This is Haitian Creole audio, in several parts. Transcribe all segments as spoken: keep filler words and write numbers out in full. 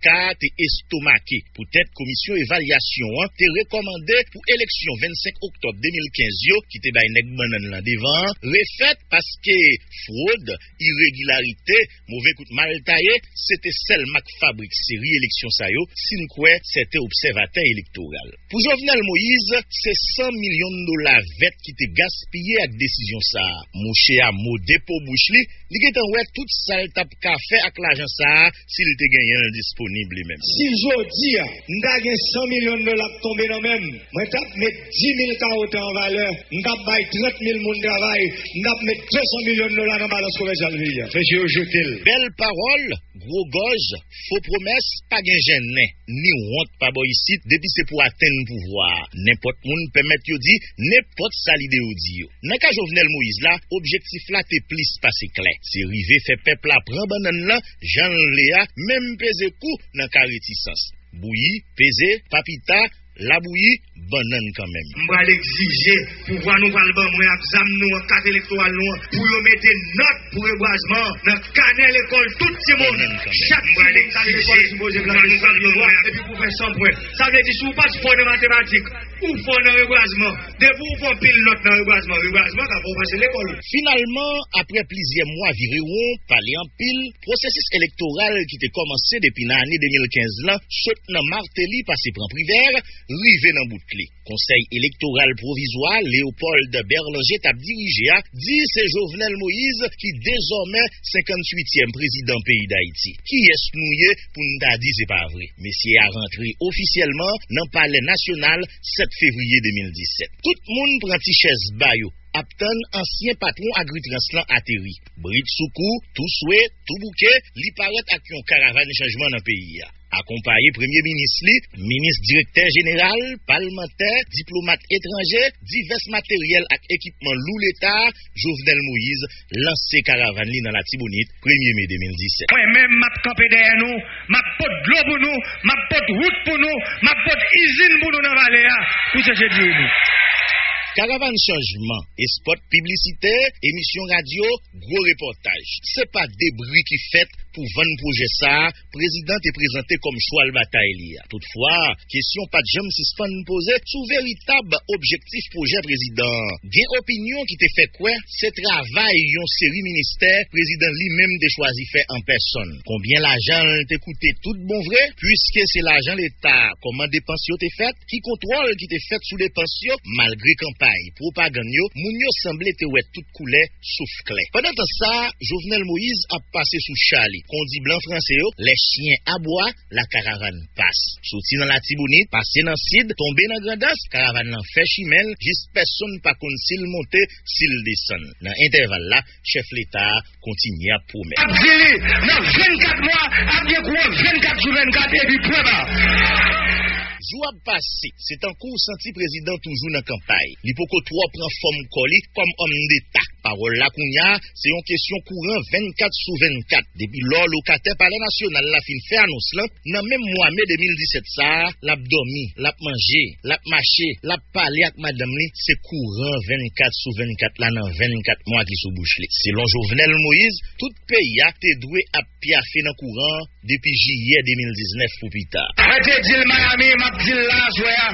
ka te estomake poutèt komisyon evalyasyon an te rekòmande pou eleksyon vennsenk oktòb de mil kenz yo, ki te bay nèg bannann lan devan an, refèt paske fwod, iregilarite, move kout mal taye, se te sèl mak fabrik seri eleksyon sa yo, si n kwè sèten obsèvatè elektoral. Pou Jovenel Moïse, se san milyon dola vèt ki te gaspiye ak desizyon sa a. Mouche a mode po bouch li, li gentan wè tout sa l t ap ka fè ak lajan sa a si l te genyen l disponib li menm. Si jodi a, m ta gen san milyon dola k tonbe nan men m, mwen t ap met dis mil kawote an valè, m t ap bay trant mil moun travay, m t ap met de san milyon dola nan balans komèsyal peyi a. Mesye yo jete l. Bèl pawòl, gwo gòj, fo pwomès, pa gen jennen, ni wont pa bò isit depi se pou atenn pouvwa a. Nenpòt moun pèmèt yo di nenpòt sa lide yo di yo. Nan ka Jovenel Moïse la, objektif la te plis pase klè. Se rive fè pèp la pran bannann lan jan l vle a, menm peze kou nan ka retisans. Bouyi, peze, pa pita, labouyi, bannann kanmenm. M pral egzije pouvwa nou pral ban mwen ak zam nou an, kat elektoral nou an, pou yo mete nòt pou rebwazman an nan kanè lekòl tout timoun. Chak timoun k al lekòl sipoze plante san pye bwa epi pou fè san pwen. Sa vle di, si w pa t fò nan matematik, ou fò nan rebwazman. Depi w fè anpil nòt nan rebwazman, rebwazman ka fè w pase lekòl. Finalman, apre plizyè mwa vire won, pale anpil, pwosesis elektoral ki te kòmanse depi nan ane de mil kenz lan, sot nan Martelly pase pran Privert, rive nan bout li. Konsèy elektoral pwovizwa Léopold Berlanger t ap dirije a di se Jovenel Moïse ki dezòmè senkantuityèm prezidan peyi Dayiti. Kiyès nou ye pou n ta di se pa vre? Mesye a rantre ofisyèlman nan Palè Nasyonal sèt fevriye de mil disèt. Tout moun pran ti chèz ba yo, ap tann ansyen patwon Agritrans lan ateri. Brid sou kou, tou swe, tou bouke, li parèt ak yon karavàn chanjman nan peyi a. Akonpaye premye minis li, minis, direktè jeneral, palmantè, diplomat etranje, divès materyèl ak ekipman lou leta, Jovenel Moïse lanse karavàn li nan Latibonit, premye me de mil disèt. Mwen menm, m ap kanpe dèyè nou, m ap pot dlo pou nou, m ap pot wout pou nou, m ap pot izin pou nou nan vale a, pou chèche diri nou. Karavàn chanjman, espòt piblisitè, emisyon radyo, gwo repòtaj. Se pa de bri ki fèt pou vann pwojè sa a, prezidan te prezante kòm chwal batay li a. Toutfwa, kesyon pa t janm sispann poze sou veritab objektif pwojè prezidan an. Gen opinyon ki te fè kwè se travay yon seri ministè prezidan li menm te chwazi fè an pèsonn. Konbyen lajan l te koute tout bon vre? Piske se lajan leta, kòman depans yo te fèt, ki kontwòl ki te fèt sou depans yo, malgre kanpay, pwopagann yo, moun yo sanble te wè tout koulè sof klè. Pandan tan sa, Jovenel Moïse ap pase sou cha li. Kon di blan franse yo, les chiens aboient, la caravane passe. Soti nan Latibonit, pase nan Sid, tonbe nan Grandans, karavàn lan fè chimen l, jis pèsonn pa konn si l monte, si l desann. Nan entèval la, chèf leta a kontinye ap pwomèt. Ap di li, nan vennkat mwa, ap gen kouran vennkat sou vennkat, epi pwen ba. Jou ap pase, se tankou w santi prezidan toujou nan kanpay. Li poko twò pran fòm kò li kòm òm deta. Pawòl la kounye a, se yon kesyon kouran vennkat sou vennkat. Depi lò lokatè Palè Nasyonal la fin fè anons lan, nan menm mwa me de mil disèt sa a, l ap dòmi, l ap manje, l ap mache, l ap pale ak madanm li, se kouran vennkat sou vennkat la nan vennkat mwa ki sou bouch li. Selon Jovenel Moïse, tout peyi a te dwe ap pyafe nan kouran an depi jiyè de mil diznèf pou pita. Mwen te di l Miami, m ap di l la aswè a,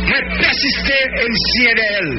mwen pèsiste e m siyen dèyè l.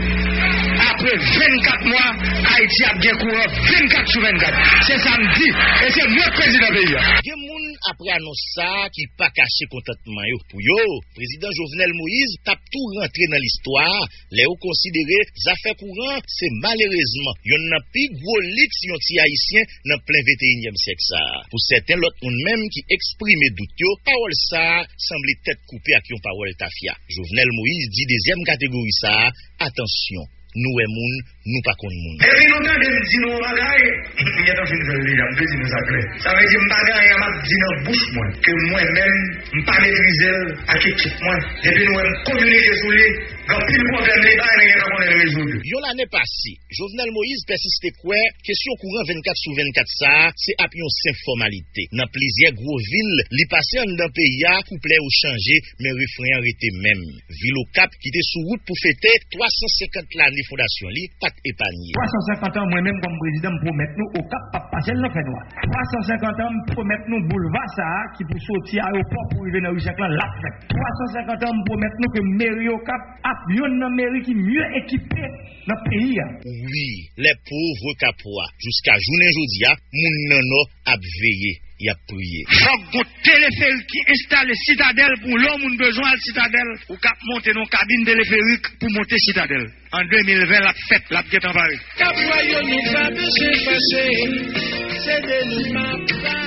Apre vennkat mwa, Ayiti ap gen kouran vennkat sou vennkat. Se sa m di, e se mwen k prezidan peyi a. Gen moun, apre anons sa a, ki pa kache kontantman yo. Pou yo, prezidan Jovenel Moïse t ap tou rantre nan listwa a, lè yo konsidere zafè kouran se malerezman yonn nan pi gwo liks yon ti Ayisyen nan plen venteyinyèm syèk sa a. Pou sèten lòt moun menm ki eksprime dout yo, pawòl sa a sanble tèt koupe ak yon pawòl tafya. Jovenel Moïse di dezyèm kategori sa a, atansyon, nou wè moun, nou pa konn moun. Epi nou tande m di nou yon bagay, m gentan fin fè l deja, m te di nou sa klè. Sa vle di m pa gen anyen m ap di nan bouch mwen, ke mwen menm, m pa metrize l ak ekip mwen. Depi nou wè m kominike sou li, Gen anpil pwoblèm Leta, men gen tan konnen rezoud. Yon lane pase, Jovenel Moïse pèsiste kwè kesyon kouran vennkat sou vennkat sa a se ap yon senp fòmalite. Nan plizyè gwo vil, li pase anndan peyi a, kouplè yo chanje, men refren an rete menm. Vil Okap, ki te sou wout pou fete twa san senkant lane fondasyon li, pa t epanye. Twa san senkant an, mwen menm kòm prezidan, m pwomèt nou Okap p ap pase l nan fènwa. Twa san senkant an, m pwomèt nou boulva sa a ki pou soti ayewopò pou rive nan ri Chèk lan, l ap fèt. Twa san senkant an, m pwomèt nou ke meri Okap ap yonn nan meri ki mye ekipe nan peyi a. Wi, les pauvres Capois. Jiska jounen jodi a, moun nan Nò ap veye, y ap priye. Fòk gon teleferik ki enstale Sitadèl pou lè yon moun bezwen al Sitadèl, ou ka ap monte nan kabin teleferik pou monte Sitadèl. An de mil ven, l ap fèt, l ap gentan pare. Kapwayo nou pa bezwen fache, se de nou m ap pale.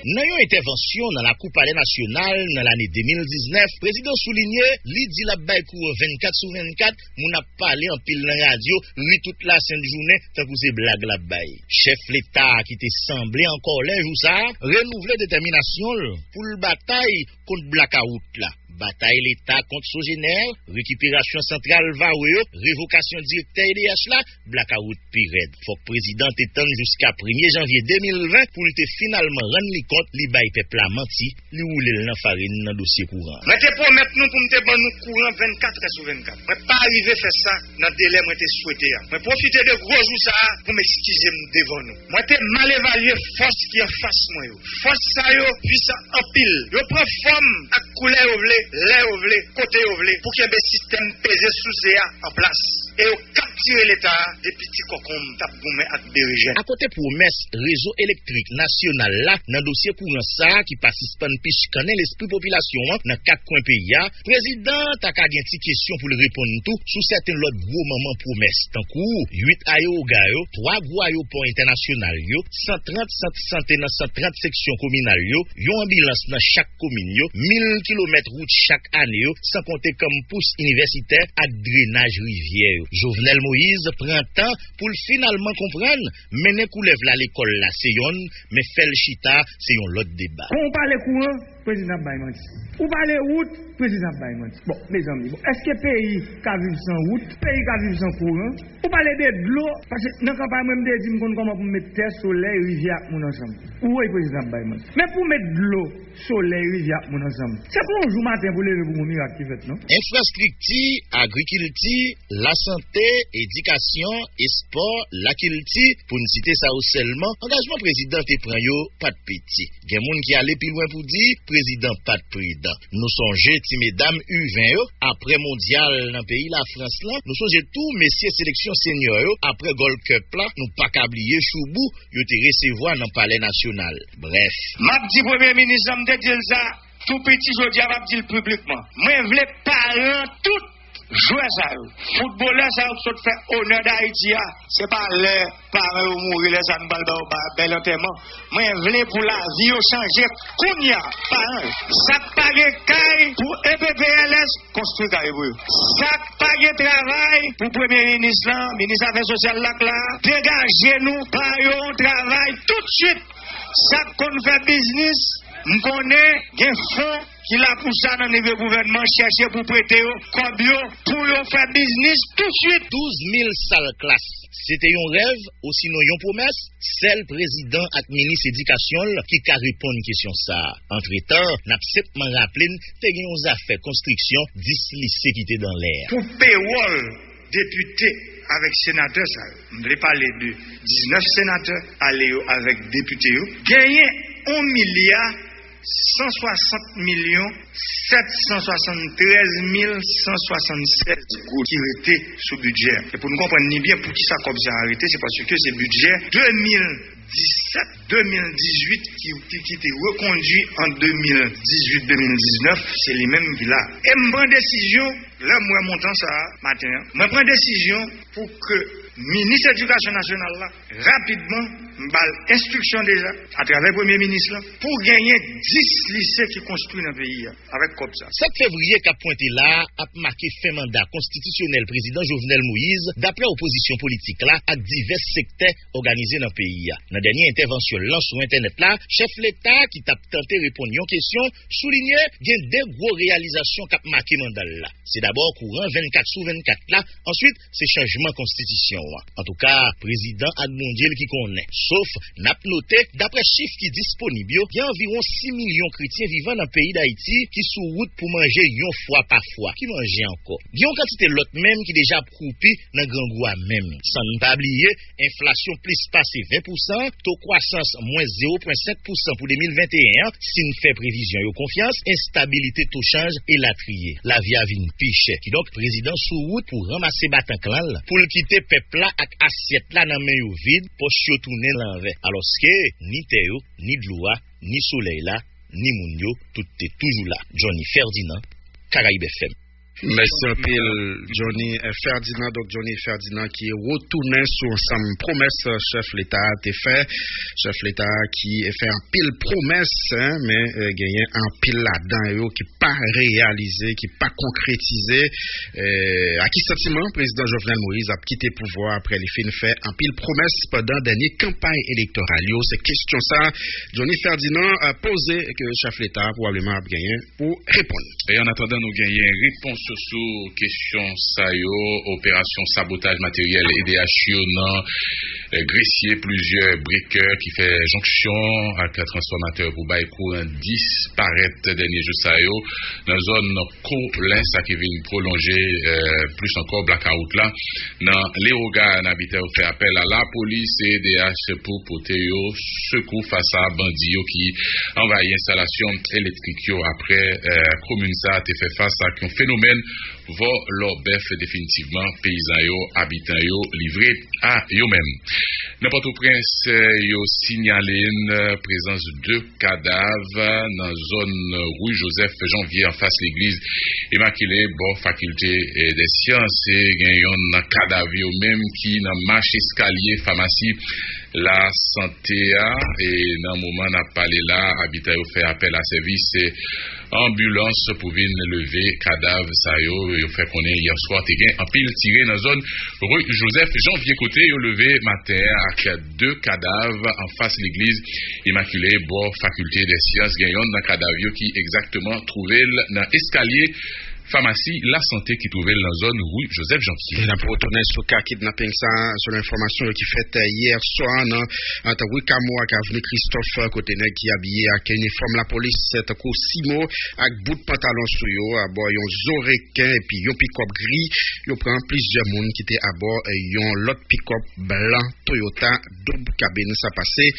Nan yon entèvansyon nan lakou Palè Nasyonal nan lane de mil diznèf, prezidan soulinye li di l ap bay kouran vennkat sou vennkat, moun ap pale anpil nan radyo, ri tout lasent jounen, tankou se blag l ap bay. Chèf Leta a ki te sanble an kòlè jou sa a, renouvle detèminasyon l pou l batay kont blakawout la. Batay Leta kont Sogener, rekiperasyon santral Vare yo, revokasyon direktè E D H la, blakawout pi rèd. Fòk prezidan te tann jiska premye janvye de mil ven pou l te finalman rann li kont li bay pèp la manti, li woule l nan farin nan dosye kouran. Mwen te pwomèt nou pou m te ban nou kouran vennkat è sou vennkat. Mwen pa rive fè sa nan delè mwen te swete a. Mwen pwofite de gwo jou sa a pou m eskize m devan nou. Mwen te mal evalye fòs ki anfas mwen yo. Fòs sa yo pwisan anpil. Yo pran fòm ak koulè yo vle, lè yo vle, kote yo vle, pou kenbe sistèm peze souse a an plas. E yo kaptire Leta a depi ti kòkonm t ap goumen ak berejèn. Akote pwomès rezo elektrik nasyonal la nan dosye kouran sa a ki pa sispann pichkannen lespri popilasyon an nan kat kwen peyi a, prezidan an ta ka gen ti kesyon pou l reponn tou sou sèten lòt gwo manman pwomès, tankou uit ayewoga yo, twa gwo ayewopò entènasyonal yo, san trant sant sante nan san trant seksyon kominal yo, yon anbilans nan chak komin yo, mil kilomèt wout chak ane yo, san konte kanmpous inivèsitè ak drenaj rivyè yo. Jovenel Moïse pran tan pou l finalman konprann, mennen koulèv la lekòl la se yonn, men fè l chita se yon lòt deba. Kon w pale kouran, prezidan ap bay manti. Ou pale wout, prezidan ap bay manti. Bon, mezanmi, bon, èske peyi ka viv san wout? Peyi ka viv san kouran? Ou pale de dlo, paske nan kanpay mwen, m te di m konn kòman pou m met tè, solèy, rivyè ak moun ansanm. Ou wè prezidan ap bay manti. Men pou met dlo, solèy, rivyè ak moun ansanm, se pa yon jou maten pou leve pou gon mirak ki fèt, non. Enfrastrikti, agrikilti, lasante, edikasyon, espò, lakilti, pou n site sa yo sèlman, angajman prezidan te pran yo pa t piti. Gen moun ki ale pi lwen pou di prezidan pa t pridan. Nou sonje ti medam U ven yo, apre mondyal nan peyi Lafrans lan, nou sonje tou mesye seleksyon senyò yo, apre Gold Cup la, nou pa ka bliye choubou yo te resevwa nan Palè Nasyonal. Brèf. M ap di premye minis lan, m te di l sa tou piti, jodi a m ap di l piblikman. Mwen vle paran tout jwè sa yo, foutbolè sa yo k sot fè onè Dayiti a, se pa lè paran yo mouri, lè sa nou pral ba yo ba-, bèl antèman. Mwen vle pou lavi yo chanje kounye a, paran yo. Sa k pa gen kay pou E P P L S, konstwi kay pou yo. Sa k pa gen travay pou premye minis lan, minis afè sosyal la k la, degaje nou, ba yo yon travay toutswit. Sa k konn fè biznis, m konnen gen fon ki la pou sa nan nivo gouvènman, chèche pou prete yo kòb yo pou yo fè biznis toutswit. Douz mil sal klas, se te yon rèv osinon yon pwomès? Sèl prezidan ak minis edikasyon l ki ka reponn kesyon sa a. Antretan, n ap senpman raple n te gen yon zafè konstriksyon dis lise ki te dan lè a. Pou pewòl depite avèk senatè sa yo, m vle pale de diznèf senatè, ale yo avèk depite yo, genyen yon milya san swasant milyon sèt san swasanntrèz mil san swasannsèz goud ki rete sou bidjè a. E pou n konprann ni byen poukisa kòb sa a rete, se paske se bidjè de mil disèt de mil dizuit ki, ki, ki te rekondui an de mil dizuit de mil diznèf, se li menm ki la. E m pran desizyon, lè m wè montan sa a maten an, mwen pran desizyon pou ke minis edikasyon nasyonal la, rapidman, M ba l enstriksyon deja, atravè premye minis lan, pou genyen dis lise ki konstwi nan peyi a, avèk kòb sa. Sèt fevriye k ap pwente la a ap make fen manda konstitisyonèl prezidan Jovenel Moïse, daprè opozisyon politik la ak divès sektè òganize nan peyi a. Nan dènye entèvansyon l lan sou entènèt la, chèf leta ki t ap tante reponn yon kesyon soulinye gen de gwo reyalizasyon k ap make manda l la. Se dabò kouran vennkat sou vennkat la, answit, se chanjman konstitisyon an. Antouka, prezidan ak Bondye l ki konnen. Sof, n ap note, daprè chif ki disponib yo, gen anviwon sis milyon kretyen vivan nan peyi Dayiti ki sou wout pou manje yon fwa pa fwa. Ki manje ankò? Gen yon kantite lòt menm ki deja ap kwoupi nan grangou a menm. San n pa bliye, enflasyon plis pase ven pousan, to kwasans mwens zewo pwen senk pousan pou de mil venteyen an, si n fè previzyon yo konfyans, enstabilite to chanj, elatriye. Lavi a vin pi chè. Kidonk, prezidan sou wout pou ranmase batanklan l, pou l kite pèp la ak asyèt la nan men yo vid, pòch yo tounen lanvè. Alòske, ni tè yo, ni dlo a, ni solèy la, ni moun yo, tout te toujou la. Johnny Ferdinand, Caraïbes F M. Mèsi anpil, Johnny Ferdinand. Donk, Johnny Ferdinand ki retounen sou ansanm pwomès chèf leta a te fè. Chèf leta a ki fè anpil pwomès, en, men, eh, genyen anpil ladan yo ki pa reyalize, ki pa konkretize. Eh, ak ki santiman prezidan Jovenel Moïse ap kite pouvwa a apre li fin fè anpil pwomès pandan dènye kanpay elektoral yo? Se kesyon sa Johnny Ferdinand, eh, poze ke chèf leta a pwobableman ap genyen pou reponn. E an atandan nou genyen repons sou kesyon sa yo, operasyon sabotaj materyèl E D H yo nan, eh, Gresye, plizyè brekè ki fè jonksyon ak transfòmatè pou bay kouran disparèt dènye jou sa yo nan zòn Kolen, sa ki vin pwolonje, eh, plis ankò blakawout la. Nan Lewogan, abitè yo fè apèl a lapolis e E D H pou pote yo sekou fas a bandi yo ki anvayi enstalasyon elektrik yo apre, eh, komin sa a te fè fas ak yon fenomèn vòlò bèf. Definitivman, peyizan yo, abitan yo livre a yo menm. Nan Pòtoprens, eh, yo sinyale n, eh, prezans de kadav nan zòn Rue Joseph Janvier anfas legliz Imakile bò Fakilte, eh, dè Syans. E gen yonn nan kadav yo menm ki nan mach eskalye famasi Lasante a. E nan moman n ap pale la, abitan yo fè apèl a sèvis, eh, anbilans pou vin leve kadav sa yo. Yo fè konnen yè swa te gen anpil tire nan zòn Rue Joseph Janvier kote yo leve maten an ak de kadav anfas legliz Imakile bò Fakilte dè Syans. Gen yonn nan kadav yo ki egzakteman twouve l nan eskalye famasi Lasante ki twouve l nan zòn Rue Joseph Janvier. E n ap retounen sou ka kidnaping sa a, selon enfòmasyon yo ki fèt, eh, yè swa nan, ant Rue Camo ak Avni Christophe, kote nèg ki abiye ak inifòm lapolis, eh, tankou simo ak bout pantalon sou yo, abò yon zo reken epi yon pikòp gri. Yo pran plizyè moun ki te abò, eh, yon lòt pikòp blan Toyota doub kabin. Sa pase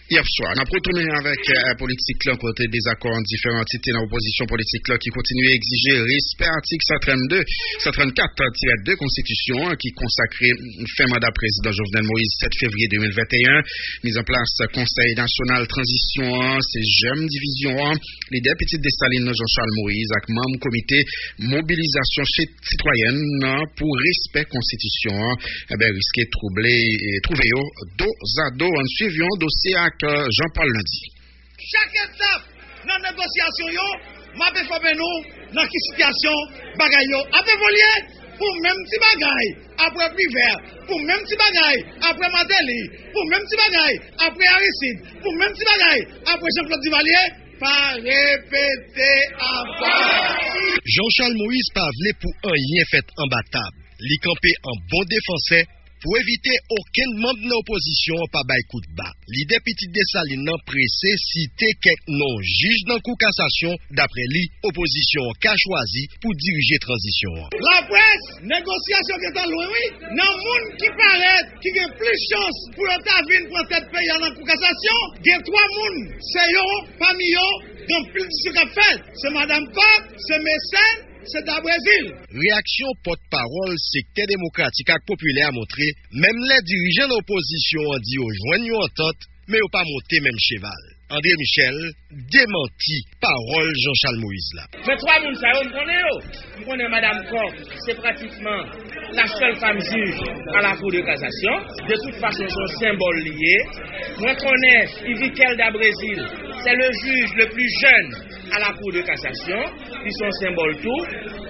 yè swa. N ap retounen avèk, eh, politik lan, kote dezakò ant diferan antite nan opozisyon politik lan ki kontinye egzije respè atik san trannde, san trannkat tirè de konstitisyon an ki konsakre fen manda prezidan Jovenel Moïse sèt fevriye de mil venteyen. Mizanplas Konsèy Nasyonal Tranzisyon an, se jèm divizyon an. Lidè Pitit Desalin nan, Jean Charles Moïse, ak manm komite mobilizasyon sitwayèn nan pou respè konstitisyon an, enben, riske twouble, e, twouve yo dozado. Ann swiv yon dosye ak, e, Jean Paul Landy. Chak etap nan negosyasyon yo, m ap enfòme nou nan ki sitiyasyon bagay yo ap evolye. Pou menm ti bagay, apre Privè, pou menm ti bagay, apre Martelly, pou menm ti bagay, apre Aristide, pou menm ti bagay, apre Jean Claude Duvalier, pa repete ankò. Jean Charles Moïse pa vle pou anyen fèt anba tab. Li kanpe an bon defansè pou evite okenn manm nan opozisyon an pa bay kout ba. Lidè Pitit Desalin nan prese site kèk non jij nan Kou Kasasyon, daprè li, opozisyon an ka chwazi pou dirije tranzisyon an. Laprès, negosyasyon gentan lwen, wi. Nan moun ki parèt, ki gen plis chans pou yo ta vin pran tèt peyi a nan Kou Kasasyon, gen twa moun. Se yo, pami yo, gen anpil diskisyon k ap fèt. Se Madam Kòk, se Mecène, se Dabrezil. Reyaksyon pòtpawòl sektè demokratik ak popilè a montre, menm lè dirijan nan opozisyon an di yo jwenn yon antant, men yo pa monte menm cheval. André Michel demanti pawòl Jean Charles Moïse la. Men twa moun sa yo, m konnen yo. M konnen Madam Kòk, se pratikman La seule femme juge à la Cour de cassation. De toute façon, se yon senbòl li ye. Mwen konnen Yvikel da Brésil, c'est le juge le plus jeune à la Cour de cassation. Li se yon senbòl tou.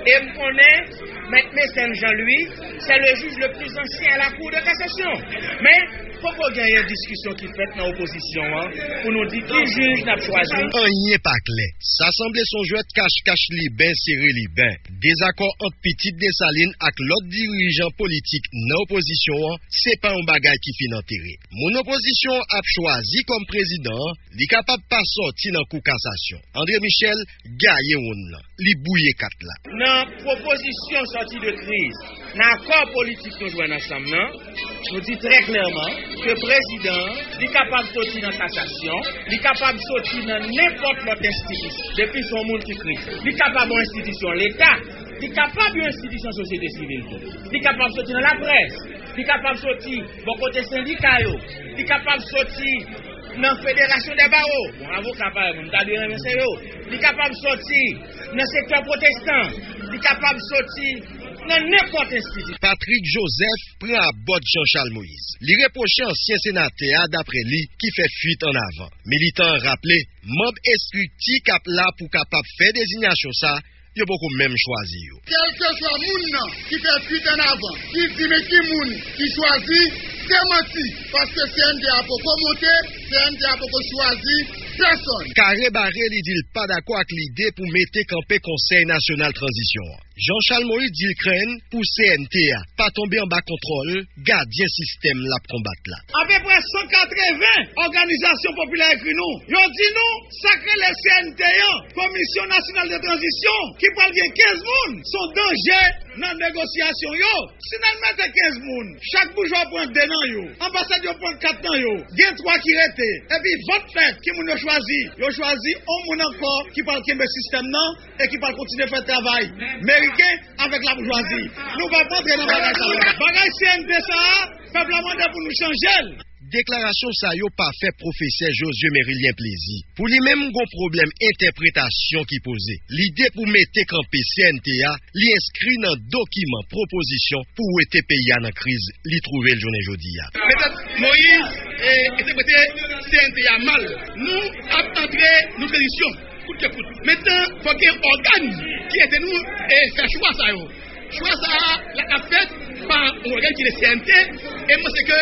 E m konnen Mèt Mécène Jean Louis, c'est le juge le plus ancien à la Cour de cassation. Men, poko genyen diskisyon ki fèt nan opozisyon an pou nou di ki jij n ap chwazi. Anyen pa klè. Sa sanble se yon jwèt kach kach liben sere liben. Dezakò ant pitit Desalin ak lòt dirijan politik nan opozisyon an, se pa yon bagay ki fin antere. Moun opozisyon an ap chwazi kòm prezidan an, li kapab pa sòti nan Kou Kasasyon. André Michel gaye wonn nan, li bwouye kat la. Nan pwopozisyon sòti de kriz, nan akò politik nou jwenn ansanm nan, nou di trè klèman ke prezidan an, li kapab sòti nan kasasyon, li kapab sòti nan nenpòt lòt enstitisyon, depi se yon moun ki kriz. Li kapab yon enstitisyon Leta, li kapab yon enstitisyon sosyete sivil tou. Li kapab sòti nan laprès, li kapab sòti bò kote sendika yo, li kapab sòti nan Federasyon dè Bawo. Bon, avoka parèy mwen, m ta dwe renmen sere yo. Li kapab sòti nan sektè pwotestan, li kapab sòti nan nenpòt enstitisyon. Patrick Joseph pran abòd Jean Charles Moïse. Li repwoche ansyen senatè a, daprè li, ki fè fuit an avan. Militan an raple, manm estrikti k ap la pou kapab fè dezinyasyon sa, yo poko menm chwazi yo. Kèlkeswa moun nan ki fè fuit an avan, ki di men ki moun ki chwazi, se manti, paske C N T A poko monte, C N T A poko chwazi pèsonn. Kare bare, li di l pa dakò ak lide pou mete kanpe Konsèy Nasyonal Tranzisyon an. Jean Charles Moïse di l krenn pou C N T A pa tonbe anba kontwòl gadyen sistèm l ap konbat la. Apeprè san katreven òganizasyon popilè ekri nou. Yo di nou, sa k rele C N T an, Komisyon Nasyonal de Tranzisyon, ki pral gen kenz moun, se yon danje nan negosyasyon yo. Si n al mete kenz moun, chak boujwa pran de nan yo, anbasad yo pran kat nan yo, gen twa ki rete, epi vòt fèt, ki moun yo chwazi? Yo chwazi yon moun ankò ki pral kenbe sistèm nan e ki pral kontinye fè travay meriken avèk laboujwazi. Nou p ap antre nan bagay sa yo. Bagay C N T sa a, pèp la mande pou nou chanje l. Deklarasyon sa yo pa fè pwofesè Josué Mérilien plezi. Pou li menm, gon pwoblèm entèpretasyon ki poze. Lide pou mete kanpe C N T a, li enskri nan dokiman pwopozisyon pou wete peyi a nan kriz li twouve l jounen jodi a. Metòd Moïse, e, entèprete C N T a mal. Nou ap antre nan tranzisyon. Kout ke kout. Mentnan, fòk gen ògàn ki ede nou, e, fè chwa sa yo. Chwa sa a, l ap fèt pa yon ògàn ki rele C N T, e m panse ke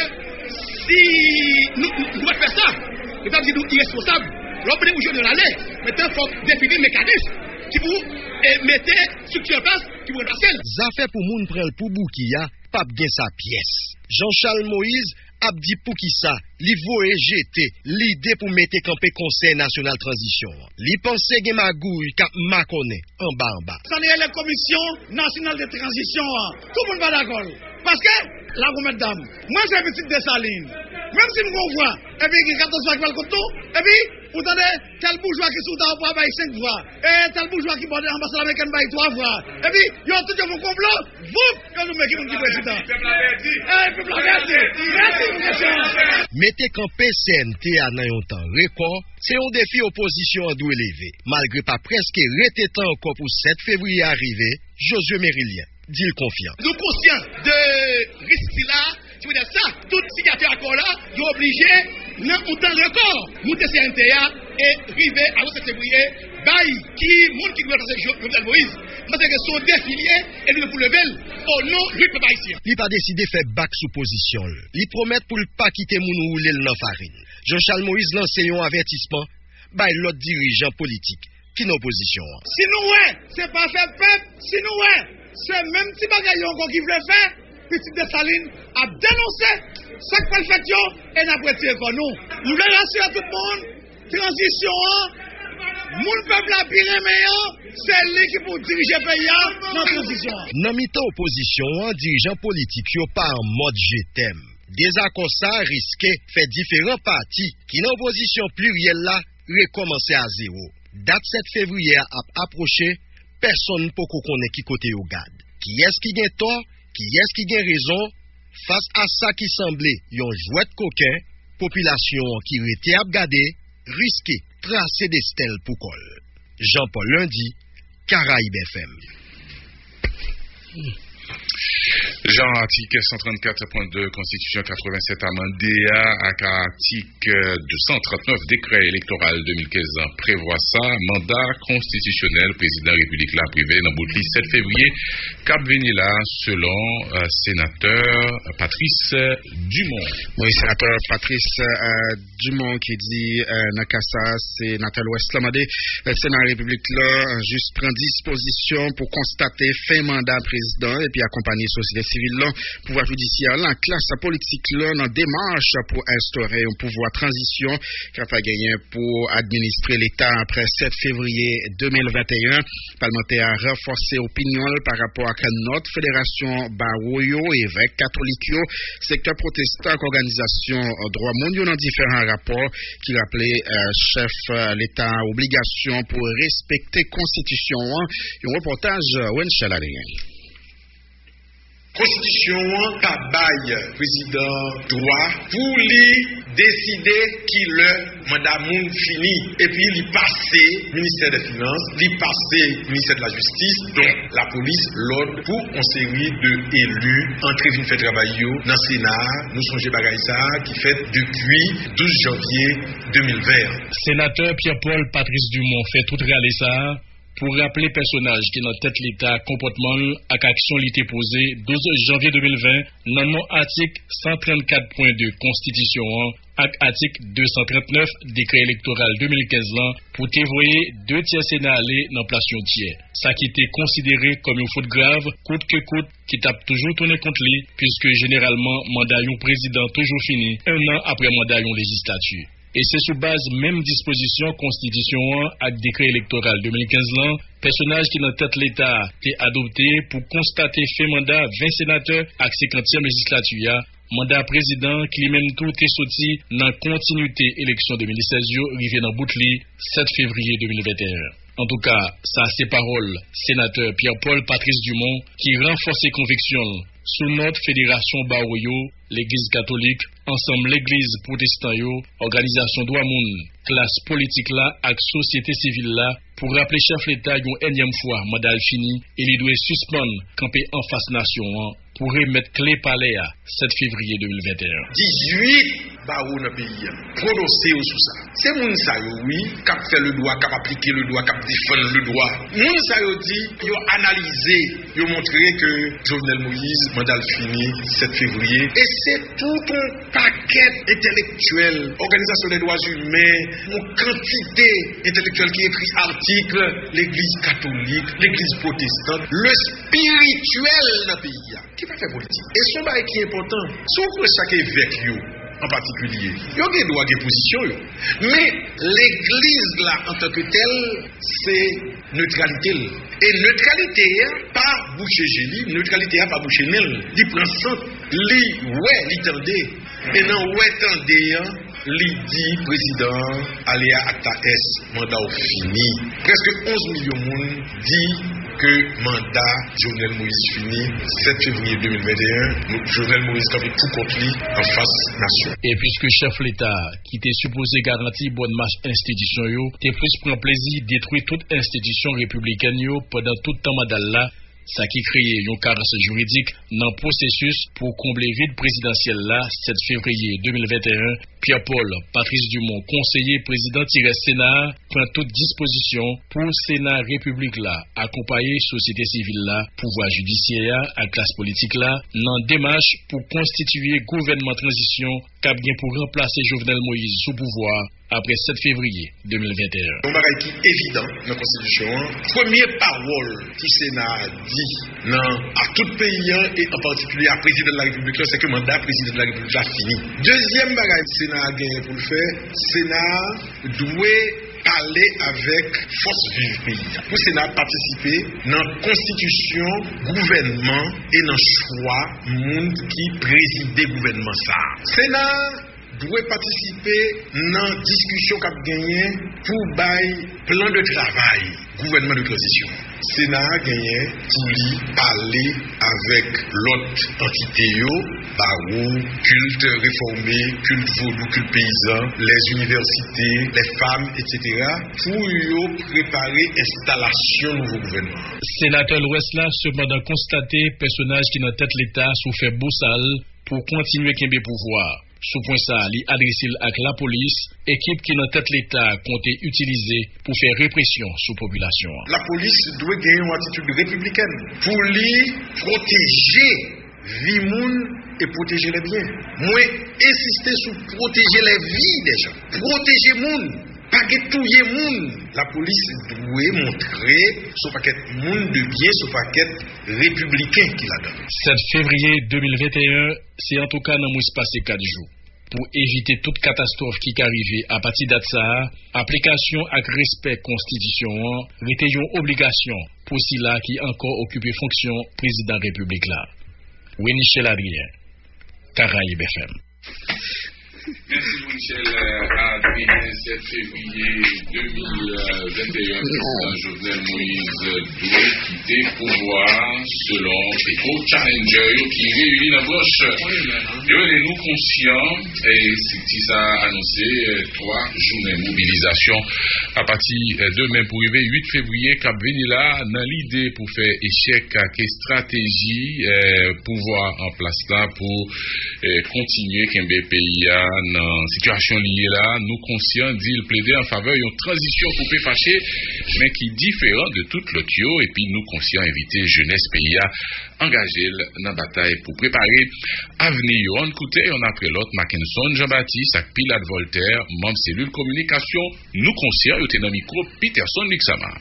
si nou, nou, nou pa fè sa, nou ta di nou iresponsab. Lè w mande pou jwenn yon ale, mentnan fòk defini mekanis ki pou, e, mete estrikti an plas ki pou ranplase l. Zafè pou moun pran l pou bouki a, p ap gen sa pyès. Jean Charles Moïse ap di poukisa li voye jete lide pou mete kanpe Konsèy Nasyonal Tranzisyon an. Li panse gen magouy k ap makònen anba anba. Sa n rele Komisyon Nasyonal de Tranzisyon an, tout moun pa dakò l. Paske, la pou mèt dam, mwen se pitit Desalin. Menm si m gon vwa, epi gen katòz vwa ki pral kont nou, epi ou tande, tèl boujwa ki sou ta ou pral bay senk vwa, e tèl boujwa ki bò anbasad amerikèn bay twa vwa. Epi, yo tout yo fè yon konplo, voup, yo di men ki moun ki prezidan. E pèp la pèdi. Mèsi pou kesyon an. Mete kanpe C N T a nan yon tan rekò, se yon defi opozisyon an dwe leve, malgre pa prèske ret tan ankò pou sèt fevriye a rive, Josué Mérilien di l konfyan. Nou konsyan de risk sila, se poutèt sa, tout sinyatè akò la, yo oblije nan yon tan rekò, moute C N T a e rive avan sèt fevriye, bay ki moun ki dwe ranplase Jo-, Jovenel Moïse. M panse ke se yon defi li ye e nou gen pou leve l o non lit pèp ayisyen. Li pa deside fè bak sou pozisyon l. Li pwomèt pou l pa kite moun woule l nan farin. Jean Charles Moïse lanse yon avètisman bay lòt dirijan politik ki nan opozisyon an. Si nou wè se pa fè pèp, si nou wè se menm ti bagay yo ankò ki vle fè, pitit Desalin ap denonse sa k pral fèt yo e n ap retire kò nou. M vle rasire tout moun, tranzisyon an, moun pèp la pi renmen an, se li ki pou dirije peyi a nan tranzisyon an. Nan mitan opozisyon an, dirijan politik yo pa an mòd je t'aime. Dezakò sa a riske fè diferan pati ki nan opozisyon pliryèl la rekòmanse a zewo. Dat sèt fevriye a ap apwoche, pèsonn poko konnen ki kote yo gad. Kiyès ki gen tò, kiyès ki gen rezon, fas a sa ki sanble yon jwèt koken, popilasyon an ki rete ap gade riske trase desten l pou kò l. Jean Paul Lundi, Caraïbes F M. Jan atik san trannkat pwen de Konstitisyon katrevennsèt amande a ak atik de san trannèf dekrè elektoral de mil kenz lan prevwa sa, manda konstitisyonèl prezidan repiblik la ap rive nan bout li sèt fevriye k ap vini la, selon, euh, senatè Patrice Dumont. Wi, senatè Patrice, euh, Dumont ki di, euh, nan ka sa, senatè Lwès la mande, euh, Sena Repiblik la, euh, jis pran dispozisyon pou konstate fen manda prezidan epi akonpanye sosyete sivil la, pouvwa jidisyè la, klas politik la nan demach pou enstore yon pouvwa tranzisyon k ap genyen pou administre Leta apre sèt fevriye de mil venteyen. Palmantè a ranfòse opinyon l pa rapò ak nòt Federasyon Bawo yo, evèk katolik yo, sektè pwotestan ak òganizasyon dwa moun yo nan diferan rapò ki raple, eh, chèf, eh, Leta a obligasyon pou respekte konstitisyon an. Yon repòtaj, eh, Wenchel Adrien. Konstitisyon an pa bay prezidan dwa pou li deside kilè manda moun fini, epi li pase ministè dè finans, li pase ministè de la jistis, donk lapolis, lòd pou yon seri de eli antre vin fè travay yo nan Sena a. Nou sonje bagay sa a ki fèt depi douz janvye de mil ven an. Senatè Pierre Paul Patrice Dumont fè tout rale sa a pou raple pèsonaj ki nan tèt Leta a konpòtman l ak aksyon li te poze douz janvye de mil ven nan non atik san trannkat pwen de Konstitisyon an ak atik de san trannèf dekrè elektoral de mil kenz lan pou te voye de tyè Sena ale nan plas yon tyè, sa ki te konsidere kòm yon fot grav kout ke kout ki t ap toujou tounen kont li, piske jeneralman manda yon prezidan toujou fini en an apre manda yon lejislati. E se sou baz menm dispozisyon konstitisyon an ak dekrè elektoral de mil kenz lan, pèsonaj ki nan tèt Leta a te adopte pou konstate fen manda ven senatè ak senkantyèm lejislati a, manda prezidan ki li menm tou te soti nan kontinite eleksyon de mil sèz yo rive nan bout li sèt fevriye de mil venteyen. Antouka, sa se pawòl senatè Pierre Paul Patrice Dumont ki ranfòse konviksyon l sou nòt Federasyon Bawo yo, Legliz Katolik, ansanm legliz pwotestan yo, òganizasyon dwa moun, klas politik la ak sosyete sivil la pou raple chèf Leta yon ènyèm fwa manda l fini e li dwe sispann kanpe anfas nasyon an pou remèt kle palè a sèt fevriye de mil venteyen. Dizuit bawo nan peyi a pwononse yo sou sa. Se moun sa yo, wi, k ap fè ledwa, k ap aplike ledwa, k ap defann ledwa. Moun sa yo di yo analize, yo montre ke Jovenel Moïse manda l fini sèt fevriye. E se tout yon pakèt entèlektyèl, òganizasyon dè dwa imen, yon kantite entèlektyèl ki ekri atik, legliz katolik, legliz pwotestan, le spirityèl nan peyi a, ki pa fè politik. E se yon bagay ki enpòtan. Si w pran chak evèk yo an patikilye, yo gen dwa gen pozisyon yo. Men, legliz la antanke tèl, se netralite l. E netralite a pa bouche je li, netralite a pa bouche nen l. Li pran sant, li wè, li tande. E nan wè tande an, li di prezidan an, alea acta est, manda w fini. Prèske onz milyon moun di ke manda Jovenel Moïse fini sèt fevriye de mil venteyen. Jovenel Moïse kanpe pou kont li anfas nasyon. E piske chèf Leta a, ki te sipoze garanti bòn mach enstitisyon yo, te plis pran plezi detwi tout enstitisyon repiblikèn yo pandan tout tan manda l la, sa ki kreye yon karans jiridik nan pwosesis pou konble vid prezidansyèl la sèt fevriye de mil venteyen, Pierre Paul Patrice Dumont, konseye prezidan ti rès Sena a, pran tout dispozisyon pou Sena Repiblik la akonpaye sosyete sivil la, pouvwa jidisyè a ak klas politik la nan demach pou konstitiye gouvènman tranzisyon k ap gen pou ranplase Jovenel Moïse sou pouvwa a apre sèt fevriye de mil venteyen. Yon bagay ki evidan nan konstitisyon an, premye pawòl pou Sena a di nan, a tout peyi an e an patikilye a prezidan de la repiblik la, se ke manda prezidan de la repiblik la fini. Dezyèm bagay Sena a genyen pou l fè, Sena a dwe pale avèk fòs viv peyi a. Pou Sena a patisipe nan konstitisyon gouvènman e nan chwa moun ki prezide gouvènman sa a. Sena a dwe patisipe nan diskisyon k ap genyen pou bay plan de travay gouvènman de tranzisyon an. Sena a genyen pou li pale avèk lòt antite yo, bawo, kilt refòme, kilt vodou, kilt peyizan, lèzinivèsite, lèfam, etsetera, pou yo prepare enstalasyon nouvo gouvènman an. Senatè Lwès la, sepandan, konstate pèsonaj ki nan tèt Leta sou fè bousal pou kontinye kenbe pouvwa a. Sou pwen sa a, li adrese l ak lapolis, ekip ki nan tèt Leta a konte itilize pou fè represyon sou popilasyon an. Lapolis dwe gen yon atitid repiblikèn pou li pwoteje vi moun e pwoteje lè byen. Mwen ensiste sou pwoteje lè vi dè jan, pwoteje moun, pa gen touye moun. Lapolis dwe montre se yon pakèt moun de byen, se yon pakèt repibliken ki ladan l. Sèt fevriye de mil venteyen, se antouka nan mwens pase kat jou. Pou evite tout katastwòf ki ka rive apati dat sa a, aplikasyon ak respè konstitisyon an rete yon obligasyon pou sila ki ankò okipe fonksyon prezidan repiblik la. Winichel Adrien, Karayib F M. Mèsi, Winichel Adrien. Sèt fevriye de mil venteyen, prezidan Jovenel Moïse dwe kite pouvwa a, selon Eco Challenger yo ki reyini nan branch yo rele Nou Konsyan. E estrikti sa a anonse twa jounen mobilizasyon apati demen pou rive uit fevriye k ap vini la, nan lide pou fè echèk ak estrateji pouvwa an plas la pou kontinye kenbe peyi a nan sitiyasyon li ye la. Nou Konsyan di l plede an favè yon tranzisyon koupe fache, men ki diferan de tout lòt yo, epi Nou Konsyan envite jenès peyi a angaje l nan batay pou prepare avni yo. Ann koute yonn apre lòt Mackenson Jean Baptiste ak Pilate Voltaire, manm selil kominikasyon Nou Konsyan, yo te nan mikwo Peterson Luxama.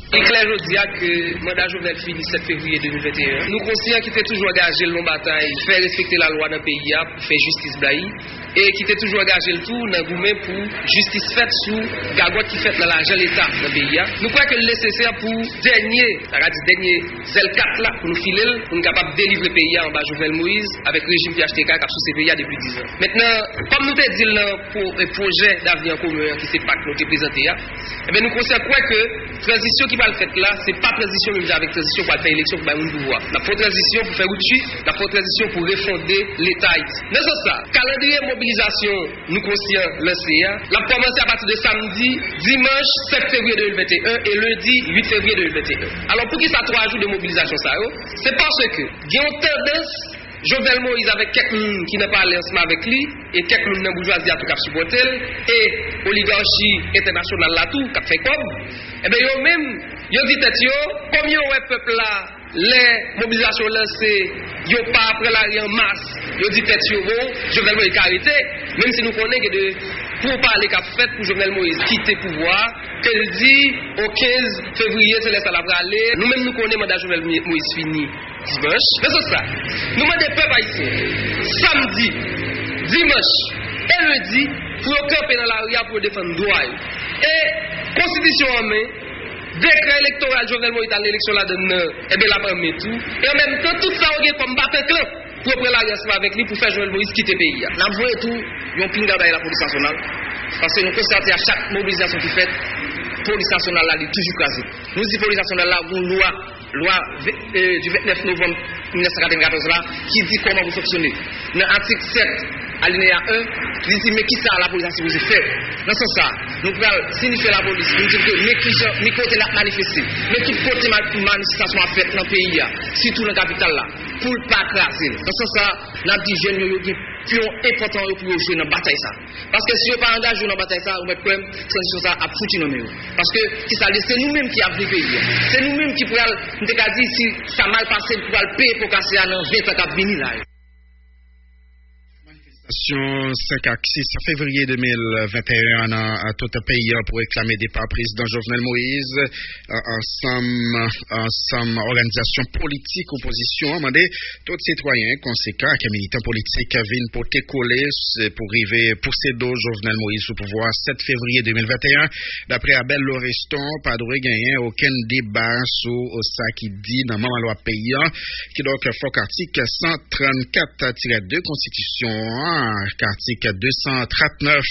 Li klè jodi a ke manda Jovenel fini sèt fevriye de mil venteyen. Nou Konsyan ki te toujou angaje l nan batay, fè respekte lalwa nan peyi a, pou fè jistis blayi, e ki te toujou angaje l tou nan goumen pou jistis fèt sou gagòt ki fèt nan lajan Leta nan peyi a. Nou kwè ke l nesesè pou dènye, sa ka di dènye zèl kat la, pou nou file l, pou nou kapab delivre peyi a anba Jovenel Moïse avèk rejim P H T K k ap souse peyi a depi diz an. Mentnan, kòm nou te di l nan pwo-, e, pwojè davni an komen an ki se pak nou te prezante a, ebyen, nou konsyan kwè ke tranzisyon ki pral fèt la, se pa tranzisyon menm jan avèk tranzisyon pou al fè eleksyon pou bay moun pouvwa. N ap fè yon tranzisyon pou fè ripti, n ap fè yon tranzisyon pou refonde Leta Ayiti. Nan sans sa, kalandriye mobilizasyon Nou Konsyan lanse a, l ap kòmanse apati de samdi, dimanch senk fevriye de mil venteyen e lendi uit fevriye de mil venteyen. Alò, poukisa twa jou de mobilizasyon sa yo? Se paske gen yon tandans Jovenel Moïse avèk kèk moun ki nan palè ansanm avèk li, e kèk moun nan boujwazi a tou k ap sipòte l, e oligachi entènasyonal la tou k ap fè kòb, ebyen, yo menm, yo di tèt yo, kòm yo wè pèp la, lè mobilizasyon lanse, yo pa pran lari an mas, yo di tèt yo, bon, Jovenel Moïse ka rete, menm si nou konnen gen de pwo pale k ap fèt pou Jovenel Moïse kite pouvwa a, ke l di o kenz fevriye, se lè sa l ap prale. Nou menm, nou konnen manda Jovenel Moïse fini dimanch. Nan sans sa, nou mande pèp ayisyen, samdi, dimanch e lendi, pou yo kanpe nan lari a, pou yo defann dwa yo. E konstitisyon an men, dekrè elektoral Jovenel Moïse al nan eleksyon ladan l nan, ebyen, l ap an men tou. E an menm tan, tout sa yo gen kòm batanklan pou yo pran lari ansanm avèk li pou fè Jovenel Moïse kite peyi a. N ap voye tou yon pinga bay lapolis nasyonal, paske nou konstate a chak mobilizasyon ki fèt, polis nasyonal la, li toujou kraze. Nou di polis nasyonal la, gon lwa, lwa ve-, e, di vennèf novanm mil nèf san katrevennkatòz la, ki di kòman pou fonksyone. Nan atik sèt, alineya en, li di men kisa lapolis la sipoze fè. Nan sans sa, nou pral sinifye lapolis, nou di ke men kijan, men kote n ap manifeste, men tout kote ma-, manifestasyon ap fèt nan peyi a, sitou nan kapital la, pou l pa kraze l. Nan sans sa, n ap di jèn yo, yo gen pyon enpòtan yo pou yo jwe nan batay sa. Paske si yo pa angaje yo nan batay sa, ou mèt kwè m, tranzisyon sa ap fouti nan men yo. Paske, kisa l ye, se nou menm ki ap vle peyi a. Se nou menm ki pral, m te ka di, si sa mal pase, ki pral peye po kase a nan ven tan k ap vini la yo. Manifestasyon senk ak sis fevriye de mil venteyen an nan tout peyi an pou reklame depa prezidan Jovenel Moïse, an-, ansanm, ansanm òganizasyon politik opozisyon an mande tout sitwayen konsekan ak militan politik vin pote kole, se pou rive pouse do Jovenel Moïse sou pouvwa a sèt fevriye de mil venteyen. Daprè Abel Loreston, pa dwe genyen okenn deba sou sa ki di nan manman lwa peyi an. Kidonk, fòk atik san trannkat tirè de konstitisyon an Ak atik de san trant nèf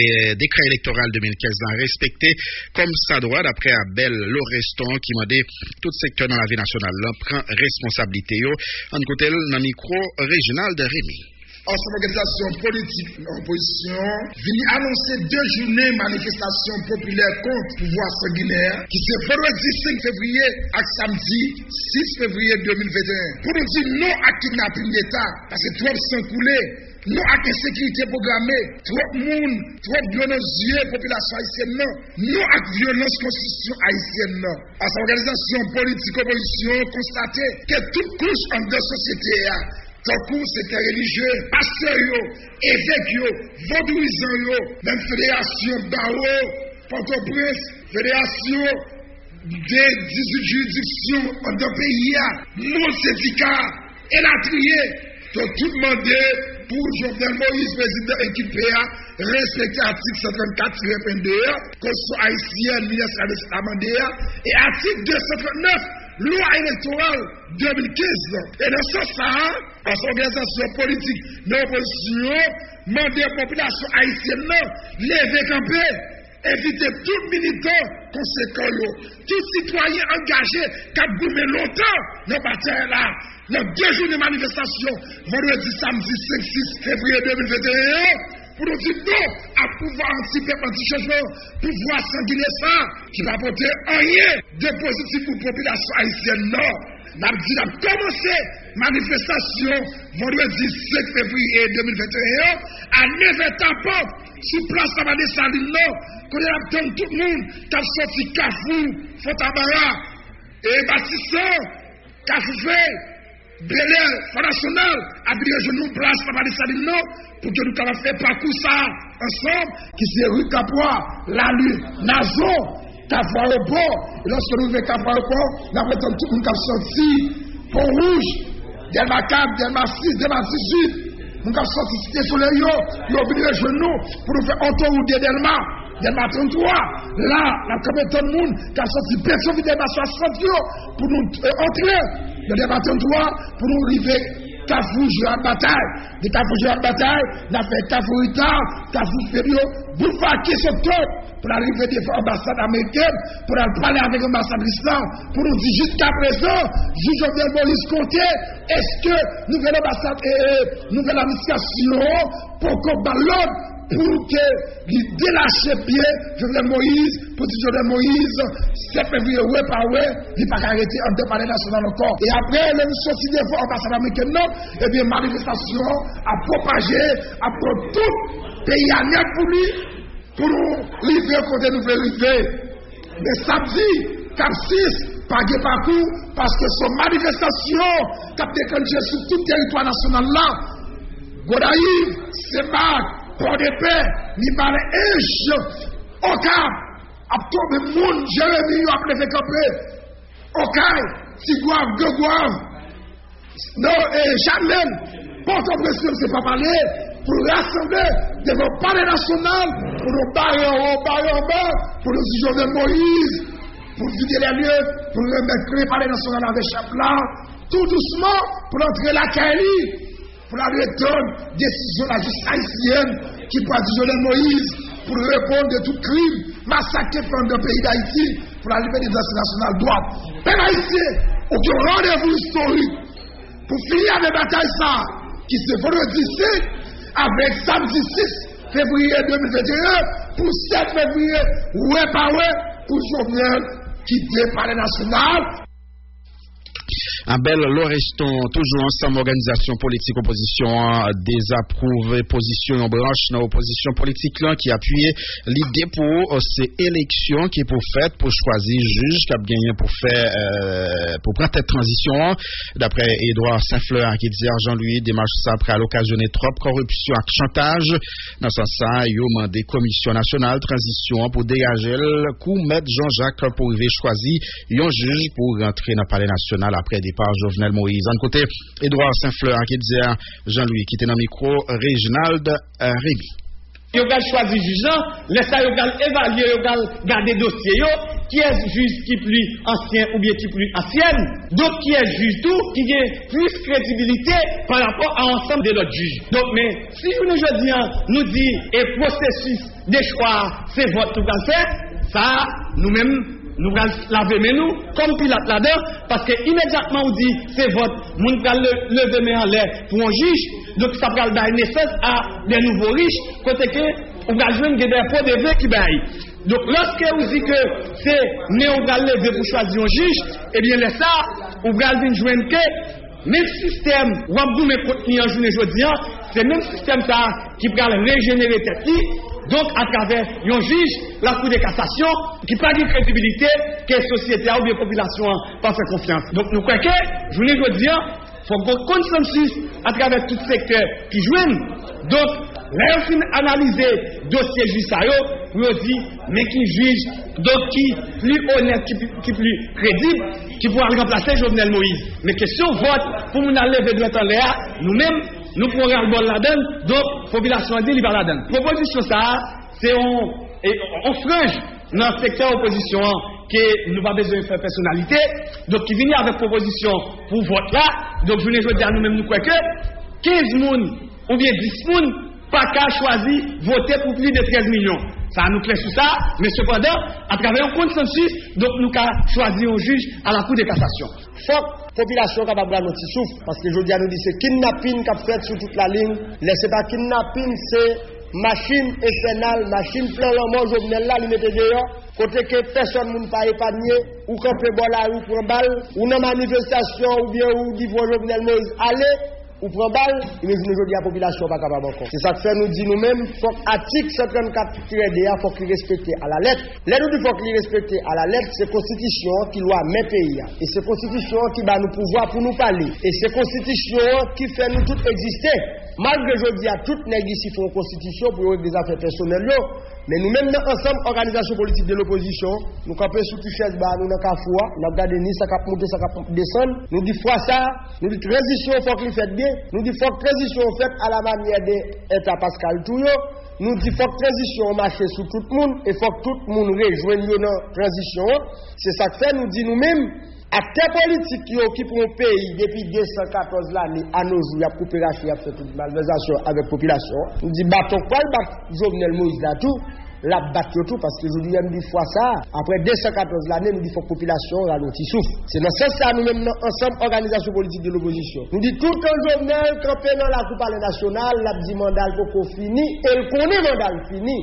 e dekrè elektoral de mil kenz la respekte kòm sa dwa, daprè Abel Loreston, ki mande tout sektè nan lavi nasyonal lan pran responsablite yo. Ann koute l nan mikwo Reginald Remy. Ansanm òganizasyon politik nan opozisyon vini anonse de jounen manifestasyon popilè kont pouvwa sanginè ki se vandredi senk fevriye ak samdi sis fevriye de mil venteyen pou nou di non ak kidnaping Leta, paske twòp san koule, non ak ensekirite pwograme, twòp moun, twòp dlo nan zye popilasyon ayisyèn nan, non ak vyolans konstitisyon ayisyèn nan. Ansanm òganizasyon politik opozisyon konstate ke tout kouch anndan sosyete a, tankou sektè relijye, pastè yo, evèk yo, vodouyizan yo, menm federasyon bawo Pòtoprens, federasyon de dizuit jiridiksyon anndan peyi a, moun sendika, elatriye, yo tout mande pou Jovenel Moïse, prezidan enkipe a, respekte atik san trannkat tirè venndez a, konstitisyon ayisyèn mil nèf san vennsèt la mande a, e atik de san trannèf, lwa elektoral de mil kenz la. E nan sans sa a, ansanm òganizasyon politik nan opozisyon mande popilasyon ayisyèn nan leve kanpe, envite tout militan konsekan yo, tout sitwayen angaje k ap goumen lontan nan batay la, nan de jounen manifestasyon, vandredi, samdi senk, sis fevriye de mil venteyen an, pou nou di non ak pouvwa anti-pèp, anti-chanjman, pouvwa sanginè sa a, ki pa pote anyen de pozitif pou popilasyon ayisyèn nan. N ap di n ap kòmanse manifestasyon vandredi senk fevriye de mil venteyen an a nevè tapan sou plas Laba Desalin nan, kote n ap tann tout moun k ap sòti Kafou Fontabara, e Matisan, Kafou Fèy, Bèlè, Fò Nasyonal, ap vin rejwenn nou plas Laba Desalin nan, pou ke nou kapab fè pakou sa a ansanm, ki se ri Kapwa, Lalin, Nazon, Kafou Ayewopò. E lòske nou rive Kafou Ayewopò, n ap tann tout moun k ap sòti Pon Wouj, Dèlma kat, Dèlma sis, Dèlma dizuit. Moun k ap sòti Site Solèy yo, yo vin rejwenn nou pou nou fè otowout de Dèlma, Dèlma tranntwa. La, n ap kanpe tann moun k ap sòti Petyonvil, Dèlma swasant yo, pou nou, eh, antre nan Dèlma tranntwa, pou nou rive Kafou Jeran Batay. De Kafou Jeran Batay, n ap fè Kafou Rita, Kafou Fedyo, boulva kenz oktòb, pou n al rive devan anbasad amerikèn, pou n al pale avèk anbasadris la, pou nou di jiskaprezan, jij Jovenel Moïse kote, èske nouvèl anbasad, e, e, nouvèl administrasyon poko ba l lòd pou ke li delache pye Jovenel Moïse, pou di Jovenel Moïse, sèt fevriye wè pa wè, li pa ka rete anndan Palè Nasyonal ankò. E apre, lè nou sòti devan anbasad amerikèn nan, ebyen, manifestasyon an ap pwopaje, ap pran tout peyi a nèt pou li, pou nou rive kote nou vle rive. Men samdi k ap sis pa gen pakou, paske se yon manifestasyon k ap deklanche sou tout teritwa nasyonal la. Gonayiv, Senmak, Pòdepè, Mibalè, Ench, Okap, ap tonbe moun, Jeremi yo ap leve kanpe. Okay, Tigwav, Grangwav, non, e, Chadlenn, Pòtoprens menm se pa pale, pou rasanble devan Palè Nasyonal, pou nou bare anwo, bare anba, pou nou di Jovenel Moïse, pou vide lè lye, pou remèt kle Palè Nasyonal avèk chèf la, tou dousman, pou l antre lakay li, pou l al retann desizyon lajistis ayisyèn ki pral di Jovenel Moïse pou l reponn de tout krim, masak ke fè anndan peyi Dayiti, pou l al rive devan Lasanble Nasyonal dwat. Pèp ayisyen, ou gen yon randevou istorik pou fini avèk batay sa a, ki se vandredi senk, avèk samdi sis fevriye de mil venteyen, pou sèt fevriye, wè pa wè, pou Jovenel kite Palè Nasyonal. Abel Loreston, toujou ansanm òganizasyon politik opozisyon an, dezapwouve pozisyon yon branch nan opozisyon politik lan ki apiye lide pou, euh, se eleksyon ki pou fèt pou chwazi jij k ap genyen pou fè, euh, pou pran tèt tranzisyon an. Daprè Edouard Saint-Fleur ak Etzer Jean-Louis, demach sa pral okazyone twòp kòripsyon ak chantaj. Nan sans sa, yo mande Komisyon Nasyonal Tranzisyon an pou degaje l kou Mèt Jean Jacques pou rive chwazi yon jij pou rantre nan Palè Nasyonal apre depa Jovenel Moïse. Ann koute Edouard Saint-Fleur ak Etzer Jean-Louis ki te nan mikwo Reginald, euh, Rémy. Yo pral chwazi jij lan, lè sa yo pral evalye, yo pral gade dosye yo, kiyès jij ki pli ansyen oubyen ki pli ansyèn, donk kiyès jij tou ki gen plis kredibilite pa rapò a ansanm de lòt jij. Donk, men, si jounen jodi a, nou di e pwosesis de chwa a, se vòt nou pral fè, sa a, nou menm, nou pral lave men nou, kòm Pilat ladan, paske imedyatman ou di se vòt, moun pral le- leve men anlè pou yon jij, donk sa pral bay nesans a de nouvo jij, kote ke ou pral jwenn gen de po de ve ki bay. Donk, lòske ou di ke se men ou pral leve pou chwazi yon jij, ebyen, lè sa, ou pral vin jwenn ke menm sistèm w ap goumen kont li an jounen jodi a, se menm sistèm sa a ki pral rejenere tèt li, donk atravè yon jij Lakou de Kasasyon ki pa gen kredibilite ke sosyete a oubyen popilasyon an pa fè konfyans. Donk nou kwè ke jounen jodi a, fòk gen konsansis atravè tout sektè ki jwenn. Donk, lè yo fin analize dosye jij sa yo, pou yo di, men ki jij, donk ki pli onèt, ki pli, ki pli kredib, ki pou al ranplase Jovenel Moïse. Men kesyon vòt pou moun al leve dwèt anlè a, nou menm, nou pran ralbòl ladan l, donk popilasyon an di li pa ladan l. Pwopozisyon sa a, se yon, e, yon franj nan sektè opozisyon an ke nou pa bezwen fè pèsonalite, donk ki vini avèk pwopozisyon pou vòt la. Donk jounen jodi a, nou menm nou kwè ke kenz moun oubyen dis moun pa ka chwazi vote pou plis de trèz milyon. Sa a nou klè sou sa, men sepandan, atravè yon konsansis, donk nou ka chwazi yon jij a Lakou de Kasasyon. Fòk popilasyon kapab pran yon ti souf, paske jodi a nou di se kidnapin k ap fèt sou tout lalin. Lè se pa kidnapin, se machin enfènal, machin plan lanmò Jovenel la, li mete deyò, kote ke pèsòn moun pa epanye, ou kanpe bò lari, ou pran bal, ou nan manifestasyon, oubyen ou di pran Jovenel Moïse ale, ou pran bal, ebyen jounen jodi a popilasyon pa kapab ankò. Se sa k fè nou di nou menm, fòk atik san trannkat tirè de a, fòk li respekte alalèt. Lè nou di fòk li respekte alalèt, se konstitisyon an ki lwa men peyi a. E se konstitisyon an ki ba nou pouvwa pou nou pale. E se konstitisyon an ki fè nou tout egziste. Malgre jodi a, tout nèg isi fè yon konstitisyon pou yo regle zafè pèsonèl yo, men nou menm nan ansanm òganizasyon politik de lopozisyon, nou kanpe sou ti chèz ba nou nan kafou a, n ap gade ni sa k ap moute, sa k ap desann. Nou di fwa sa a, nou di tranzisyon fòk li fèt byen, nou di fòk tranzisyon fèt a la manyè de Eta Pascal Touyo, nou di fòk tranzisyon an mache sou tout moun, e fòk tout moun rejwenn yo nan tranzisyon an. Se sa k fè nou di nou menm, aktè politik yo ki pou yon peyi depi de san katòz lane a no jou, y ap koupe rache, y ap fè tout malvèzasyon avèk popilasyon an. Nou di baton k pral bat Jovenel Moïse la tou, l ap bat yo tou, paske jodi a m di fwa sa a, apre de san katòz lane, nou di fòk popilasyon an rale yon ti souf. Se nan sans sa a nou menm nan ansanm òganizasyon politik de lopozisyon, nou di toutan Jovenel kanpe nan lakou Palè Nasyonal, l ap di manda l poko fini, e l konnen manda l fini.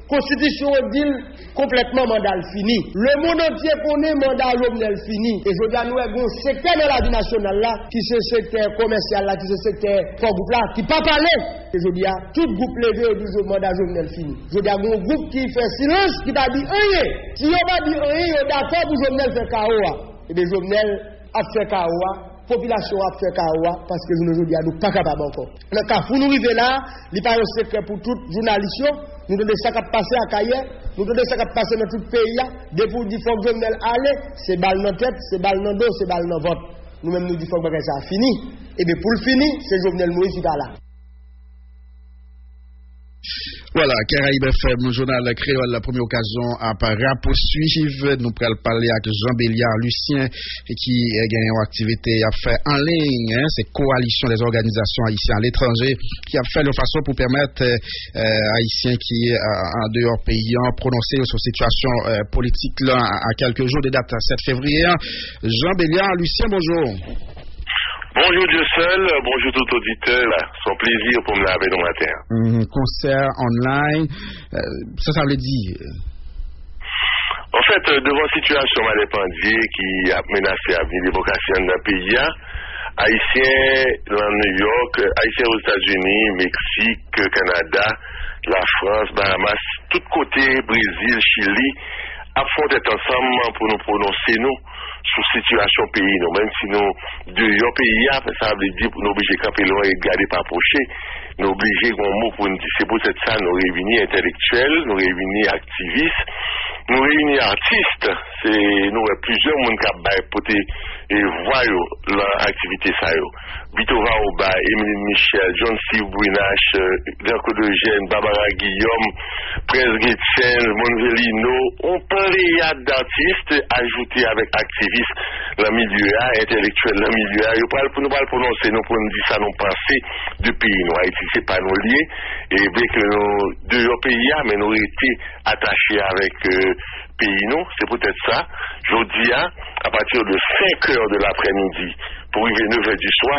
Konstitisyon an di l konplètman manda l fini. Lemonn antye konnen manda Jovenel fini. E jodi a nou wè gen yon sektè nan lavi nasyonal la ki se sektè komèsyal la, ki se sektè fò gwoup la, ki pa pale. E jodi a, tout gwoup leve yo di jo- manda Jovenel fini. Jodi a, gen yon gwoup ki fè silans, ki pa di anyen. Si yo pa di anyen, yo dakò pou Jovenel fè kawo a. Ebyen, Jovenel ap fè kawo a, popilasyon an ap fè kawo a, paske jounen jodi a, nou pa kapab ankò. Nan kafou nou rive la a, li pa yon sekrè pou tout jounalis yo. Nou tande sa k ap pase Akayè, nou tande sa k ap pase nan tout peyi a. Depi w di fòk Jovenel ale, se bal nan tèt, se bal nan do, se bal nan vant. Nou menm nou di fòk bagay sa a fini. Ebyen, pou l fini, se Jovenel Moïse ki pa la. Vwala, Caraïbes F M, jounal kreyòl, premye okazyon ap rapousuiv. Nou pral pale ak Jean Béliard Lucien, ki, eh, gen yon aktivite y ap fè an liy, en, se Coalition des organisations haïtiennes à l'étranger, ki ap fè l yon fason pou pèmèt, eh, Ayisyen ki, eh, an deyò peyi an pwononse yo sou sitiyasyon, eh, politik la a, a kèlke jou de dat sèt fevriye an. Jean Béliard Lucien, bonjou. Bonjou Dieuseul, bonjou tout oditè. Se yon plezi pou m la avè nou maten an. Mhm, konsè online, eh, sa sa vle di? Anfèt, devan sitiyasyon malè pandye ki ap menase avni demokrasi anndan peyi a, Ayisyen nan New York, Ayisyen Ozetazini, Meksik, Kanada, Lafrans, Bahamas, tout kote, Brezil, Chili, ap fè yon tèt ansanm pou nou pwononse nou sou sitiyasyon peyi nou. Menm si nou deyò peyi a, sa vle di nou oblije kanpe lwen e gade pa pwoche. Nou oblije gen yon mo pou n di. Se poutèt sa nou reyini entèlektyèl, nou reyini aktivis, nou reyini atis. Se, nou wè plizyè moun k ap bay, pote e vwa yo lan aktivite sa yo. Vito Vaoba, Emeline Michel, John Steve Brunache, Jean Claude Eugène, Barbara Guillaume, Prince Getsen, Monvelino, yon pleyad datis ajoute avèk aktivis lan milye a, entèlektyèl lan milye a, yo pral pou nou pral pwononse nou pou n di sa nou panse de peyi nou. Ayiti se pa nou l ye, e byen ke nou deyò peyi a, men nou rete atache avèk peyi nou. Se poutèt sa, jodi a, apati de senk è de laprèmidi pou rive nèf è di swa,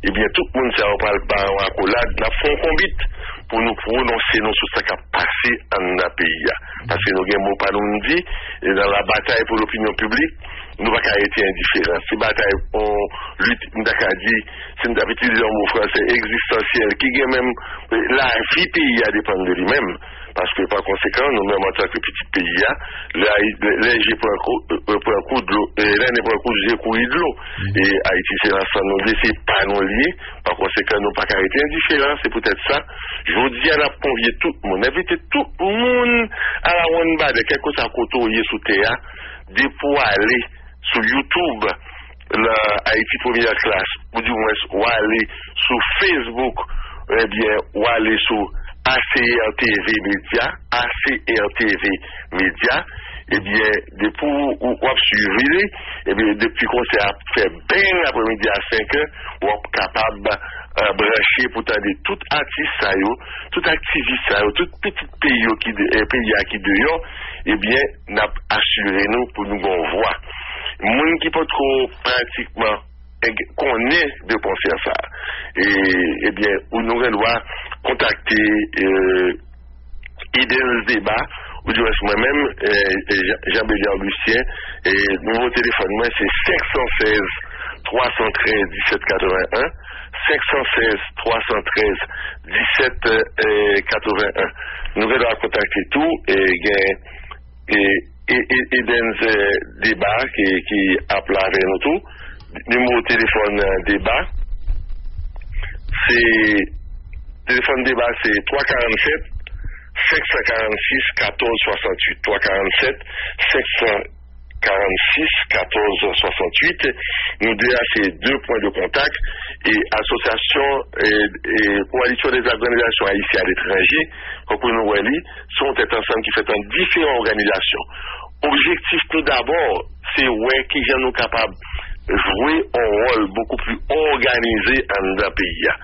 ebyen tout moun sa yo pral ba yon akolad, n ap fè yon konbit pou nou pwononse nou sou sa k ap pase anndan peyi a. Paske nou gen mo pa nou n di, e nan la batay pou lopinyon piblik, nou pa ka rete endiferan. Se batay, yon lit, m ta ka di, si m t ap itilize yon mo fransè, egzistansyèl, ki gen menm, lavi peyi a depann de li menm. Paske pa konsekan, nou menm antanke pitit peyi a, lè, lè je pran kou, pran kou dlo, lè nen pran kou, je kouri dlo. E Ayiti se nan san nou l ye, se pa nou l ye. Pa konsekan, nou pa ka rete endiferan. Se poutèt sa, jodi a n ap konvye tout moun, envite tout moun arawonnbadè, kèlkeswa kote w ye sou tè a, depi w ale sou YouTube, nan Ayiti Premyè Klas, ou dimwens w ale sou Facebook, ebyen, w ale sou A C R T V Media, A C R T V Media, ebyen, depi w, w ap swiv li, ebyen, depi konsè a ap fè beng aprèmidi a senk è, w ap kapab, eh, branche pou tande tout atis sa yo, tout aktivis sa yo, tout pitit peyi yo ki de-, eh, peyi a ki deyò, ebyen, n ap asire nou pou nou gen yon vwa. Moun ki potko pratikman konnen de konsè sa, e, ebyen, ou nou gen dwa kontakte, eh, Edens Deba, ou dimwens mwen menm, eh, eh, Jean, Jean Belial Lucien, e nimewo telefòn mwen se senk san sèz twa san trèz disèt katreven en, senk san sèz twa san trèz disèt katreven en. Nou gen dwa kontakte tou, e gen, e, e, e, Edens, eh, Deba ki, ki ap la avè nou tou. Nimewo telefòn, eh, Deba, se, telefòn Deba se twa karannsèt, senk san karann sis, katòz swasanntuit, twa karannsèt, senk san karann sis, katòz swasanntuit. Nou de a se de pwen de kontak, e asosyasyon, e, e Coalition des Organisations Haïtiennes à l'étranger, kòm nou wè li, se yon tèt ansanm ki fèt ant diferan òganizasyon. Objektif nou dabò, se wè kijan nou kapab jwe yon wòl bokou pli òganize anndan peyi a.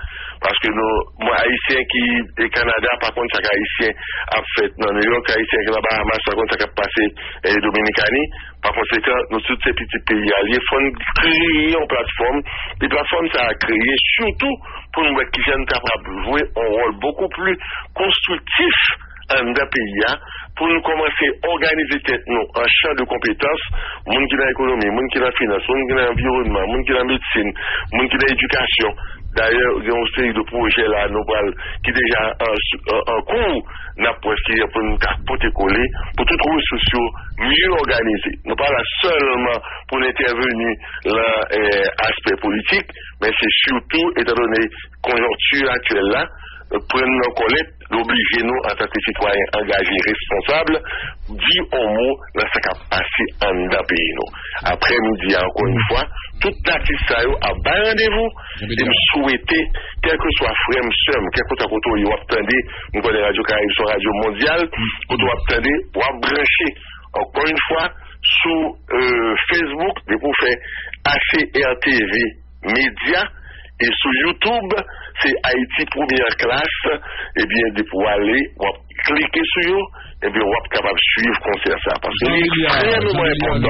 Paske nou, mwen, Ayisyen ki, e, Kanada pa konn sa k Ayisyen ap fèt nan Nouyòk, Ayisyen ki nan Bahamas pa konn sa k ap pase, e, Dominikani. Pa konsekan, nou tout se pitit peyi a l ye. Fò n kreye yon platfòm. E platfòm sa a kreye sitou pou n wè kijan n kapab jwe yon wòl bokou pli konstriktif anndan peyi a, pou nou kòmanse òganize tèt nou an chan de konpetans, moun ki nan ekonomi, moun ki nan finans, moun ki nan anviwònman, moun ki nan medsin, moun ki nan edikasyon. Dayè, gen yon seri de pwojè la, nou pral, ki deja an, an, an kou, n ap wè kijan pou nou ka pote kole, pou tout resous yo mye òganize. Nou pa la sèlman pou n entèveni nan, eh, aspè politik, men se sitou, etandone konjonkti aktyèl la, pran n nan kòlèt, l oblije nou, antanke sitwayen angaje, responsab, di yon mo nan sa k ap pase anndan peyi nou. Aprèmidi a, ankò yon fwa, tout atis sa yo ap bay randevou, e m swete, kèlkeswa frè m, sè m, kèlkeswa kote w ye, w ap tande, m konnen Radyo Karayib se yon radyo mondyal, kote w ap tande, w ap branche, ankò yon fwa, sou, euh, Facebook, depi w fè A C R T V Media, e sou YouTube, se Ayiti Premyè Klas, ebyen, depi w ale, w ap klike sou yo, ebyen, w ap kapab swiv konsè sa. Paske li ekstrèmeman enpòtan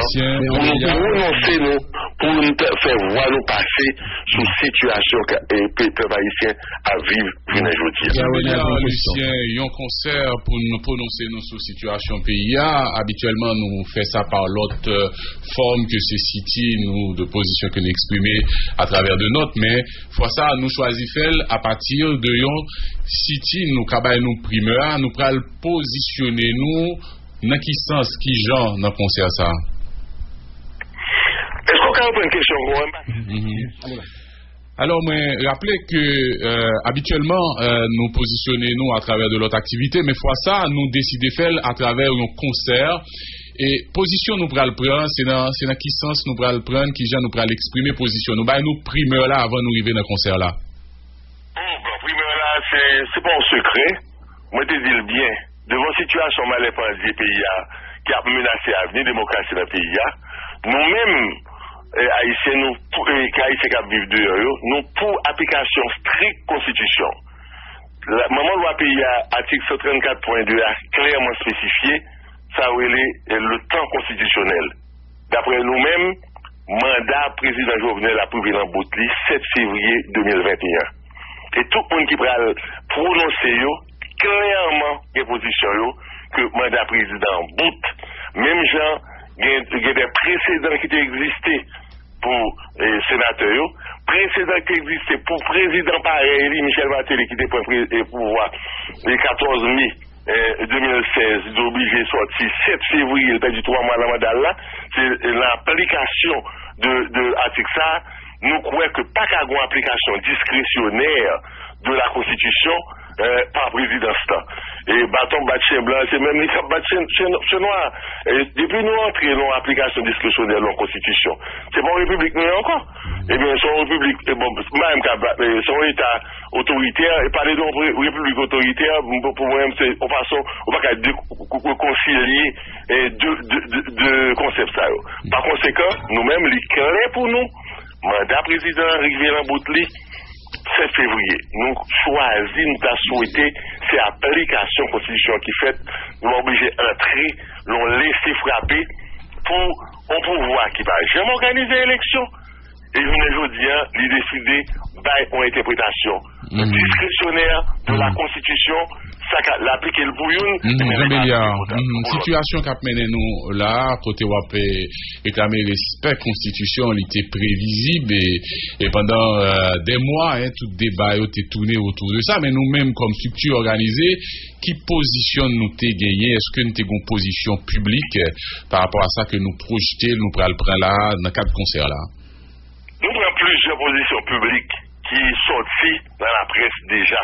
pou nou pwononse nou, pou nou fè vwa nou pase sou sitiyasyon ke, e, pe-, pèp ayisyen ap viv jounen jodi a. Jean Belial Lucien, yon konsè pou nou pwononse nou sou sitiyasyon peyi a. Abityèlman, nou fè sa pa lòt, euh, fòm ke se sit-in ou de pozisyon ke nou eksprime atravè de nòt, men fwa sa a, nou chwazi fè l apati de yon sit-in, nou ka bay nou primè a, nou pral pozisyone nou nan ki sans, ki jan nan konsè sa a. Èske w ka reprann kesyon ankò? Mhm. Alò, mwen raple ke, euh, abityèlman, euh, nou pozisyone nou atravè de lòt aktivite, men fwa sa a, nou deside fè l atravè yon konsè E pozisyon nou pral pran, se nan, se nan ki sans nou pral pran, ki jan nou pral eksprime pozisyon nou. Bay nou primè la avan nou rive nan konsè la. Bon, bon, primè la, se, se pa yon sekrè. Mwen te di l byen. Devan sitiyasyon malè pandye peyi a, ki ap menase avni demokrasi nan peyi a, nou menm, eh, Ayisyen, nou pou, eh, Ayisyen k ap viv deyò yo, nou pou aplikasyon strik konstitisyon. La, manman lwa peyi a, atik san trannkat pwen de a, klèman espesifye, sa yo rele, eh, le temps constitutionnel. Daprè nou menm, manda prezidan Jovenel ap rive nan bout li sèt fevriye de mil venteyen. E tout moun ki pral pwononse yo, klèman gen pozisyon yo ke manda prezidan an bout. Menm jan gen, gen de presedan ki te egziste pou, eh, senatè yo, presedan ki te egziste pou prezidan parèy li, Michel Martelly, ki te pran pre-, eh, pouvwa le katòz me, eh, de mil sèz, li te oblije sòti sèt fevriye, li pèdi twa mwa nan manda l la. Se nan aplikasyon de, de atik sa, nou kwè ke pa ka gen yon aplikasyon diskresyonè de la Constitution, eh, pa prezidans lan. E baton bat chen blan, se menm li k ap bat chen, chen, chen nwa. E depi nou antre nan aplikasyon diskresyonè nan konstitisyon, se pa yon repiblik nou ye ankò. Ebyen, se yon repiblik, e bon, m pa menm ka bat, e se yon eta otoritè, e pale de yon re-, repiblik otoritè, m, pou mwen, se yon fason, ou pa ka de-, rekonsilye, e, de, de, de, de konsèp sa yo. Pa konsekan, nou menm, li klè pou nou, manda prezidan an rive nan bout li, sèt fevriye. Nou chwazi, nou ta swete, se aplikasyon konstitisyon ki fèt, nou pa oblije antre nan yon lese frape pou yon pouvwa ki pa janm òganize eleksyon, e jounen jodi a, li deside bay yon entèpretasyon diskresyonè de la konstitisyon, sa ka, l aplike l pou youn, men li pa aplike l pou lòt. Sitiyasyon k ap mennen nou la, kote w ap, eh, reklame respè konstitisyon, li te previzib, e, e pandan, eh, dè mwa, en, tout deba yo te tounen otou de sa, men nou menm, kòm estrikti òganize, ki pozisyon nou te genyen? Èske nou te gen yon pozisyon piblik, eh, pa rapò a sa ke nou pwojte, nou pral pran la, nan kad konsè la? Nou pran plizyè pozisyon piblik ki sòti nan laprès deja.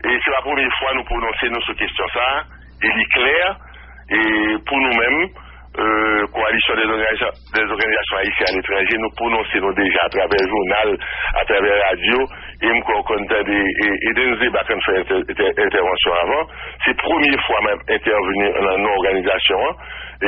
E se pa premye fwa nou pwononse nou sou kesyon sa a, e li klè, e pou nou menm, euh, Coalition des Organisations, des Organisations Haïtiennes à l'étranger, nou pwononse nou deja atravè jounal, atravè radyo, e m kwè w konn tande, e, e Denz Deba konn fè entè-, entè-, entèvansyon avan. Se premye fwa m ap entèvni nan non òganizasyon an,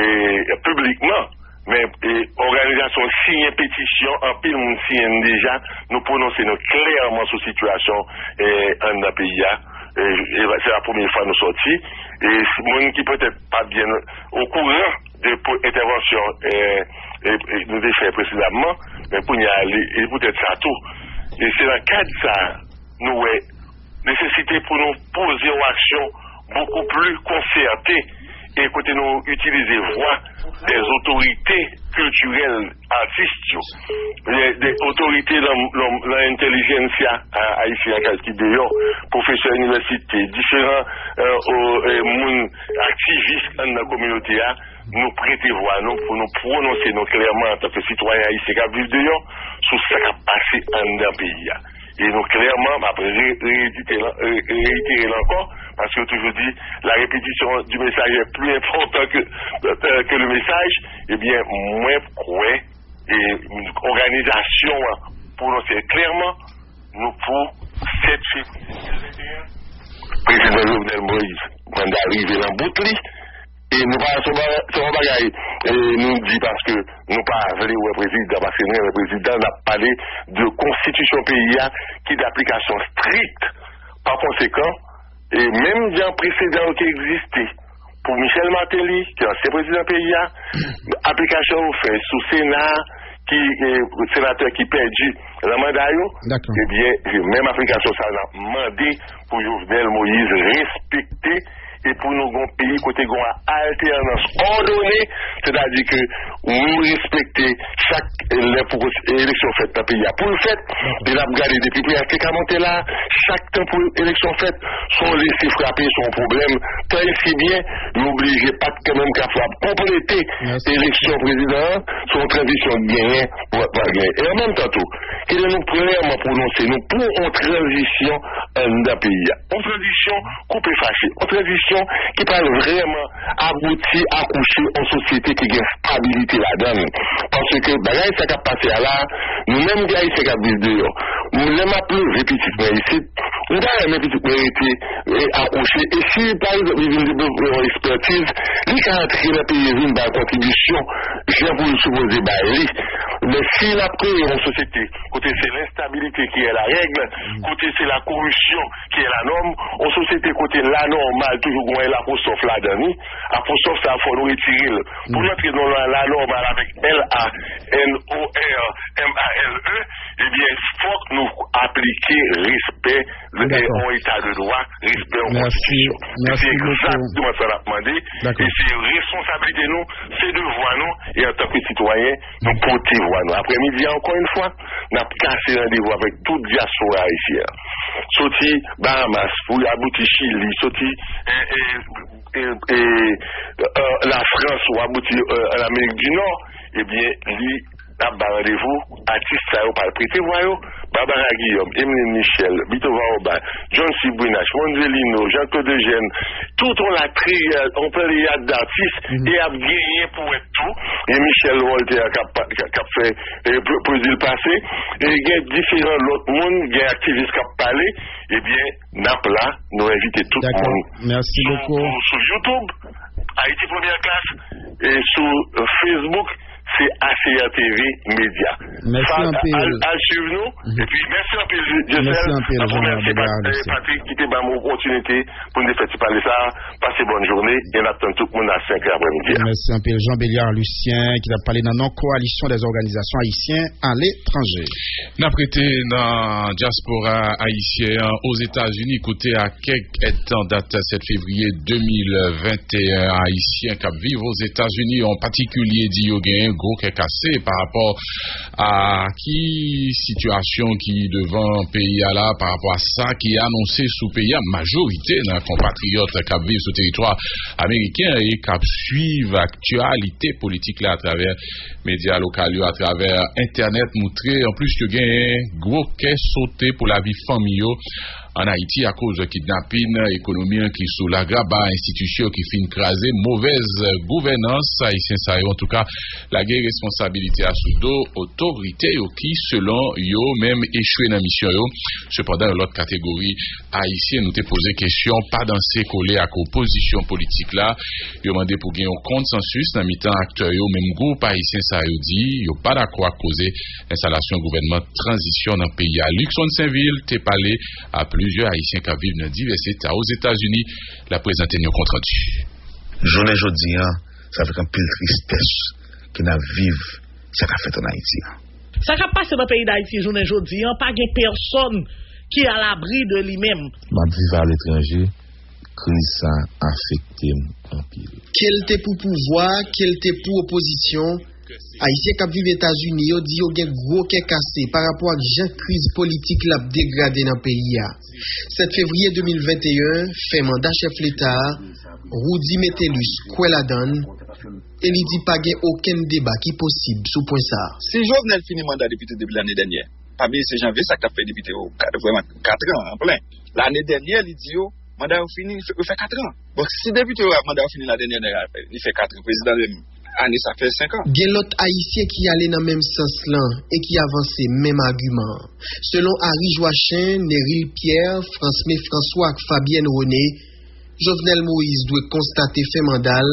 e piblikman. Men, e, òganizasyon siyen petisyon, anpil moun siyen l deja, nou pwononse nou klèman sou sitiyasyon, e, anndan peyi a. E, e, se la premye fwa nou sòti. E, s-, moun ki petèt pa byen okouran de po-, entèvansyon, e, e, e, nou te fè presedamman, men kounye a, li, e poutèt sa tou. E se nan kad sa, nou wè nesesite pou nou poze yon aksyon bokou pli konsète e kote nou itilize vwa dè otorite kiltirèl, atis yo, dè, dè otorite nan, nan, nan entèlijensya a-, ayisyen an ki deyò, pwofesè inivèsite, diferan, euh, o, euh, moun aktivis anndan kominote a, nou prete vwa nou pou nou pwononse nou klèman antanke sitwayen ayisyen k ap viv deyò sou sa k ap pase anndan peyi a. E nou klèman, m ap re-, reyedite l an-, re-, reyitere l ankò, paske yo toujou di, la répétition du message est plus important que, euh, que le message. Ebyen, mwen kwè, e òganizasyon an pwononse l klèman, nou pou sèt fevriye de mil venteyen, Prezidan Jovenel Moïse, manda rive nan bout li, e nou pa, se pa, se pa bagay, e nou di paske nou pa vle wè prezidan, paske nou renmen prezidan, n ap pale de konstitisyon peyi a ki d aplikasyon strik. Pa konsekan, e menm jan presedan yo ki egziste pou Michel Martelly, ki ansyen prezidan peyi a, aplikasyon yo fè sou Sena, ki, e, senatè ki pèdi nan manda yo, ebyen, menm aplikasyon sa a n ap mande pou Jovenel Moïse respekte e pou nou gon peyi kote gon altènans òdone, sètadi ke nou respekte chak lè pou eleksyon fèt nan peyi a pou l fèt, e n ap gade depi priyè te ka monte la, chak tan pou eleksyon fèt, se yon lese frape, se yon pwoblèm, tan e si byen, yo oblije pa t kanmenm kapab konplete eleksyon prezidan an, se yon tranzisyon k genyen, pou pa genyen. E an menm tan tou, e lè nou prè a pwononse nou pou yon tranzisyon anndan peyi a. Yon tranzisyon koupe fache. Yon tranzisyon ki pral vrèman abouti, akouche yon sosyete ki gen estabilite ladan l. Paske bagay sa k ap pase a la, nou menm ki Ayisyen k ap viv deyò, lè m ap leve pitit mwen isit, m ta renmen pitit mwen rete, e, akouche. E si, pa egzanp, li vin devlope yon ekspètiz, li ka antre nan peyi, vin bay kontribisyon, jan pou l sipoze bay li. Men si n ap kreye yon sosyete kote se lenstabilite ki è la règ, kote se la koripsyon ki è la nòm, yon sosyete kote la nòmal toujou gen yon apostwòf ladan li, apostwòf sa a fò nou retire l. Pou n antre nan la, la nòmal avèk L A N O R M A L E, ebyen, fòk nou aplike respè, e, yon eta de dwa, respè yon konstitisyon. E se egzakteman sa n ap mande. E se responsablite nou, se devwa nou, e antanke sitwayen, nou pote vwa nou. Aprèmidi a, ankò yon fwa, n ap kase randevou avèk tout dyaspora ayisyen an. Soti Bahamas pou abouti Chili, soti, e, e, e, e, e, Lafrans ou abouti, e, an Amerik di Nò, ebyen, li ap bay randevou atis sa yo pral prete vwa yo, Barbara Guillaume, Emeline Michel, Bitova Obal, John C. Brunache, Monzelino, Jean-Claude Eugène, tout yon latriyad, yon pleyad datis, e ap genyen pou wè tou, e Michel Voltaire k ap, k ap fè, e, pwezi l pase, e gen diferan lòt moun, gen aktivis k ap pale, ebyen, n ap la, nou envite tout moun sou, sou YouTube, Ayiti Premyè Klas, e sou, e, Facebook, se A C R T V Media. Mèsi anpil. Al, al swiv nou. Epi, mèsi anpil, Dieuseul. Mèsi anpil, Jeneralman, Patrick, ki te ban m opòtinite pou n te fè ti pale sa a. Pase bòn jounen, e n ap tann tout moun a senk è aprèmidi a. Mèsi anpil, Jean Béliard Lucien, ki t ap pale nan non Coalition des organisations haïtiennes à l'étranger. N ap rete nan dyaspora ayisyen an Ozetazini, kote a kèk èdtan dat sèt fevriye de mil venteyen, Ayisyen k ap viv Ozetazini an patikilye di yo genyen gwo kè kase pa rapò a ki sitiyasyon ki devan peyi a la, pa rapò a sa ki anonse sou peyi a. Majorite nan konpatriyòt k ap viv sou teritwa ameriken e k ap swiv aktyalite politik la atravè medya lokal yo, atravè entènèt, moutre anplis yo gen gwo kè sote pou lavi fanmi yo ann Ayiti akoz kidnapin, ekonomi an ki sou lagraba, enstitisyon ki fin kraze, movèz gouvènans. Ayisyen sa yo, antouka, lage responsabilite a sou do otorite yo ki, selon yo menm, echwe nan misyon yo. Sepandan, yon lòt kategori Ayisyen, nou te poze kesyon pa danse kole ak opozisyon politik la. Yo mande pou gen yon konsansis nan mitan aktè yo. Menm gwoup ayisyen sa yo di yo pa dakò ak koze enstalasyon gouvènman tranzisyon nan peyi a. Luckson Sainvil te pale a plizyè Ayisyen k ap viv nan divès eta Ozetazini. L ap prezante n yon kontrandi. Jounen jodi a, sa fè k anpil tristès ke n ap viv sa k ap fèt ann Ayiti a. Sa k ap pase nan peyi Dayiti jounen jodi a, pa gen pèsonn ki alabri de li menm. M ap viv aletranje, kriz sa afekte m anpil. Ke l te pou pouvwa, ke l te pou opozisyon, Ayisyen k ap viv Etazini yo di yo gen gwo kè kase pa rapò ak jan kriz politik la ap degrade nan peyi a. Sèt fevriye de mil venteyen, fen manda chèf leta a, Roudy Metellus kwè ladan l e li di pa gen okenn deba ki posib sou pwen sa a. Si Jovenel fini manda depite depi lane dènyè, pa bliye se Janvye sa k t ap fè depite yo ka-, vrèman katran an plen. Lane dènyè, li di yo, manda yo fini, li fè, yo fè katran. Bon, si depite yo, manda yo fini lane dènyè, li fè katran. Prezidan li menm, ane sa fè senk an. Gen lòt Ayisyen ki ale nan menm sans lan e ki avanse menm agiman an. Selon Harry Joachim, Neril Pierre, Fransmé François ak Fabienne René, Jovenel Moïse dwe konstate fen manda l,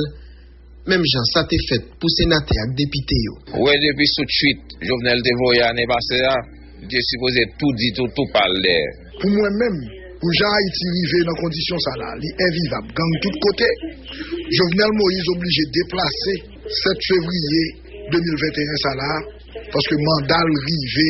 menm jan sa te fèt pou senatè ak depite yo. Ou wè depi sou tweet Jovenel te voye ane pase a, li te sipoze tou di tou, tou pa l dèyè. Pou mwen menm, pou jan Ayiti rive nan kondisyon sa la, li envivab, gang tout kote. Jovenel Moïse oblije deplase sèt fevriye de mil venteyen sa la, paske manda l rive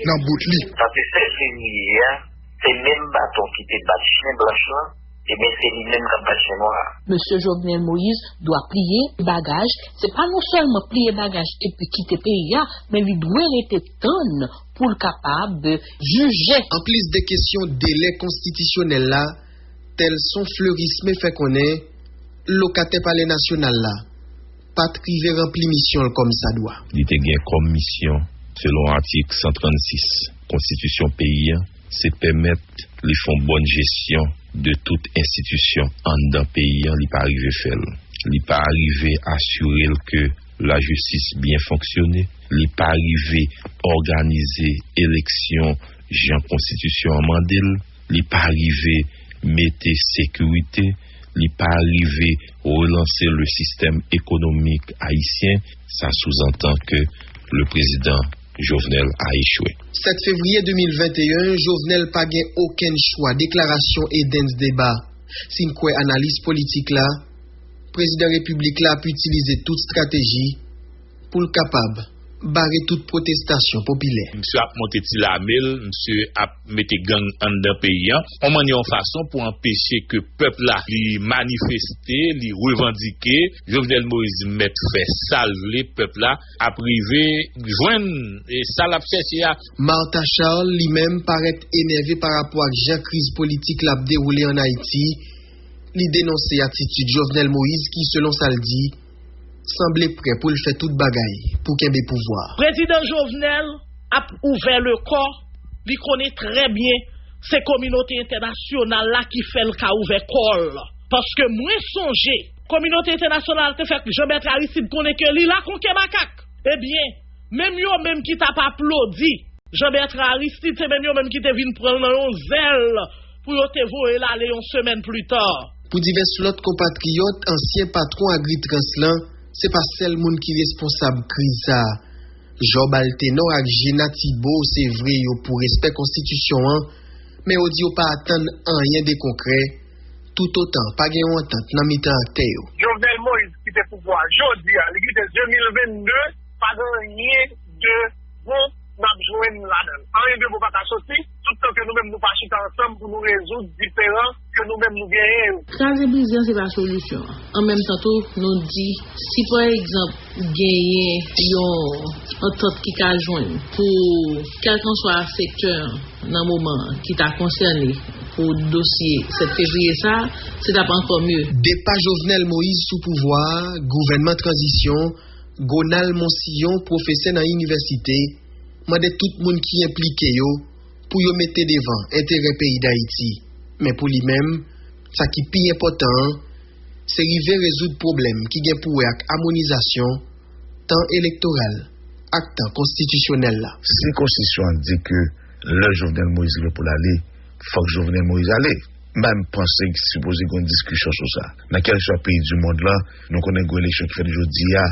nan bout li. Sa se sèt fevriye a, se menm baton ki te bat chen blanch lan, ebyen, se li menm k ap bat chen nwa a. Mesye Jovenel Moïse dwa pliye bagaj, se pa non sèlman pliye bagaj epi kite peyi a, men li dwe rete tann pou l kapab jije. Anplis de kesyon delè konstitisyonèl la, Telson Fleurismé fè konnen lokatè Palè Nasyonal la pa t rive ranpli misyon l kòmsadwa. Li te gen kòm misyon Selon atik san trannsis konstitisyon peyi a, se pèmèt li fè yon bòn jesyon de tout enstitisyon anndan peyi a, li pa rive fè l. Li pa rive asire l ke lajistis byen fonksyone, li pa rive òganize eleksyon jan konstitisyon an mande l, li pa rive mete sekirite, li pa rive relanse le sistèm ekonomik ayisyen, sa souzantan ke le prezidan Jovenel a echwe. Sèt fevriye de mil venteyen, Jovenel pa gen okenn chwa, deklarasyon Edens Deba. Si n kwè analis politik la, prezidan repiblik la ap itilize tout estrateji pou l kapab bare tout pwotestasyon popilè. Misye ap monte ti lame l, misye ap mete gang anndan peyi a, yon mannyè, yon fason pou anpeche ke pèp la li manifeste, li revandike. Jovenel Moïse mèt fè sa l vle, pèp la ap rive jwenn e sa l ap chèche a. Martha Charles, li menm, parèt enève pa rapò ak jan kriz politik la ap dewoule ann Ayiti. Li denonse atitid Jovenel Moïse ki, selon sa l di, sanble prè pou l fè tout bagay pou kenbe pouvwa a. Prezidan Jovenel ap ouvè lekò, li konnen trè byen se kominote entènasyonal la ki fè l ka ouvè kò l. Paske mwen sonje, kominote entènasyonal te fè Jean Bertrand Aristide konnen ke li la kon kè makak. Ebyen, menm yo menm ki t ap aplodi Jean Bertrand Aristide, se menm yo menm ki te vin pran l nan yon zèl pou yo te voye l ale yon semèn plita. Pou divès lòt konpatriyòt, ansyen patwon Agritrans lan se pa sèl moun ki responsab kriz sa a. Job Altenor ak Gena Thibault, se vre, yo pou respè konstitisyon an, men yo di yo pa atann anyen de konkrè, toutotan pa gen yon antant nan mitan aktè yo. Jovenel Moïse kite pouvwa a jodi a, li kite de mil vennde, pa gen anyen de bon n ap jwenn ladan l. Anyen de bon pa ka soti, tout tan ke nou menm nou pa chita ansanm pou nou rezoud diferan ke nou menm nou genyen yo. Kraze brize an se pa solisyon an. An menm tan tou, nou di, si pa egzanp genyen yon antant ki ka jwenn pou kèlkanswa sektè an nan moman an ki ta konsène pou dosye sèt fevriye sa a, se t ap ankò mye. Depa Jovenel Moïse sou pouvwa a, gouvènman tranzisyon, Gonal Monsiyon, pwofesè nan inivèsite, mande tout moun ki enplike yo pou yo mete devan enterè peyi Dayiti. Men pou li menm, sa ki pi enpòtan an, se rive rezoud pwoblèm ki gen pou wè ak amonizasyon tan elektoral ak tan konstitisyonèl la. Si konstitisyon an di ke lè Jovenel Moïse rive pou l ale, fòk Jovenel Moïse ale. M pa menm panse ki sipoze gen yon diskisyon sou sa. Nan kèlkeswa peyi di mond lan, nou konnen gen eleksyon ki fèt jodi a,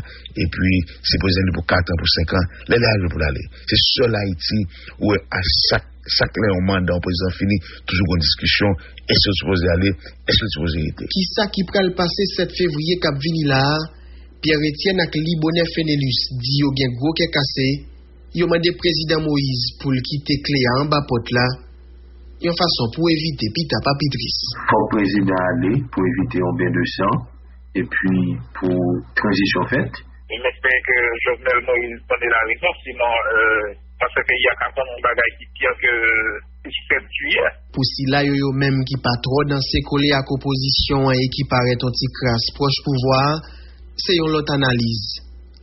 epi se prezidan li pou kat an, pou senk an, lè li ale pou l ale. Se sèl Ayiti ou wè a chak, chak lè yon manda yon prezidan fini, toujou gen yon diskisyon, èske l sipoze ale, èske l sipoze rete. Kisa ki pral pase sèt fevriye k ap vini la a? Pierre Etienne ak Libonè Fenelus di yo gen gwo kè kase, yo mande prezidan Moïse pou l kite kle a anba pòt la, yon fason pou evite pita pa pi tris. Fòk prezidan ale pou evite yon ben de san, epi pou tranzisyon fèt. M espere ke Jovenel Moïse tande la rezon, sinon, euh, paske peyi a ka pran yon bagay ki pi ke disèt jiyè. Pou sila yo, yo menm ki pa twò danse kole ak opozisyon an e ki parèt yon ti kras pwòch pouvwa a, se yon lòt analiz,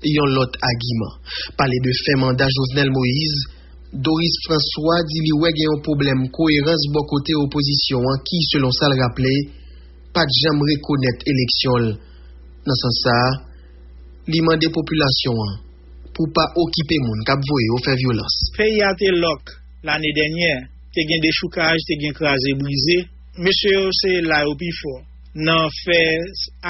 yon lòt agiman. Pale de fen manda Jovenel Moïse, Doris François di li wè gen yon pwoblèm koerans bò kote opozisyon an ki, selon sa l raple, pa t janm rekonèt eleksyon l. Nan sans sa a, li mande popilasyon an pou pa okipe moun k ap voye yo fè vyolans. Peyi a te lòk lane dènyè, te gen dechoukaj, te gen kraze brize. Mesye yo se la yo pi fò nan fè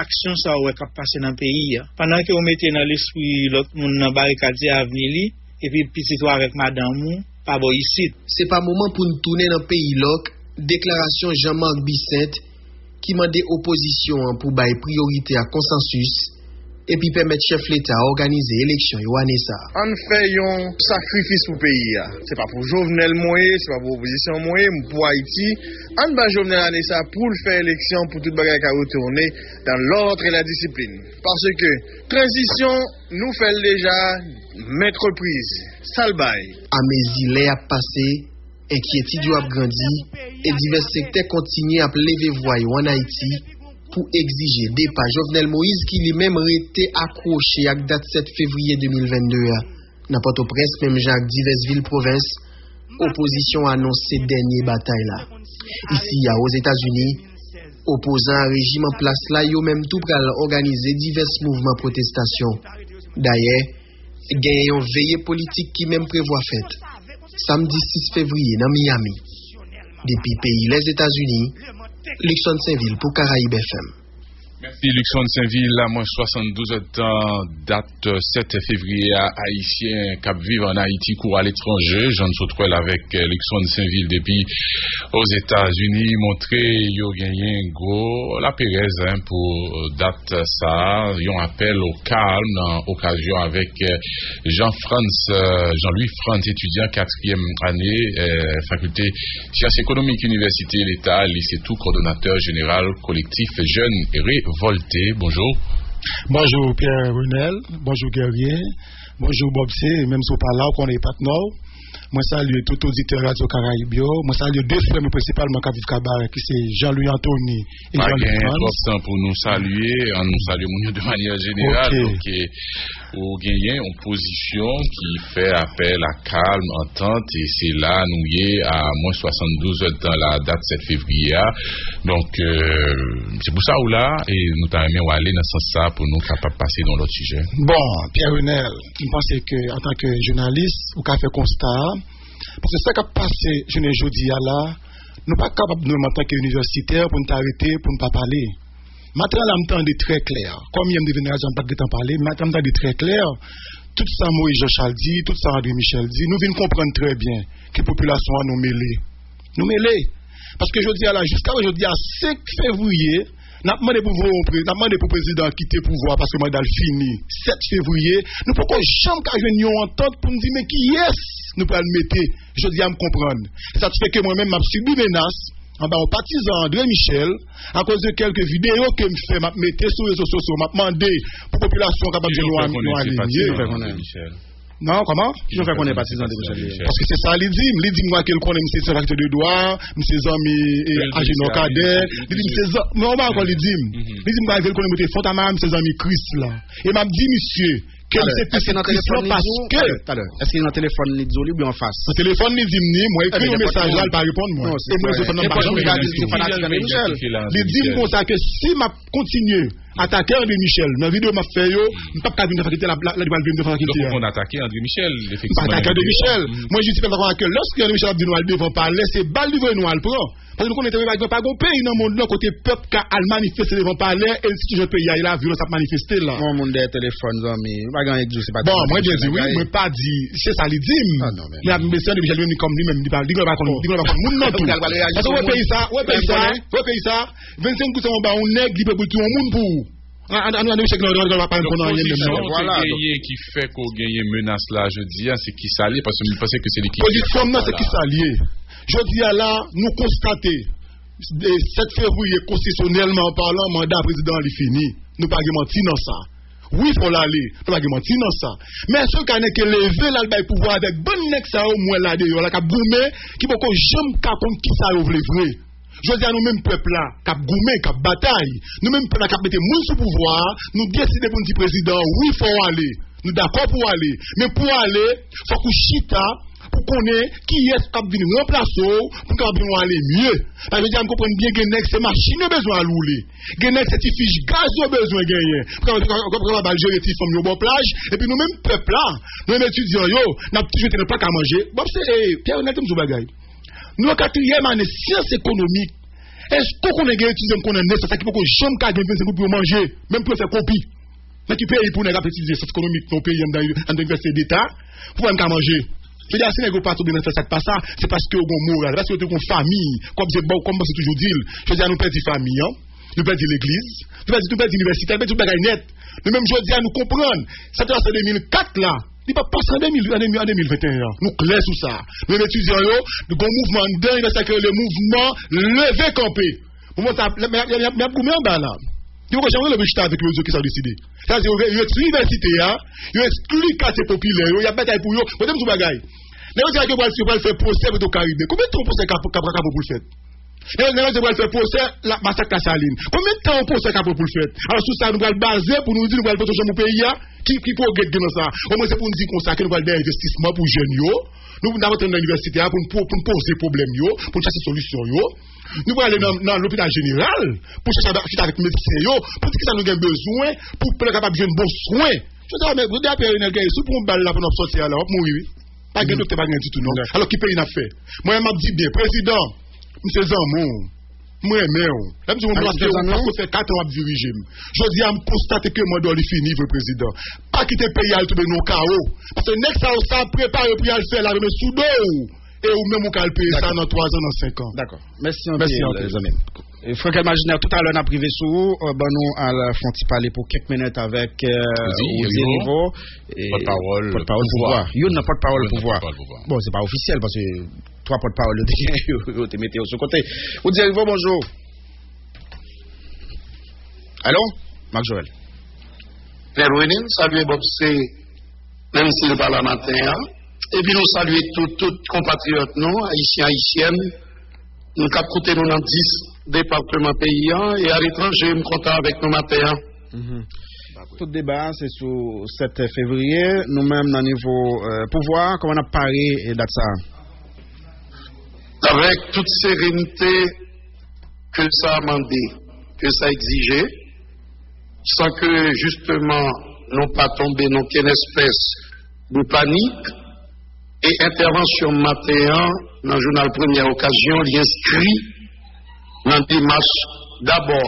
aksyon sa w wè k ap pase nan peyi a. Pandan ke w mete nan lespri lòt moun nan barikad se avni li, epi pitit ou avèk madanm ou pa bò isit. Se pa moman pou n tounen nan peyi lòk, deklarasyon Jean Marc Bissainthe, ki mande opozisyon an pou bay priyorite a konsansis epi pèmèt chèf leta a òganize eleksyon yo ane sa a. Ann fè yon sakrifis pou peyi a. Se pa pou Jovenel mwen ye, se pa pou opozisyon mwen ye, m pou Ayiti. Ann ba Jovenel ane sa a pou l fè eleksyon, pou tout bagay ka retounen dans l'ordre et la discipline. Paske tranzisyon, nou fè l deja, maintes reprises. Sa l bay. Amezi lè ap pase, enkyetid yo ap grandi, e divès sektè kontinye ap leve vwa yo ann Ayiti pou egzije depa Jovenel Moïse, ki li menm rete akwoche ak dat sèt fevriye de mil vennde a. Nan Pòtoprens, menm jan ak divès vil pwovens, opozisyon anonse dènye batay la. Isi a, Ozetazini, opozan a rejim an plas la yo menm tou pral òganize divès mouvman pwotestasyon. Dayè, genyen yon veye politik ki menm prevwa fèt samdi sis fevriye nan Miami. Depi peyi Lèzetazini, Luckson Sainvil pou Karayib F M. Mèsi Luckson Sainvil. A mwens swasanndouz èdtan dat sèt fevriye a, Ayisyen k ap viv ann Ayiti kou aletranje, jan n sot wè l avèk Luckson Sainvil depi Ozetazini, montre yo genyen gwo laperèz, en, pou dat sa a, yon apèl o kalm nan okazyon avèk Jean Frantz, Jean Louis Frantz, etidyan katriyèm ane, fakilte Syans Ekonomik, Inivèsite Leta, li se tou kòdonatè jeneral Kolektif Jèn Revòlte. Bonjou. Bonjou Pierre Renel, bonjou Guerrier, bonjou Bob C, menm si w pa la, w konnen e patnè w. Mwen salye tout oditè Radyo Karayib yo. Mwen salye de frè m yo prensipalman k ap viv Kabarè, ki se Jean Louis Anthony e Jean Louis Frantz. Pa gen twòp tan pou nou salye, ann nou salye moun yo de manyè jeneral. Ok. Donk, eh, ou genyen yon pozisyon ki fè apèl a kalm, antant, e se la nou ye a mwens swasanndouz èdtan la dat sèt fevriye a. Donk, eh, se pou sa ou la, e nou ta renmen w ale nan sans sa pou nou kapab pase nan lòt sijè. Bon, Pierre Renel, m panse ke antanke jounalis, ou ka fè konsta a, paske sa k ap pase jounen jodi a la, nou pa kapab nou menm antanke inivèsitè pou n ta rete, pou n pa pale. Maten an la, m tande trè klè. Kòm yè m te vin nan radyo, m pa t gentan pale, maten an m tande trè klè. Tout sa Moïse Jean Charles di, tout sa André Michel di, nou vin konprann trè byen ke popilasyon an nou mele. Nou mele. Paske jodi a la, jiska jodi a senk fevriye, n ap mande pou voye yon pre-, n ap mande pou prezidan an kite pouvwa a paske manda l fini sèt fevriye. Nou poko janm ka jwenn yon antant pou n di men kiyès nou pral mete. Jodi a m konprann. Sa t fè ke mwen menm m ap sibi menas anba yon patizan André Michel, akoz de kèlke videyo ke m fè m ap mete sou rezo sosyo, m ap mande pou popilasyon an kapab jwenn yon an-, yon ane mye. Non, kòman? Ki jan w fè konnen patizan André Michel li ye? Paske se sa li di m. Li di m ke l konnen m se fakilte de dwa, m se zanmi, eh, Agenor Cadet. Li di m se zan-, non, pa ankò li di m. Li di m ke l konnen mwen te Fontamara, m se zanmi Kris la. E m ap di misye ke m se pitit Kris la paske. Talè, èske nan telefòn li di w li oubyen anfas? Nan telefòn li di m ni, mwen ekri yon mesaj la, li pa reponn mwen. E mwen telefòn nan pa janm reponn. Li di m konsa ke si m ap kontinye atake André Michel nan videyo m ap fè yo, m p ap ka vin nan fakilte la, la, la li pral vin nan fakilte a. Donk ou konn atake André Michel, efektivman. M pa atake André Michel. Mwen jis fè konprann ke lòske André Michel ap di nou al devan palè, se bal li voye nou al pran. Paske nou konnen tèritwa pa gen peyi nan mond lan kote pèp ka al manifeste devan palè, e enstitijan peyi a ye la, vyolans ap manifeste la. Yon moun dèyè telefòn, zanmi. Ou pa gen anyen k di w, se pa. Bon, mwen byen di wi, mwen pa di, se sa li di m. Men ap mesye André Michel li menm li kòm li menm, li pa, li pa konn, li pa konn moun nan tou. Paske ou wè peyi sa, ou wè peyi sa, ou wè peyi sa, vennsenk pousan ou ba yon nèg, li prè pou l touye yon moun pou ou. An, an, an, an, André Michel, nou, nou, nou pa konn anyen menm non. Vwala, donk. Ki fè ke w genyen menas la jodi a, se kisa l ye? Paske m panse ke se li ki. Pozisyon m nan, se kisa l ye. Jodi a la, nou konstate, e, sèt fevriye, konstitisyonèlman palan, manda prezidan an li fini. Nou pa gen manti nan sa. Wi, fò l ale. Nou pa gen manti nan sa. Men sèl ka nèg ke leve l al bay pouvwa avèk bann nèg sa yo, m wè la deyò la k ap goumen, ki poko janm ka konn kisa yo vle vre. Jodi a, nou menm pèp la k ap goumen, k ap batay, nou menm pèp la k ap mete moun sou pouvwa a, nou deside pou n di prezidan an, wi, fò w ale. Nou dakò pou w ale. Men pou w ale, fòk ou chita pou konnen kiyès k ap vin ranplase w pou n kapab vin yon ale mye. Paske jodi a, m konprann byen gen nèg se machin yo bezwen al woule. Gen nèg se ti fich gaz yo bezwen genyen pou kapab, pou kapab al jere ti fanm yo bò plaj. Epi nou menm pèp la, nou menm etidyan yo, n ap toujou rete nan pa ka manje. Bon, se, eh, Pierre Renel, te m di w bagay. Nou an katriyèm ane syans ekonomik. Èske w konnen gen etidyan m konnen nèf sa ki poko janm ka gen vennsenk goud pou yo manje, menm pou yo fè kopi? Nan ki peyi pou nèg ap etidye syans ekonomik nan yon peyi anndan, anndan inivèsite deta, pou wè m ka manje? Jodi a, si nèg yo pa tonbe nan fè sa k pa sa, se paske yo gon moral, paske yo te gon fanmi. Kòm se, bon, kòm mwen se toujou di l, jodi a nou pèdi fanmi an, nou pèdi legliz, nou pèdi, nou pèdi inivèsite, nou pèdi tout bagay nèt. Nou menm jodi a, nou konprann. Sa te pase an de mil kat la, li p ap pase an de mil, an de mil, an de mil venteyen an. Nou klè sou sa. Nou menm etidyan yo, nou gon mouvman anndan inivèsite a ki rele mouvman Leve Kanpe. Mouvman sa, men, men, men, men ap goumen anba la. Yo poko janm rele pou chita avèk yo, yo di yo kisa yo deside. Sa vle di yo, yo detwi inivèsite a, yo ekskli katye popilè yo, y ap batay pou yo. Bon, te m di w bagay. Nèg yo di yo pral, yo pral fè pwosè Petwokaribe. Konbyen tan yon pwosè ka, ka, ka, ka pran pou l fèt? Nèg, nèg yo di yo pral fè pwosè la, masak Lasalin. Konbyen tan yon pwosè ka pran pou l fèt? Alò, sou sa, nou pral baze pou nou di nou pral pote janm pou peyi a? Ki, ki pwogrè k gen nan sa? Omwen se pou n di konsa ke nou pral dèyè envestisman pou jèn yo. Nou, n ap antre nan inivèsite a pou n, pou, pou n poze pwoblèm yo, pou n chèche solisyon yo. Nou prale nan, nan lopital jeneral pou chèche chita avèk medsen yo, pou di kisa nou gen bezwen pou pèp la kapab jwenn bon swen. Jodi a, men, jodi a, Pierre Renel Caillé, si w pran yon bal la pandan w ap sòti a la, w ap mouri, wi. Pa gen doktè, pa gen ditou, non. Alò, ki peyi n ap fè? Mwen, m ap di byen, prezidan, m se zanmi w, m renmen w. Lè m di w, m renmen w, paske w fè kat an w ap dirije m. Jodi a, m konstate ke manda w li fini vre, prezidan. Pa kite peyi a al tonbe nan yon kawo. Paske nèg sa yo, sa y ap prepare pou y al fè la, men sou do w. E ou menm, ou ka al peye sa nan twa zan, nan senk an. Dakò. Mèsi anpil, zanmi m. E Franck Elmaginer, toutalè n ap rive sou ou, euh, ban nou al fè yon ti pale pou kèk minit avèk, euh, Roudy Rivaux, pòtpawòl pouvwa. Youn nan pòtpawòl pouvwa. Bon, se pa ofisyèl, paske twa pòtpawòl yo te gen, yo, yo te mete yo sou kote. Roudy Rivaux, bonjou. Alo? Marc Joël. Pierre René, m salye Bob C, menm si l pa la maten an. Epi nou salye tout, tout konpatriyòt nou, ayisyen, ayisyèn, nou k ap koute nou nan dis depatman peyi an e aletranje, m kontan avèk nou maten an. Tout deba a se sou sèt fevriye. Nou menm nan nivo, euh, pouvwa, kòman n ap pare, eh, dat sa a? Avèk tout serenite ke sa mande, ke sa egzije, san ke jisteman nou pa tonbe nan okenn espès de panik, e entèvansyon maten an nan jounal Premyè Okazyon, li enskri nan demach dabò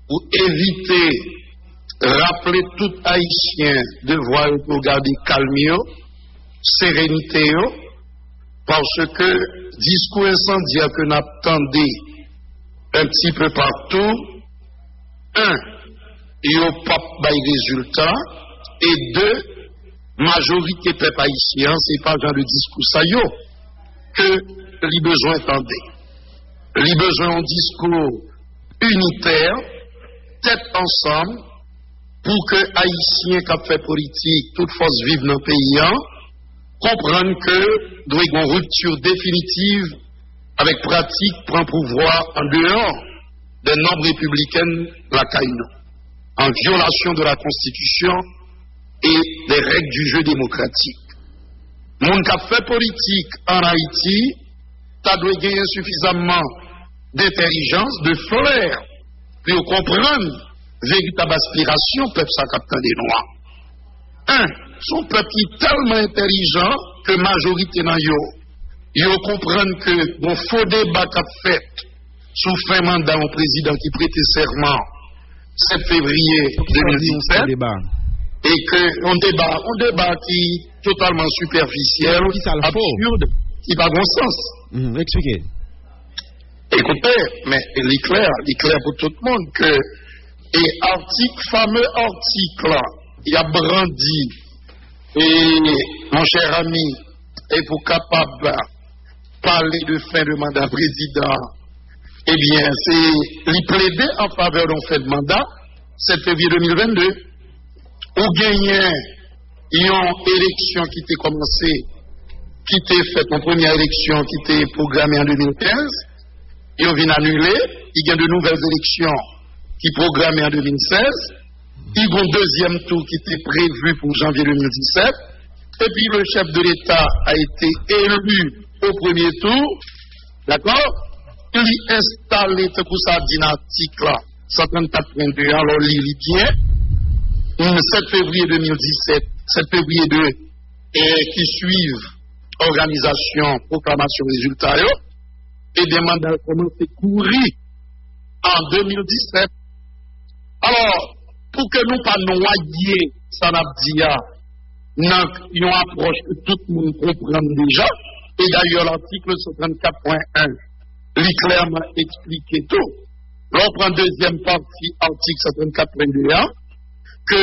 pou evite raple tout Ayisyen devwa yo pou yo gade kalm yo, serenite yo, paske diskou ensandyè ke n ap tande un petit peu partout, en, yo p ap bay rezilta, e de, majorite pèp ayisyen an, se pa jan de diskou sa yo ke li bezwen tande. Li bezwen yon diskou initè, tèt ansanm, pou ke Ayisyen k ap fè politik, tout fòs viv nan peyi an, konprann ke dwe gen yon ripti definitiv avèk pratik pran pouvwa an deyò de nòm repibliken lakay nou, an vyolasyon de la Konstitisyon e de règ du jeu démocratique. Moun k ap fè politik ann Ayiti ta dwe genyen sifizamman dentèlijans, de flè, pou yo konprann veritab aspirasyon pèp sa k ap tande nou an. En, se yon pèp ki tèlman entèlijan ke majorite nan yo, yo konprann ke gon fo deba k ap fèt sou fen manda yon prezidan ki prete sèman sèt fevriye de mil disèt, e ke yon deba, yon deba ki totalman sipèfisyèl, absid, ki pa gon sans. Eksplike. Ekoute, men li klè, li klè pou tout moun ke e atik, fame atik la, y ap brandi, e, mon cher ami, e pou kapab pale de fen de manda prezidan, ebyen, se li plede an favè de yon fen de manda, sèt fevriye de mil vennde. Ou genyen yon eleksyon ki te kòmanse, ki te fèt, yon premyè eleksyon ki te pwograme an de mil kenz, yo vin anile, li gen de nouvèl eleksyon ki pwograme an de mil sèz, li gen yon dezyèm tou ki te previ pou janvye de mil disèt, epi le chef de l'État a été élu au premier tour, dakò? Li enstale, tankou sa di nan atik la, san trannkat pwen de an, lè w li li byen, sèt fevriye de mil disèt, sèt fevriye de, e ki swiv òganizasyon pwoklamasyon rezilta yo, ebyen, manda l kòmanse kouri an de mil disèt. Alò, pou ke nou pa nwaye sa n ap di a nan yon apwòch ke tout moun konprann deja, e dayè, latik san trannkat pwen en, li klèman eksplike tou. Lè w pran dezyèm pati atik san trannkat pwen de a, ke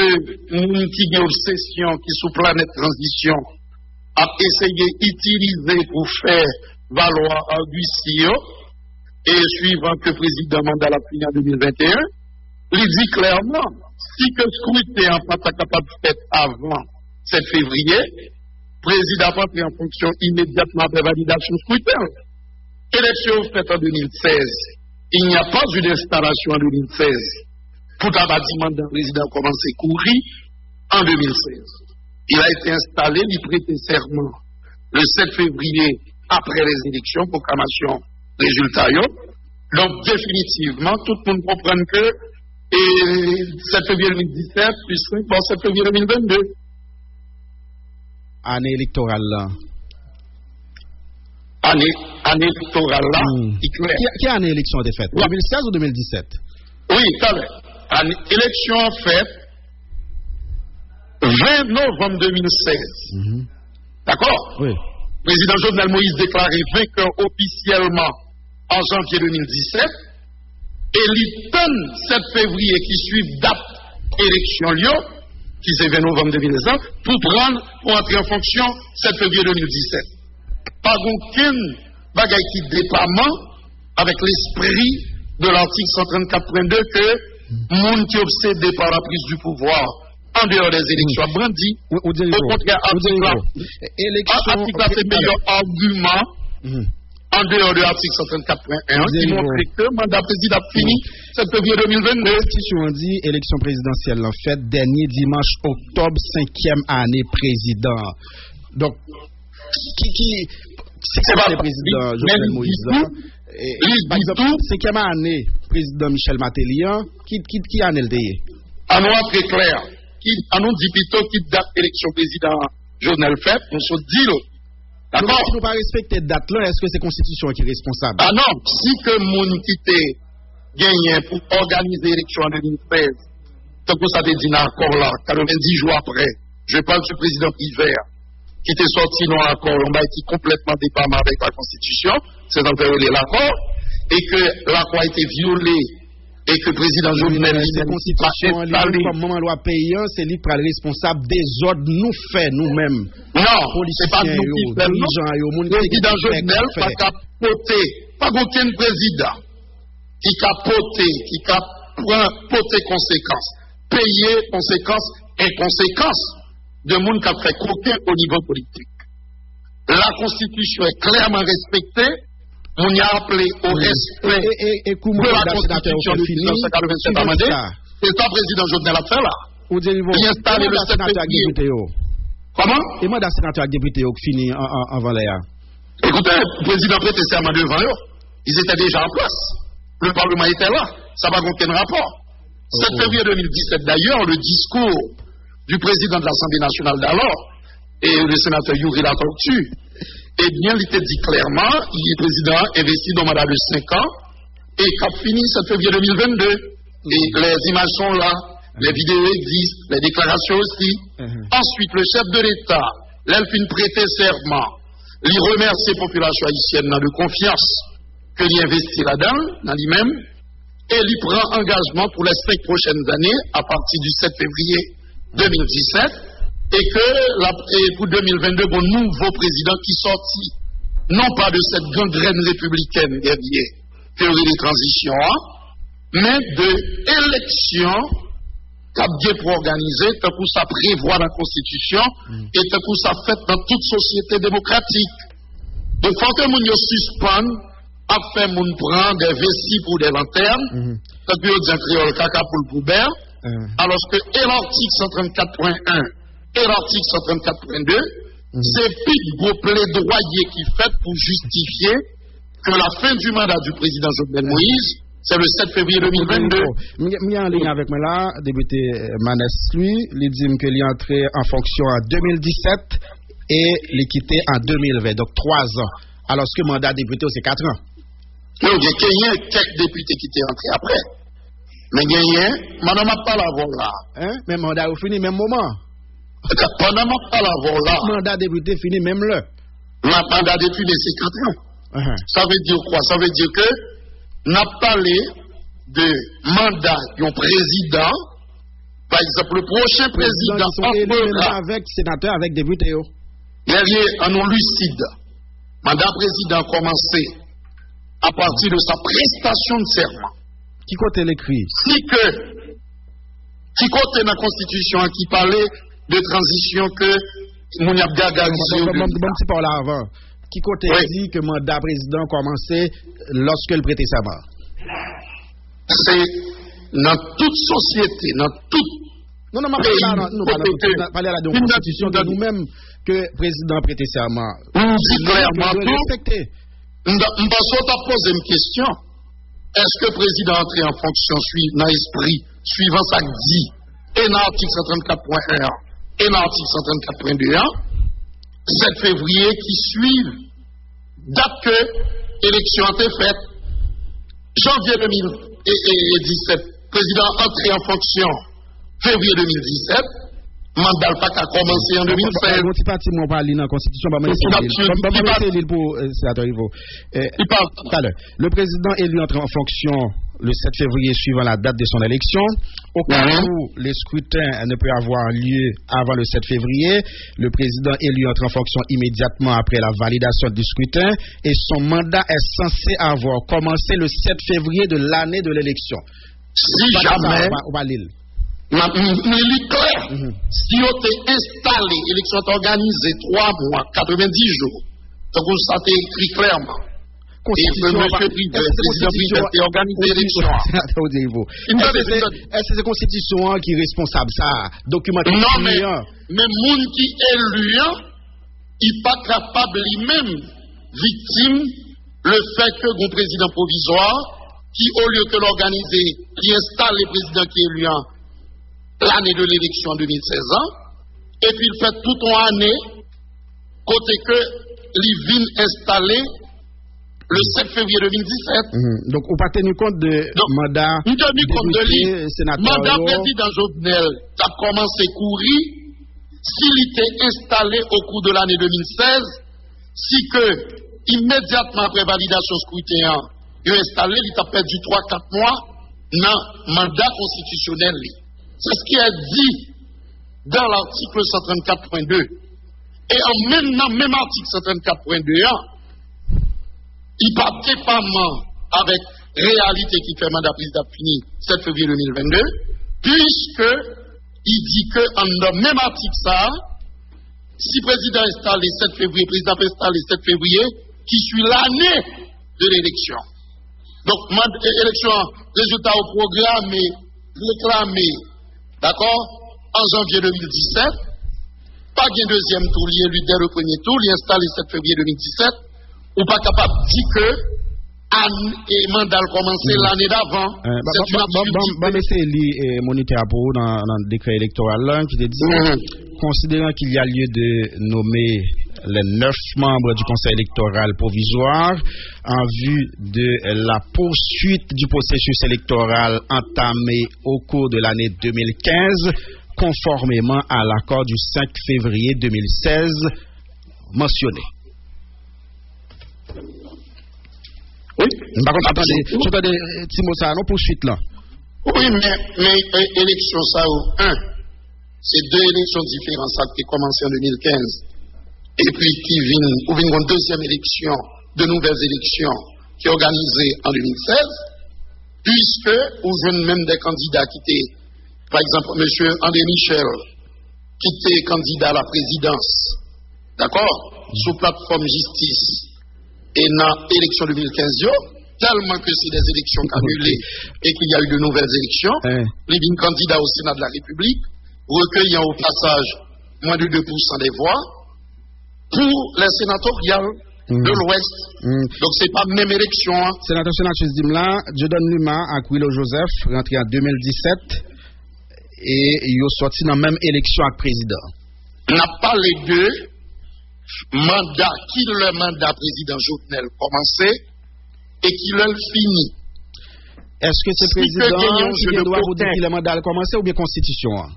moun ki gen obsesyon, ki sou planèt tranzisyon, ap eseye itilize pou fè valwa argusi yo, e swivan ke prezidan manda l ap fini an de mil venteyen, li di klèman, si ke skriten an pa ta kapab fèt avan sèt fevriye, prezidan ap antre an fonksyon imedyatman apre validasyon skriten an. Eleksyon yo fèt an de mil sèz. Il n'y a pas eu d'installation en deux mille seize. Pou ta va di manda prezidan kòmanse kouri en deux mille seize. Il a été installé, li prete sèman le sept février après les élections, pwoklamasyon rezilta yo. Donk, definitivman, tout moun konprann ke e sept février deux mille dix-sept plus cinq, bon, sept février deux mille vingt-deux. Ane elektoral la. Ane, ane elektoral la, hmm. Ki klè. Ki, ki ane eleksyon an te fèt? Wi. deux mille seize ou deux mille dix-sept? Wi, talè. Ane, eleksyon an fèt vingt novembre deux mille seize. Mhm. Dakò? Wi. Prezidan Jovenel Moïse deklare venkè ofisyèlman an janvye deux mille dix-sept e li tann sept fevriye ki swiv dat eleksyon l yo, ki se vingt novembre deux mille dix-sept, pou pran, pou antre an fonksyon sept fevriye deux mille dix-sept. Pa gen okenn bagay ki depaman avèk lespri de l'article cent trente-quatre point deux ke moun ki obsede par la prise du pouvoir en dehors des élections ap brandi. Okontrè, atik la, atik la se meyè agiman en dehors de l'article cent trente-quatre point un ki montre ke manda prezidan ap fini sept fevriye deux mille vingt-deux. Konstitisyon an di eleksyon prezidansyèl lan fèt dènye dimanch oktòb senkyèm ane prezidan an. Donk, ki, ki, se ki ane prezidan Jovenel Moïse lan? Pa egzanp, senkyèm ane prezidan Michel Martelly an, ki, ki, ki ane l te ye? An nou antre klè, ki, an nou di pito ki dat eleksyon prezidan Jovenel fèt, nou sot di l. Dakò? Si nou pa respekte dat lan, èske se konstitisyon an ki responsab? A non, si ke moun ki te genyen pou òganize eleksyon an deux mille seize, tankou sa te di nan akò la, quatre-vingt-dix jou apre, je parle du président Privert, ki te sòti nan akò, yon bagay ki konplètman depaman avèk la konstitisyon, se sa n fè rele lakò, e ke lakò a été violé, e ke prezidan Jovenel li menm ki pa enstale. Kòm manman lwa peyi an, se li k pral responsab dezòd nou fè nou menm. Non, se pa nou ki fè l, non. Prezidan Jovenel pa ka pote, pa gen okenn prezidan ki ka pote, ki ka pran, pote konsekans, peye konsekans, enkonsekans de moun k ap fè koken o nivo politik. La konstitisyon è klèman respekte, moun y a aple o respè de la konstitisyon de mil nèf san katrevennsèt amande, se sa prezidan Jovenel ap fè la. Li enstale le sept fevriye. Kòman? E manda senatè ak depite yo k fini anvan lè a? Écoutez, le président prêtait serment devant eux. Ils étaient déjà en place. Le Parlement était là. Ça n'a aucun rapport. sept février deux mille dix-sept, d'ailleurs, le discours du président de l'Assemblée nationale d'alors, et le sénateur Youri Latortue, eh bien, il était dit clairement, il est président investi d'un mandat de cinq ans, e k ap fini sept févriye deux mille vingt-deux. E les images sont là, les vidéos existent, les déclarations aussi. Ensuite, le chef de l'État, lè l fin prete sèman, li remèsye popilasyon ayisyèn nan de konfyans ke li envesti ladan l, nan li menm, e li pran angajman pou les cinq prochaines années, à partir du sept février deux mille dix-sept, e ke l ap, e pou deux mille vingt-deux, gon nouvo prezidan ki sòti, non pa de cette gangrène républicaine, guerrier, ke yo rele tranzisyon an, men de eleksyon k ap gen pou òganize tankou sa prevwa nan konstitisyon e tankou sa fèt nan tout sosyete demokratik. Donk, fò ke moun yo sispann ap fè moun pran de vesi pou de lantèn, tankou yo di an kreyòl, kaka poul pou bè, alòske e l'article cent trente-quatre point un e l'article cent trente-quatre point deux, se pi gwo pledwaye ki fèt pou jistifye ke la fen di manda di prezidan Jovenel Moïse, se le sept février deux mille vingt-deux. M gen an liy avèk mwen la, depite Manès Louis, li di m ke li antre an fonksyon an deux mille dix-sept e li kite an deux mille vingt, donk twa zan, alòske manda depite yo se kat an. Non, gen genyen kèk depite ki te antre apre. Men genyen, manda m ap pale avè w la. Hein? Men manda yo fini menm moman. Pandan m ap pale avè w la. Tout manda depite fini menm lè. M ap manda depi men se kat an. Sa vle di kwa? Sa vle di ke n ap pale de manda yon prezidan, pa egzanp, le pwochen prezidan ki sou eli menm jan avèk senatè, avèk depite yo. Guerrier, annou lisid. Manda prezidan kòmanse apati de sa prestasyon de sèman. Ki kote l ekri? Si ke, ki kote nan konstitisyon an ki pale de tranzisyon ke moun y ap gagarize yo de leta? Ban m ti pa w la avan. Ki kote l di ke manda prezidan kòmanse lòske l prete sèman? Se nan tout sosyete, nan tout Non, non, m ap pale la, non, non, pale la de yon konstitisyon ke nou menm, ke prezidan prete sèman. M di klèman tou, m panse w t ap poze m kesyon, èske prezidan antre an fonksyon nan espri, swivan sa k di e nan atik san trannkat pwen en an, e nan atik san trannkat pwen de an, sèt fevriye ki swiv dat ke eleksyon an te fèt, janvye de mil disèt, prezidan an antre an fonksyon fevriye de mil disèt, manda l pa ka kòmanse an de mil sèz. Yon ti pati mwen pa li nan konstitisyon, ban mwen eseye li. Ban mwen eseye li l pou senatè Rivo. Talè. Le président élu entre en fonction le sept février suivant la date de son élection. Au cas où le scrutin ne peut avoir lieu avant le sept février, le président élu entre en fonction immédiatement après la validation du scrutin et son mandat est censé avoir commencé le sept février de l'année de l'élection. Si jamè, m li klè, si yo te enstale, eleksyon te òganize twa mwa, katrevendis jou, tankou sa te ekri klèman, e ke mesye Privè, prezidan Privè te òganize eleksyon an. Èske se konstitisyon an ki responsab sa a? Dokiman ki ekri an? Men moun ki eli an, li pa kapab li menm viktim lefètke gen yon prezidan pwovizwa ki, olye ke l òganize, li enstale prezidan ki eli an lane de leleksyon an de mil sèz an, epi l fè tout yon ane kote ke li vin enstale le sèt fevriye de mil disèt. Donk, ou pa teni kont de manda depite, senatè yo. Manda prezidan Jovenel t ap kòmanse kouri si li te enstale au cours de l'année deux mille seize, si ke imedyatman apre validasyon skriten an, yo enstale, li t ap pèdi twa, kat mwa nan manda konstitisyonèl li. C'est ce qui est dit dans l'article cent trente-quatre point deux. E an menm nan menm atik san trannkat pwen de an, li pa depaman avèk reyalite ki fè manda prezidan ap fini sèt fevriye de mil vennde, puiske li di ke anndan menm atik sa a, si prezidan enstale sèt fevriye, prezidan ap enstale sèt fevriye, ki sui lane de leleksyon. Donk, mand- e- eleksyon an, rezilta yo pwograme, reklame, dakò, an janvye de mil disèt, pa gen dezyèm tou, li eli dè le premye tou, li enstale sèt fevriye de mil disèt, ou pa kapab di ke an- e manda l kòmanse lane davan. Sèt yon absurdite. Ban m eseye li, e, monitè a pou ou nan, nan dekrè elektoral la, ki te di, considérant qu'il y a lieu de nommer les neuf membres du Conseil électoral provisoire en vue de la poursuite du processus électoral entamé au cours de l'année deux mille quinze, conformément à l'accord du cinq février deux mille seize mentionné. Wi. M pa konn si w tande, si w tande, e, ti mo sa a, non, pou swit lan. Wi, men, men, e, eleksyon sa yo, en, se de eleksyon diferan, sa ki te kòmanse an de mil kenz, epi ki vin, ou vin gen yon dezyèm eleksyon, de nouvèl eleksyon ki òganize an de mil sèz, puiske ou jwenn menm de kandida ki te, pa egzanp, mesye André Michel, ki te kandida a la prezidans, dakò, sou platfòm jistis, e nan eleksyon de mil kenz yo, tèlman ke se des élections annulées et qu'il y a eu de nouvelles élections, li vin kandida au Sénat de la République, recueillant au passage moins de deux pour cent des voix pour les sénatoriales de l'Ouest. Donk, se pa menm eleksyon an. Senatè, senatris di m la, Dieudonne Luma ak Willo Joseph rantre an de mil disèt e yo sòti nan menm eleksyon ak prezidan. N ap pale de manda, ki lè manda prezidan Jovenel kòmanse e ki lè l fini. Èske se prezidan an ki gen dwa pou di ki lè manda l kòmanse oubyen konstitisyon an?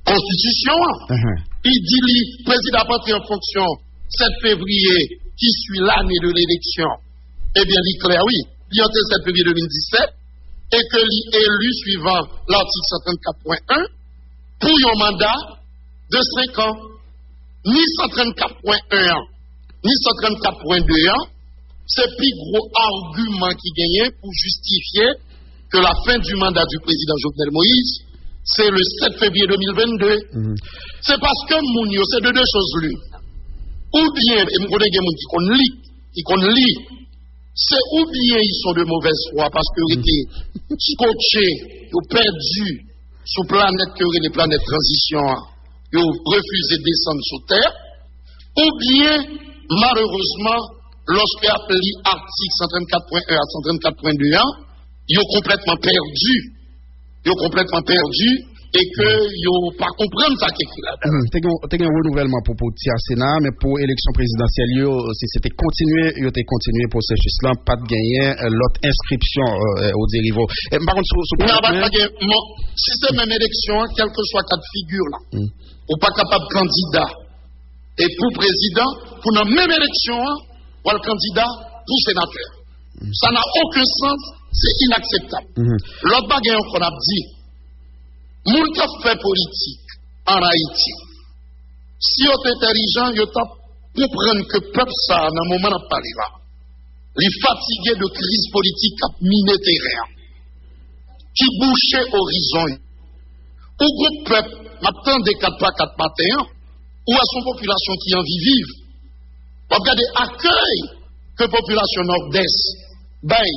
Konstitisyon an. Li di li, prezidan ap antre an fonksyon sèt fevriye ki sui lane de leleksyon. Ebyen, li klè, wi. Li antre sèt fevriye de mil disèt e ke li eli suivan l'article cent trente-quatre point un pou yon manda de senk an. Ni san trannkat pwen en an, ni san trannkat pwen de an, se pi gwo agiman ki genyen pou jistifye ke la fin du mandat du président Jovenel Moïse, se le sèt fevriye de mil vennde. Se paske moun yo, se de de choz l'une. Oubyen, e m konnen gen moun ki konn li, ki konn li, se oubyen ils sont de mauvaise foi paske yo rete skotche, yo pèdi, sou planèt ke yo rele planèt tranzisyon an, yo refize desann sou tè, oubyen, malerezman, lòske y ap li atik san trannkat pwen en a san trannkat pwen de an, yo konplètman pèdi. Yo konplètman pèdi e ke yo pa konprann sa k ekri ladan. Mhm. Te gen, te gen renouvèlman pou, pou Tia Sena, men pou eleksyon prezidansyèl yo, si se te kontinye, yo te kontinye pwosesis lan, pa t genyen, eh, lòt enskripsyon, eh, o dirivo. Eh, m pa konn sou, sou Kounye a, pa gen, bon, si se menm eleksyon an, kèlkeswa ka de figi la, ou pa kapab kandida e pou prezidan, pou nan menm eleksyon an, w al kandida pou senatè. Sa n'a aucun sens, se inakseptab. Lòt bagay ankò n ap di, moun k ap fè politik an Ayiti, si yo te entèlijan, yo t ap konprann ke pèp sa a, nan moman n ap pale la, li fatige de kriz politik k ap mine teren an, ki bouche orizon yo. Ou gon pèp, m ap tande kat pa kat maten an, ou wè se yon popilasyon ki anvi viv. W ap gade akèy ke popilasyon Nòdès bay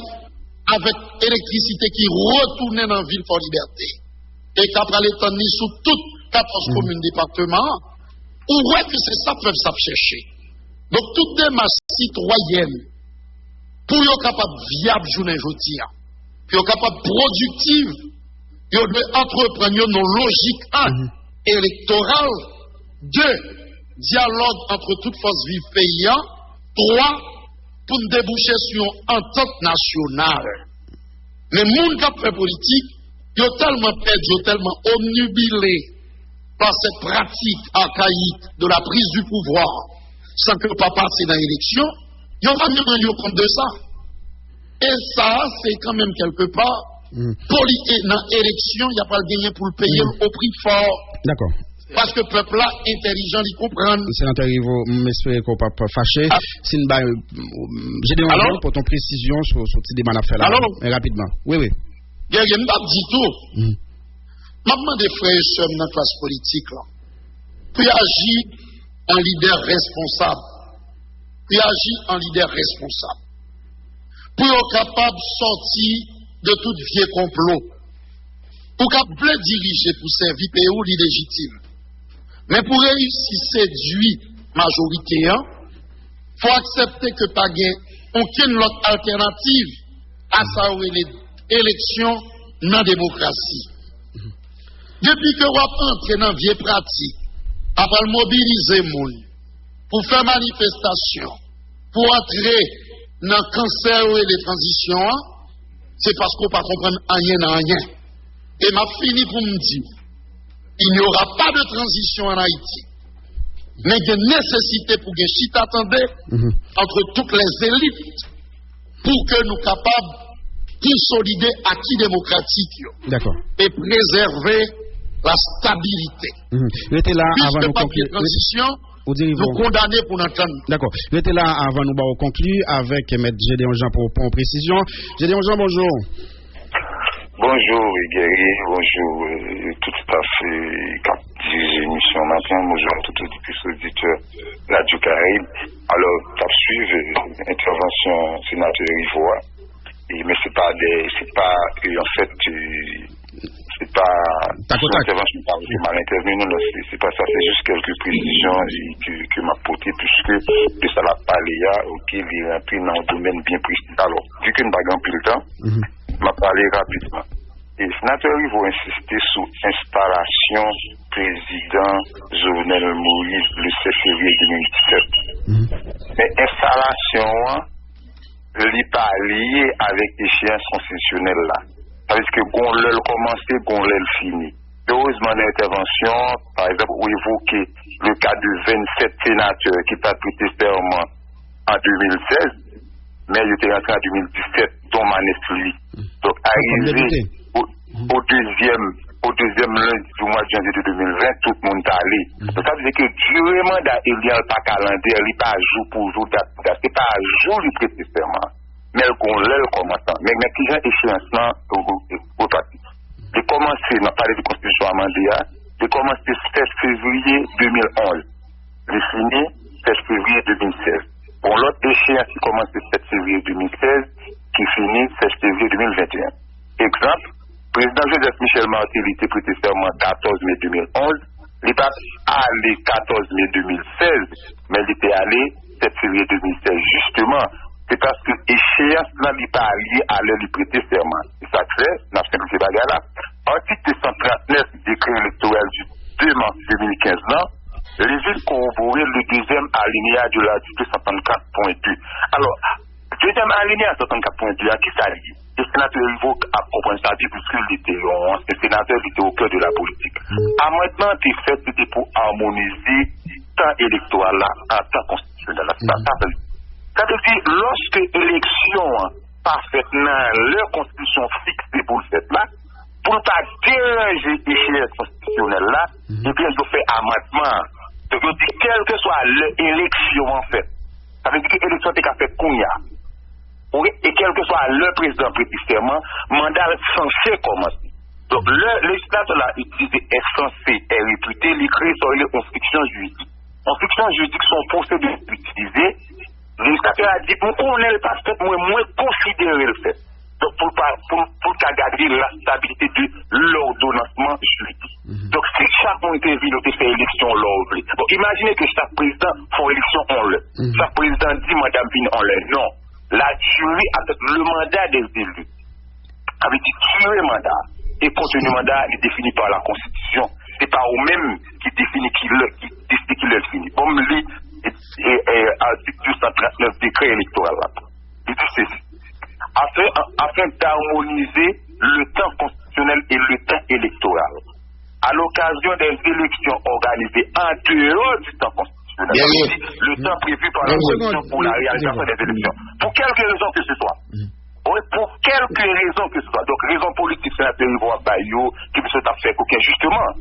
avèk elektrisite ki retounen nan vil Fò Libète e k ap pral etann li sou tout katòz komin depatman an, ou wè ke se sa pèp sa ap chèche. Donk, tout demach sitwayèn, pou yo kapab vyab jounen jodi a, pou yo kapab pwodiktiv, yo dwe antreprann yo nan lojik, en, elektoral, de, dyalòg ant tout fòs viv peyi a, twa, pou n debouche sou yon antant nasyonal. Men moun k ap fè politik, yo tèlman pèdi, yo tèlman obnibile par cette pratique archaïque de la prise du pouvoir sans que pa pase nan eleksyon, yo pa menm rann yo kont de sa. E sa, se kanmenm kèlkepa, poli-, e nan eleksyon, y ap pral genyen pou l peye l o pri fò. Dakò. Paske pèp la entèlijan, li konprann. Senatè Rivo, m espere ke w p ap fache. Si n bay, mm, Gédéon Jean pote yon presizyon sou, sou ti deba n ap fè la, men rapidman. Wi, wi. Guerrier, m t ap di tou, m ap mande frè e sè m nan klas politik la pou y aji an lidè responsab, pou y aji an lidè responsab, pou yo kapab sòti de tout vye konplo. Ou ka vle dirije pou sèvi peyi w, li lejitim. Men pou reyisi sedui majorite an, fò aksepte ke pa gen okenn lòt altènativ a sa yo rele eleksyon nan demokrasi. Depi ke w ap antre nan vye pratik, ap al mobilize moun pou fè manifestasyon, pou antre nan kansè yo rele tranzisyon an, se paske w pa konprann anyen nan anyen. E m ap fini pou m di w, il n'y aura pas de transition en Haïti. Men gen nesesite pou gen chita tande entre toutes les élites pou ke nou kapab konsolide aki demokratik yo e prezève la stabilite. Rete la avan nou konkli. Ou dirive. Nou kondane pou n antann. Dakò. Rete la avan nou ba w konkli avèk Mèt Gédéon Jean pou, pou yon presizyon. Gédéon Jean, bonjou. Bonjou, Guerrier. Bonjou, euh, tout staff, euh, k ap dirije emisyon maten. Bonjou a tout oditris, oditè Radio Caraïbe. Alò, t ap swiv, euh, entèvansyon senatè Rivo a. E, men se pa de, se pa, euh, an fèt, euh, se pa, se yon entèvansyon pa, se mal entèvni, non, non, se, se pa sa, se jis kèlke presizyon, e, ke, ke m ap pote, piske de sa l ap pale a, oke, li rantre nan yon domèn byen presi. Alò, vi ke n pa gen anpil tan, m ap pale rapidman. E senatè Rivo ensiste sou enstalasyon prezidan Jovenel Moïse le sèt fevriye de mil disèt. Men enstalasyon an, li pa lye avèk echeyans konstitisyonèl la. Sa vle di ke gon lè l kòmanse, gon lè l fini. Erezman, nan entèvansyon, pa egzanp, ou evoke le ka de vennsèt senatè ki pa t prete sèman an de mil sèz, men yo te rantre an de mil disèt, dont Manès Louis. Donk, arive o, o dezyèm, o dezyèm lendi di mwa de janvye de de mil ven, tout moun t ale. Donk, sa vle di ke dire manda eli an pa kalandè, li pa jou pou jou, dat pou dat. Se pa jou li prete sèman. Men l gon lè l kòmanse. Men, men kijan echeyans lan, o, o, o, o, li kòmanse, n ap pale de konstitisyon amande a, li kòmanse sèt fevriye de mil onz. Li fini sèt fevriye de mil sèz. Bon, lòt echeyans ki kòmanse sèt fevriye de mil sèz, ki fini sèt fevriye de mil venteyen. Egzanp, Prezidan Joseph Michel Martelly te prete sèman katòz me de mil onz, li pa t ale katòz me de mil sèz, men li te ale sèt fevriye de mil sèz, jisteman. Se paske echeyans lan li pa lye a lè li prete sèman. Se sa k fè, n ap senplifye bagay la, atik de san trant nèf dekrè elektoral di de mas de mil kenz lan, li vin kowobore le dezyèm alineya de latik de san trannkat pwen de. Alò, dezyèm alineya san trannkat pwen de a, ki sa li ye? E senatè Rivaux ap konprann sa byen, piske li te yon ansyen senatè, li te o kè de la politik. Amandman an te fèt, se te pou amonize tan elektoral la a tan konstitisyonèl la. Sa, sa vle, sa vle di, lòske eleksyon an pa fèt nan lè konstitisyon fikse pou l fèt la, pou l pa deranje echeyans konstitisyonèl la, ebyen, yo fè amandman an. Donk, yo di, kèlkeswa lè eleksyon an fèt, sa vle di ke eleksyon te ka fèt kounye a. Wi, e kèlkeswa lè prezidan prete sèman, manda l sanse kòmanse. Donk, lè lejislatè la itilize est censé, est réputé, li kreye sa yo rele yon fiksyon jiridik. Yon fiksyon jiridik se yon pwosedi ki itilize. Lejislatè a di, "M konnen l pa fèt, mwen, mwen konsidere l fèt." Donk, pou l pa, pou, pou l ka gade la stabilité de l'ordonnancement juridique. Donk, si chak moun te vin, yo te fè eleksyon lè w vle. Bon, imajine ke chak prezidan fè yon eleksyon yon lè. Chak prezidan di, "Manda m fini yon lè." Non. La durée, en fait, le mandat des élus. Sa vle di dire manda. E konteni manda, li defini pa la konstitisyon. Se pa ou menm ki defini ki lè, ki deside ki lè l fini. Bon, m li, e, e, e, atik de san trant nèf dekrè elektoral la. Li di sesi. Afin, afin d'harmoniser le temps constitutionnel et le temps électoral, à l'occasion des élections organisées en dehors du temps constitutionnel. Sa vle di, le temps prévu par la Constitution pour la réalisation des élections. Pour quelque raison que ce soit. Wi, pour quelque raison que ce soit. Donk, rezon politik, senatè Rivaux ap bay yo, ke misye t ap fè koken, jisteman.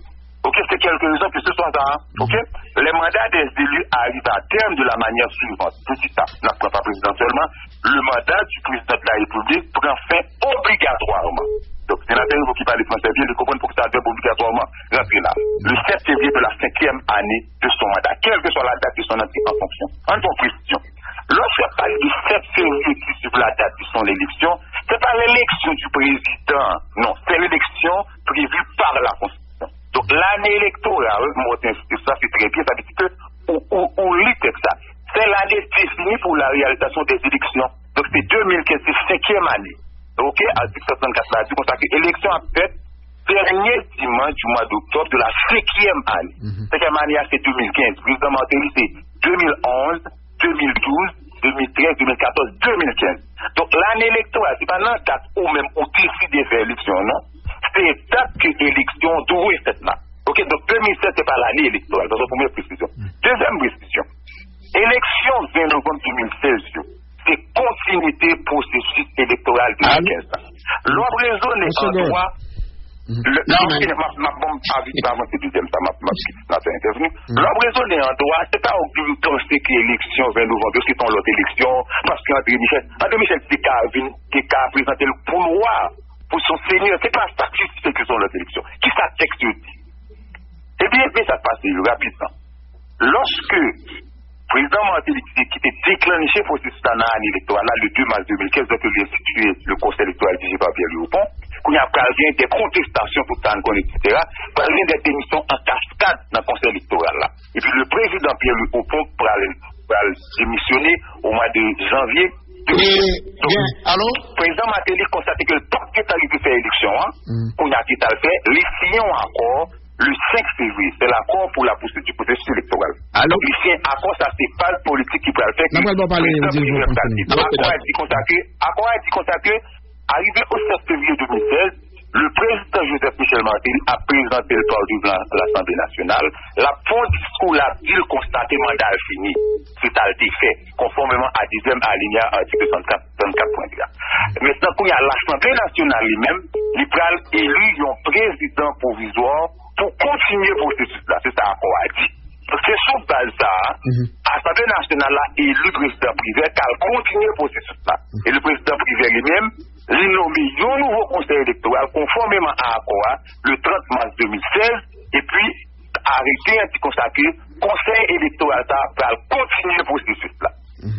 Ok, c'est quelque raison que ce soit ça, hein. Ok? Les mandats des élus arrivent à terme de la manière suivante. Pou ki sa? N ap pran pa prezidan sèlman. Le mandat du président de la République prend fin obligatoirement. Donk, senatè Rivaux ki pale fransè byen, li konprann poukisa vèb obligatoirement rantre la. Le sept février de la cinquième année de son mandat, quelle que soit la date de son entrée en fonction. Ann fè yon presizyon. Lorsqu'il s'agit du sept février qui suit la date de son élection, c'est pas l'élection du président, non, c'est l'élection prévue par la Constitution. Donc, l'année électorale, mwen te envite sa, se trè byen, sa vle di ke ou, ou, ou li tèks la. C'est l'année définie pour la réalisation des élections. Donc, c'est deux mille quinze, c'est cinquième année. Ok, atik san trannkat la di konsa ke eleksyon ap fèt dènye dimanch du mois d'octobre de la cinquième année. Senkyèm ane a, se de mil kenz. Prezidan Martelly, se de mil onz, de mil douz, de mil trèz, de mil katòz, de mil kenz. Donk, lane elektoral, se pa nan dat ou menm ou deside fè eleksyon an, non. Se dat ke eleksyon dwe fèt la. Ok, donk, de mil sèz, se pa lane elektoral. Sa, se yon premye presizyon. Dezyèm presizyon. Eleksyon ven novanm de mil sèz yo, se kontinite pwosesis elektoral de mil kenz la. Lè w ap rezone an dwa, lè, non, m ap, m ap, bon, m ap vit avanse dezyèm sa, m ap, m ap kite senatè entèvni. Lè w ap rezone an dwa, se pa ou ki panse ke eleksyon ven novanm yo, se yon lòt eleksyon, paske André Michel, André Michel te ka vin, te ka prezante l pou lwa, pou son senyè, se pa sa ki fè ke se yon lòt eleksyon. Kisa tèks yo di? Ebyen, men sa k pase rapidman. Lòske prezidan Martelly ki te, ki te deklanche pwosesis la nan ane elektoral la, le de mas de mil kenz, lòske li enstitiye le Conseil électoral dirigé par Pierre Louis Opont, kounye a pral gen de kontestasyon pou sa n konnen, etsetera. Pral gen de demisyon an kaskad nan Konsèy elektoral la. Epi le prezidan Pierre Louis Opont pral, pral demisyone o mwa de janvye. Donk, prezidan Martelly konstate ke l p ap gentan rive fè eleksyon an. Kounye a, kisa l fè? Li siyen yon akò le senk fevriye. Se l'accord pour la poursuite du processus électoral. Donk, li siyen akò sa, se faz politik ki pral fèt. N ap pral ba w pale, Rodrigue, akò a di konsa ke, akò a di konsa ke, arive o sèt fevriye de mil sèz, le prezidan Joseph Michel Martelly ap prezante l pa devan Lasanble Nasyonal. L ap fè yon diskou, l ap di l konstate manda l fini. Se sa l te fè, konfòmeman a dezyèm alinya atik trannkat, trannkat pwen de a. Mentnan, kounye a, Lasanble Nasyonal li menm, li pral eli yon prezidan pwovizwa pou kontinye pwosesis la. Se sa akò a di. Se sou baz sa a, Asanble Nasyonal la eli prezidan Privè k al kontinye pwosesis la. E le prezidan Privè li menm, li nome yon nouvo konsèy elektoral konfòmeman a akò a, le trant mas de mil sèz, epi arete an di konsa ke konsèy elektoral sa a pral kontinye pwosesis la.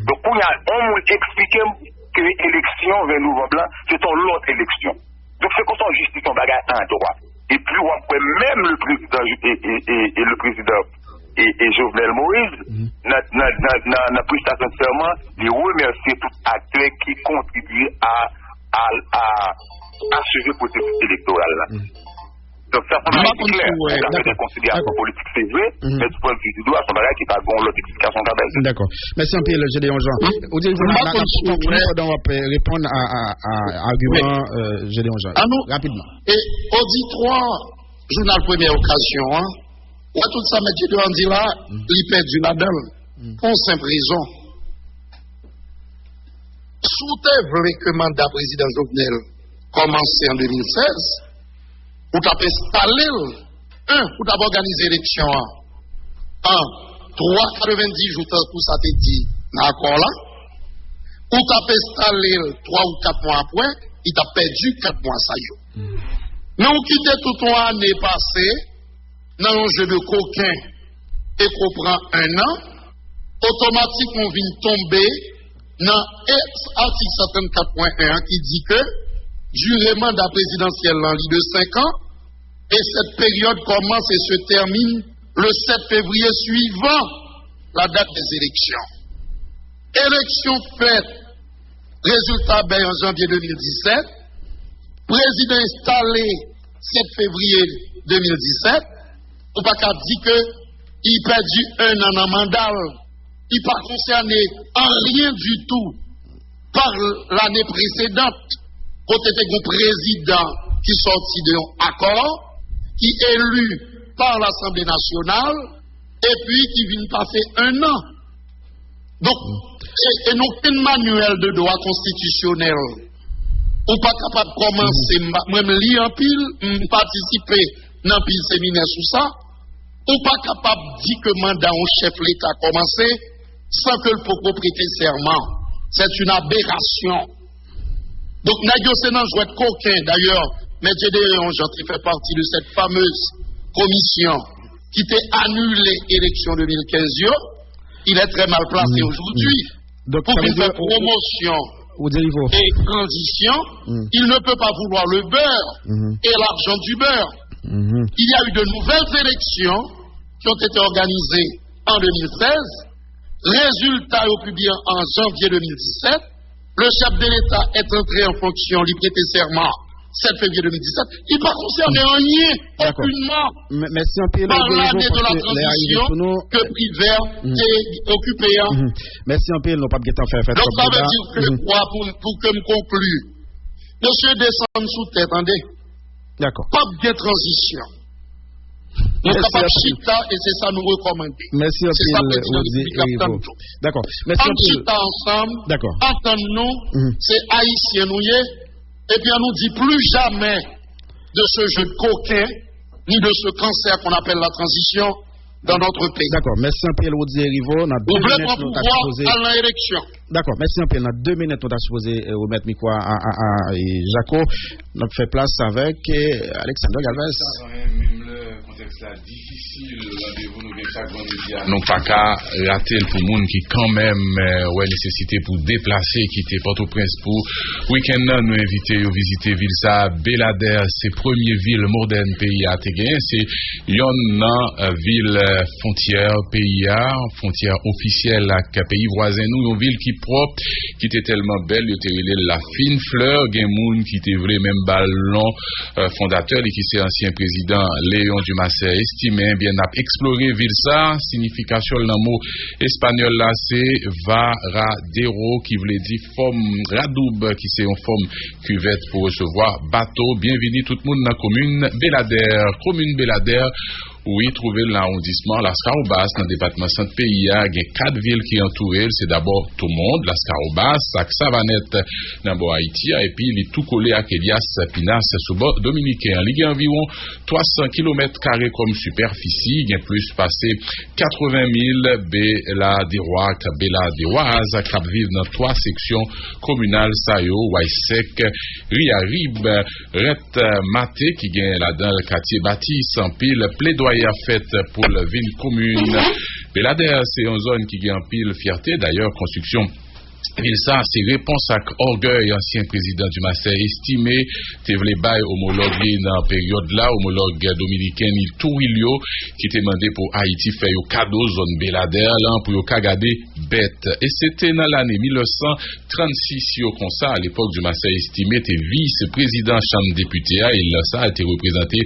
Donk, kounye a, yon moun eksplike m ke eleksyon ven novanm lan, se t on lòt eleksyon. Donk, se konsa yon jistis, yon bagay an dwa. Epi, w ap wè menm le prezidan, e, e, e, e le prezidan e, e Jovenel Moïse, nan, nan, nan, nan, nan prestasyon de sèman, li remèsye tout aktè ki kontribye a, a, a, acheve pwosesis elektoral la. Donk, sa se yon bagay ki klè. Sa se de konsiderasyon politik, se vre, men du point de vue du droit, se yon bagay ki pa gen yon lòt eksplikasyon k ap bay. Dakò. Mèsi anpil, Gedeon Jean. Ou di, m pa konn si w wè, pandan w ap, eh, reponn a, a, a agiman, eh, Gedeon Jean. Rapidman. E oditwa jounal Premyè Okazyon an, wè tout sa Mèt Gedeon di la, li pèdi ladan l. Pou yon senp rezon. Si w te vle ke manda prezidan Jovenel kòmanse an de mil sèz, ou t ap enstale l, en, ou t ap òganize eleksyon an an twa katrevendis jou, tankou sa te di nan akò la, ou t ap enstale l twa ou kat mwa apre, li t ap pèdi kat mwa sa yo. Men ou kite tout yon ane pase nan yon je de koken e ke w pran en an, otomatikman w vin tonbe nan ex-, atik san trannkat pwen en an ki di ke dire manda prezidansyèl lan li de senk an e cette période commence et se termine le sept février suivant la date des élections. Eleksyon fèt, rezilta bay an janvye de mil disèt, prezidan enstale sèt fevriye de mil disèt, ou pa ka di ke li pèdi en an nan manda l. Li pa konsène an rien du tout par lane presedan, kote te gen prezidan ki sòti de yon akò, ki eli par Lasanble Nasyonal, epi ki vin pase en an. Donk, e, e nan okenn manyèl de dwa konstitisyonèl, ou pa kapab kòmanse, m, mwen, m li anpil, m patisipe nan anpil seminè sou sa, ou pa kapab di ke manda yon chèf leta kòmanse san ke l poko prete sèman. C'est une aberration. Donk, nèg yo se nan jwèt koken. Dayè, Mèt Gedeon Jean te fè pati de cette fameuse commission ki te anile eleksyon de mil kenz yo. Il est très mal placé aujourd'hui. Donk, pou vin fè pwomosyon e tranzisyon, il ne peut pas vouloir le beurre et l'argent du beurre. Il y a eu de nouvelles élections qui ont été organisées en deux mille seize. Résultat yo publié en janvier deux mille dix-sept. Le chef de l'État est entré en fonction, li prete sèman sept février deux mille dix-sept. Li pa konsène anyen, okenman, par lane de la tranzisyon ke Privert te okipe a. Mèsi anpil, nou p ap gentan fè fèt. Donk, sa vle di ke, pou, pou ke m konkli, mesye, desann sou tè, tande. Dakò. P ap gen tranzisyon. Nou kapab chita e se sa nou rekòmande. Mèsi anpil, Rodi Erivo. Dakò. Mèsi anpil. Ann chita ansanm, antann nou, se Ayisyen nou ye, epi ann nou di plus jamais de ce jeu de coquin, ni de ce cancer qu'on appelle la transition dans notre pays. Dakò. Mèsi anpil, Rodi Erivo. Nan de minit, nou ta sipoze al nan eleksyon. Dakò, mèsi anpil. Nan de minit, nou ta sipoze, eh, remèt mikwo a, a, a, a, eh, Jaco. N ap fè plas avèk, eh, Alexander Galvez. Menm lè kontèks la difisil, randevou nou gen chak vandredi a, nou pa ka rate l pou moun ki kanmenm, eh, wè nesesite pou deplase, kite Pòtoprens pou wikenn nan. Nou envite yo vizite vil sa a, Beladè. Se premye vil modèn peyi a te genyen. Se yonn nan, eh, vil, eh, fwontyè peyi a, fwontyè ofisyèl ak peyi vwazen nou, yon vil ki pwòp, ki te tèlman bèl, yo te rele l la fine fleur. Gen moun ki te vle menm ba l non, eh, fondatè li, ki se ansyen prezidan Léon Dumarsais Estimin. Ebyen, n ap eksplore vil sa. Siyifikasyon l nan mo espanyòl la, se varadero, ki vle di fòm radoub, ki se yon fòm kivèt pou resevwa bato. Byenvini tout moun nan komin Beladè. Komin Beladè, wi, twouve l nan awondisman Laskawobas, nan depatman Sant peyi a. Gen kat vil ki antoure l, se dabò Tomond, Laskawobas ak Savanèt nan bò Ayiti a, epi li tou kole ak Elias Pinas sou bò dominiken an. Li gen anviwon twa san kilomèt kare kòm sipèfisi, gen plis pase katreven mil Beladèwa ak Beladèwaz k ap viv nan twa seksyon kominal sa yo, Waysèk, Riyarib, Rent Mate, ki gen ladan l katye Batis. Anpil pledwaye ap fèt pou l vin komin. Beladè se yon zòn ki gen anpil fyète. Dayè, konstriksyon Vil sa a se repons ak ògèy ansyen prezidan Dumarsais Estimé te vle bay omològ li nan peryòd la, omològ dominiken li Trujillo, ki te mande pou Ayiti fè yo kado zòn Beladè lan pou yo ka gade bèt. E se te nan lane mil nèf san trannsis yo konsa, alepòk Dumarsais Estimé te vis prezidan Chanm Depite a, e lè sa a te reprezante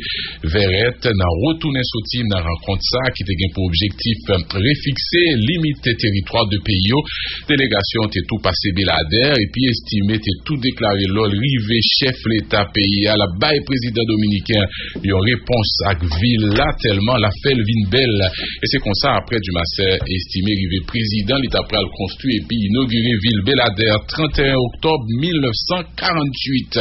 Vèrèt nan retounen soti nan rankont sa a ki te gen pou objektif refikse limit teritwa de peyi yo. Delegasyon te tou pase Beladè epi Estimé te tou deklare lò l rive chèf leta peyi a l ap bay prezidan dominiken yon repons ak vil la tèlman l ap fè l vin bèl. E se konsa, apre Dumarsais Estimé rive prezidan, li ta pral konstwi epi inogire vil Beladè trannteyen oktòb mil nèf san karanntuit.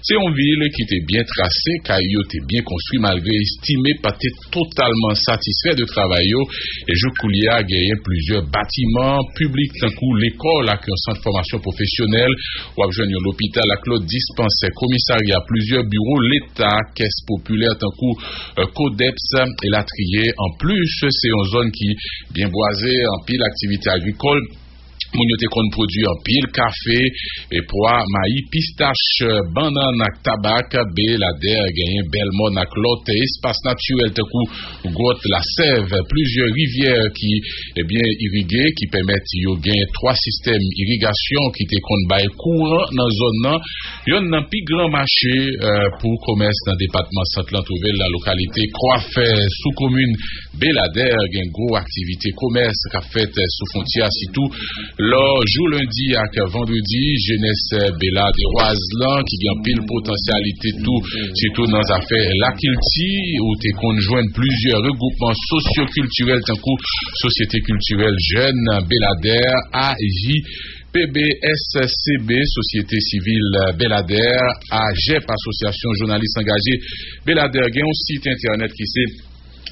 Se yon vil ki te byen trase, kay yo te byen konstwi malgre Estimé pa te totalman satisfè de travay yo. E jouk koulye a, genyen plizyè batiman piblik tankou lekòl ak yon sant fòmasyon pwofesyonèl. W ap jwenn yon lopital ak lòt dispansè, komisarya, plizyè biwo leta, kès popilè tankou, e, CODEPS, elatriye. Anplis, se yon zòn ki byen bwaze, anpil aktivite agrikòl. Moun yo te konn pwodui anpil kafe, e pwa, mayi, pistach, bannann ak tabak. Beladè genyen bèl mòn ak lòt espas natirèl tankou gwòt Lasèv, plizyè rivyè ki, ebyen, irige, ki pèmèt yo gen twa sistèm irigasyon ki te konn bay kouran nan zòn nan. Yonn nan pi gran mache, e, pou komès nan depatman Sant lan twouve l nan lokalite Kwafè, sou komin Beladè. Gen gwo aktivite komès k ap fèt sou fwontyè a, sitou lò jou lendi ak vandredi. Jenès Beladewaz lan, ki gen anpil potansyalite tou, sitou nan zafè lakilti, ou te konn jwenn plizyè regwoupman sosyokiltirèl tankou Sosyete Kiltirèl Jèn Beladè, A J P B S C B, Sosyete Sivil Beladè, AJEP, Asosyasyon Jounalis Angaje Beladè. Gen yon sit entènèt ki se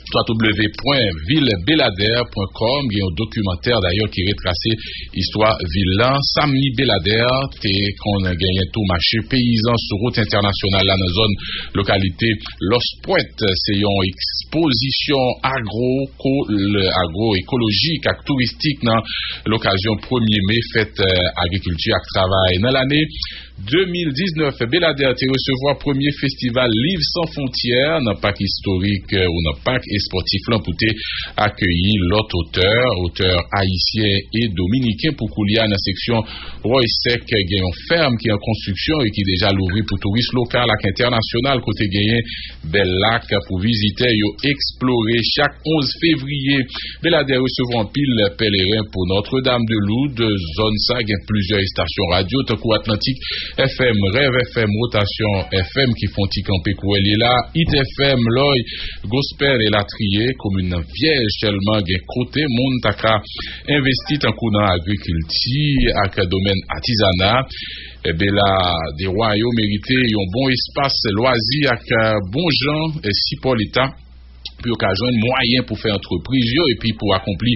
w w w pwen vil beladè pwen kòm. Gen yon dokimantè dayè ki retrase istwa vil lan. Samdi Beladè te konn genyen tou mache peyizan sou wout entènasyonal la nan zòn lokalite Lòs Pwent. Se yon ekspozisyon agro, ko-, agroekolojik ak touristik nan lokazyon premye me fèt, e, agrikilti ak travay. Nan lane de mil diznèf, Beladè te resevwa premye festival Liv San Fwontyè nan pak istorik, e, ou nan pak espòtif lan pou te akeyi lòt otè, otè ayisyen e dominiken. Pou koulye a, nan seksyon Woy Sèk, gen yon fèm ki an konstriksyon e ki deja louvri pou touris lokal ak entènasyonal, kote genyen bèl lak pou vizitè yo eksplore. Chak onz fevriye, Beladè resevwa anpil pèleren pou Notre-Dame de Lourdes. Zòn sa gen plizyè estasyon radyo, tankou Atlantik F M, Rèv F M, Wotasyon F M, ki fè yon ti kanpe kounye a la, Hit F M, Lòy, Gospel, elatriye. Komin nan vyèj tèlman gen kote moun ta ka envesti, tankou nan agrikilti ak domèn atizana. Beladè yo merite yon bon espas lwazi ak, e, bon jan, e, sipò Leta pou yo ka jwenn mwayen pou fè antrepriz yo epi pou akonpli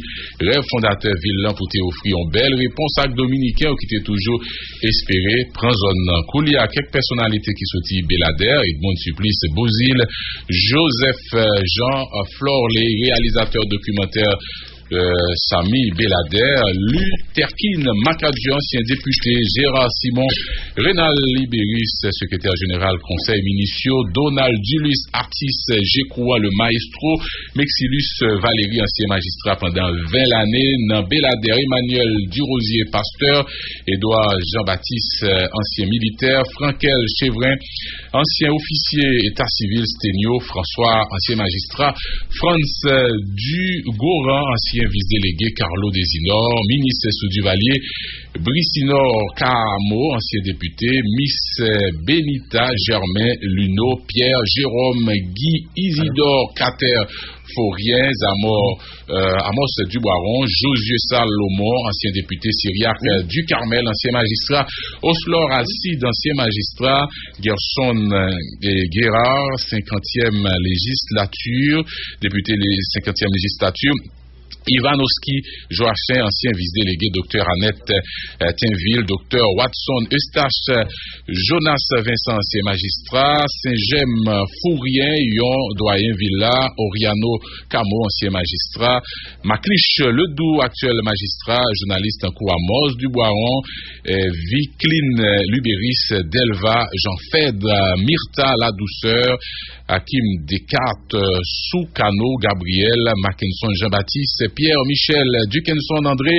rèv fondatè vil lan pou te ofri yon bèl repons ak Dominiken yo ki te toujou espere pran zòn nan. Koulye a, kèk pèsonalite ki soti Beladè: Edmonde Supplice Beauzile, Joseph, e, Jean, e, Florley, reyalizatè dokimantè, e, Samy Beladè, Lutherkin Macadieu, ansyen depite, Gérard Simon, Renald Libérus, sekretè jeneral konsèy minis yo, Donald Dulus, atis, Jekouan le maestro, Mexilus Valéry, ansyen majistra pandan ven lane nan Beladè, Emmanuel Durosier, pastè, Edouard Jean-Baptiste, ansyen militè, Frankel Chevrin, ansyen ofisye eta sivil, Stenio François, ansyen majistra, Frantz, e, Dugoran, ansyen vis delege, Carlo Desinor, minis sou Duvalier, Bricinor Caramo, ansyen depite, mis, e, Benita Germain Luno, Pierre Jérôme Guy, Isidore Cater Faurien, Zamor, e, Amos Duboiron, Josué Salomon, ansyen depite, Cyriaque, e, Ducarmel, ansyen majistra, Oslor Alcide, ansyen majistra, Gerson, e, Gérard, senkantyèm lejislati, depite le-, senkantyèm lejislati, Ivanovski Joachim, ansyen vis-delege, Doktè Annette, eh, Tinvil, Doktè Watson Eustache, eh, Jonas Vincent, ansyen majistra, Senjèm Fouryen, yon dwayen vil la, Oriano Camo, ansyen majistra, Maclich Ledoux, aktyèl majistra, jounalis tankou Amos Duboiron, eh, Vicline, eh, Lubéris, Delva, Jean Phèdre, eh, Myrtha Ladouceur, Hakim Descartes, eh, Soukano Gabriel, Mackenson Jean-Baptiste, Pierre Michel, Dukenson André,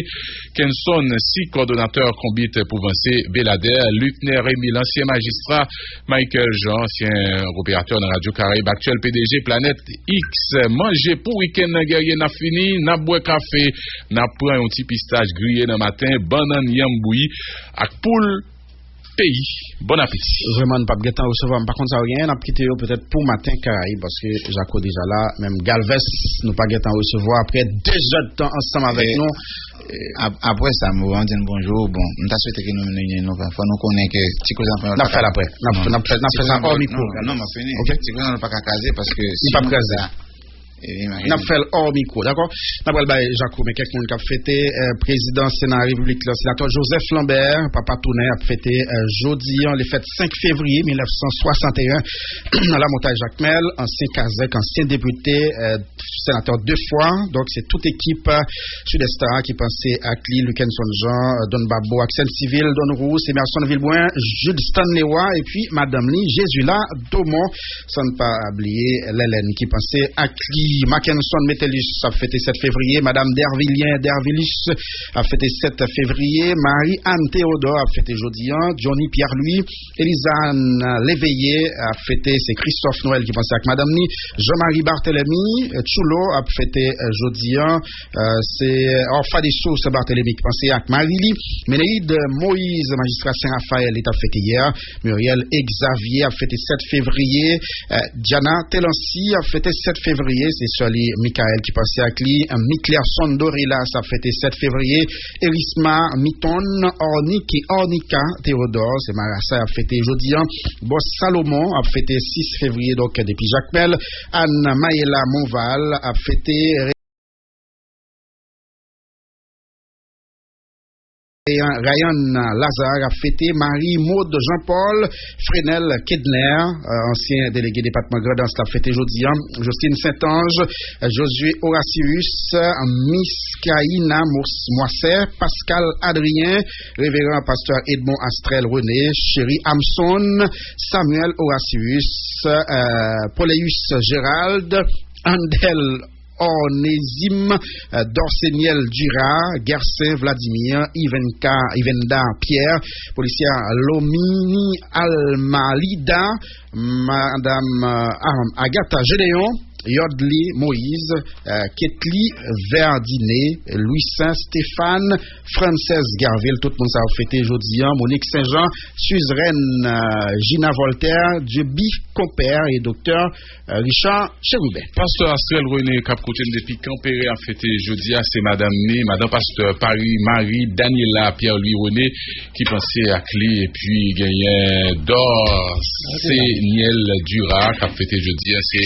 Kenson Si, kòdonatè konbit pou vanse Beladè, Luckner Émile, ansyen majistra, Michael Jean, ansyen operatè nan Radyo Karayib, aktyèl P D G Planèt X. Manje pou wikenn nan, Guerrier, n ap fini, n ap bwè kafe, n ap pran yon ti pistach griye nan maten, bannann, yanm bouyi ak poul peyi. Bon apeti. Vrèman, nou p ap gentan resevwa, m pa konn sa yo genyen, n ap kite yo petèt pou Maten Karayib, paske Jako deja la, menm Galvès, nou pa gentan resevwa apre de zèdtan ansanm avèk nou. Ap- Apre sa, m ap di n bonjou. Bon, m ta swete ke nou, nou, nou, nou, fò nou konnen ke ti koze anpayòl. N ap fè l apre. N ap, n ap fè, n ap fè sa hors micro. Non, non, m ap fini. Ok. Ti koze anpayòl pa ka kraze paske li p ap kraze. N ap fè l hors micro, dakò? N ap pral bay Jako men kèk moun k ap fete, eh, prezidan Sena Repiblik la, senatè Joseph Lambert, papa tounen, ap fete, eh, jodi an, li fèt senk fevriye mil nèf san swasanteyen, nan Lamontay Jakmèl, ansyen kazèk, ansyen depite, eh, senatè de fwa. Donk, se tout ekip, eh, Sud-Est la ki panse ak li, Lukenson Jean, eh, Don Babo ak Sèn Sivil, Don Rousse, Emerson Vilbrun, Jude Stanley Roy, epi madanm li, Jesula Domon, san n pa bliye Lèlèn ki panse ak li. Mackenson Metellus ap fete sèt fevriye, Madam Dervilien Dervilus ap fete sèt fevriye, Marie Anne Théodore ap fete jodi an, Johnny Pierre Louis, Elizane Léveillé ap fete, se Christophe Noël ki panse ak madanm ni, Jean-Marie Barthélemy, eh, Tchoulo ap fete, eh, jodi an, eh, se Orpha de Source Barthélemy ki panse ak mari li, Ménéide Moïse, majistra Sen Rafayèl, li t ap fete yè, Muriel Xavier ap fete sèt fevriye, eh, Diana Telancy ap fete sèt fevriye, se sè li Michael ki panse ak li, Miclerson Dorelas ap fete sèt fevriye, Erisma Miton, Ornick e Ornica Théodore, se marasa ap fete jodi an, Bòs Salomon ap fete sis fevriye, donk depi Jakmèl, Anne Maëla Monval ap fete Ryan Lazare ap fete, Marie Maud Jean Paul, Frenel Kedner, eh, ansyen delege depatman Grandans, l ap fete jodi an, Justine Saint-Ange, eh, Josué Horatius, eh, Miskaina Mos- Moisset, Pascal Adrien, Reveran Pastè Edmond Astrel René, Chéri Amson, Samuel Horatius, eh, Poléus Gérald, Andel Ornézim, eh, Dorseniel Dura, Gersin Vladimir, Ivenka, Ivenda Pierre, Policia Lomini Almalida, Madam, eh, ah, Agatha Gédéon, Yodli Moïse, eh, Ketli Verdiné, Louis Saint Stéphane, Frances Gerville, tout moun sa yo fete jodi an, Monique Saint-Jean, Suzeraine, eh, Gina Voltaire, Dieubi Compère e Doktè, eh, Richard Chérubin. Pastè Astrel René k ap koute n depi Kanperen ap fete jodi a, se madanm ni, madan pastè Paris Marie Daniela Pierre Louis René ki panse ak li, epi genyen Dor Seniel Dura k ap fete jodi a, se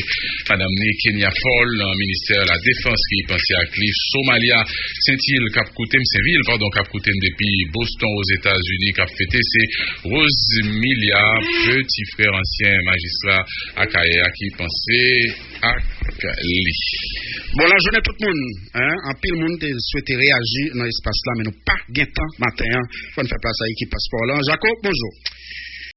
madanm ni, Kenya Paul nan ministè la defans ki panse ak li, Somalia, Sentil k ap koute m, Senvil, padon, k ap koute m depi Boston, Ozetazini, k ap fete, se Rosemilia, peti frè ansyen majistra Akayè a ki panse ak li. Bon, lajounen tout moun, en, anpil moun te swete reyaji nan espas la, men nou pa gen tan maten an. Fò n fè plas a ekip Paspò lan. Jako, bonjou.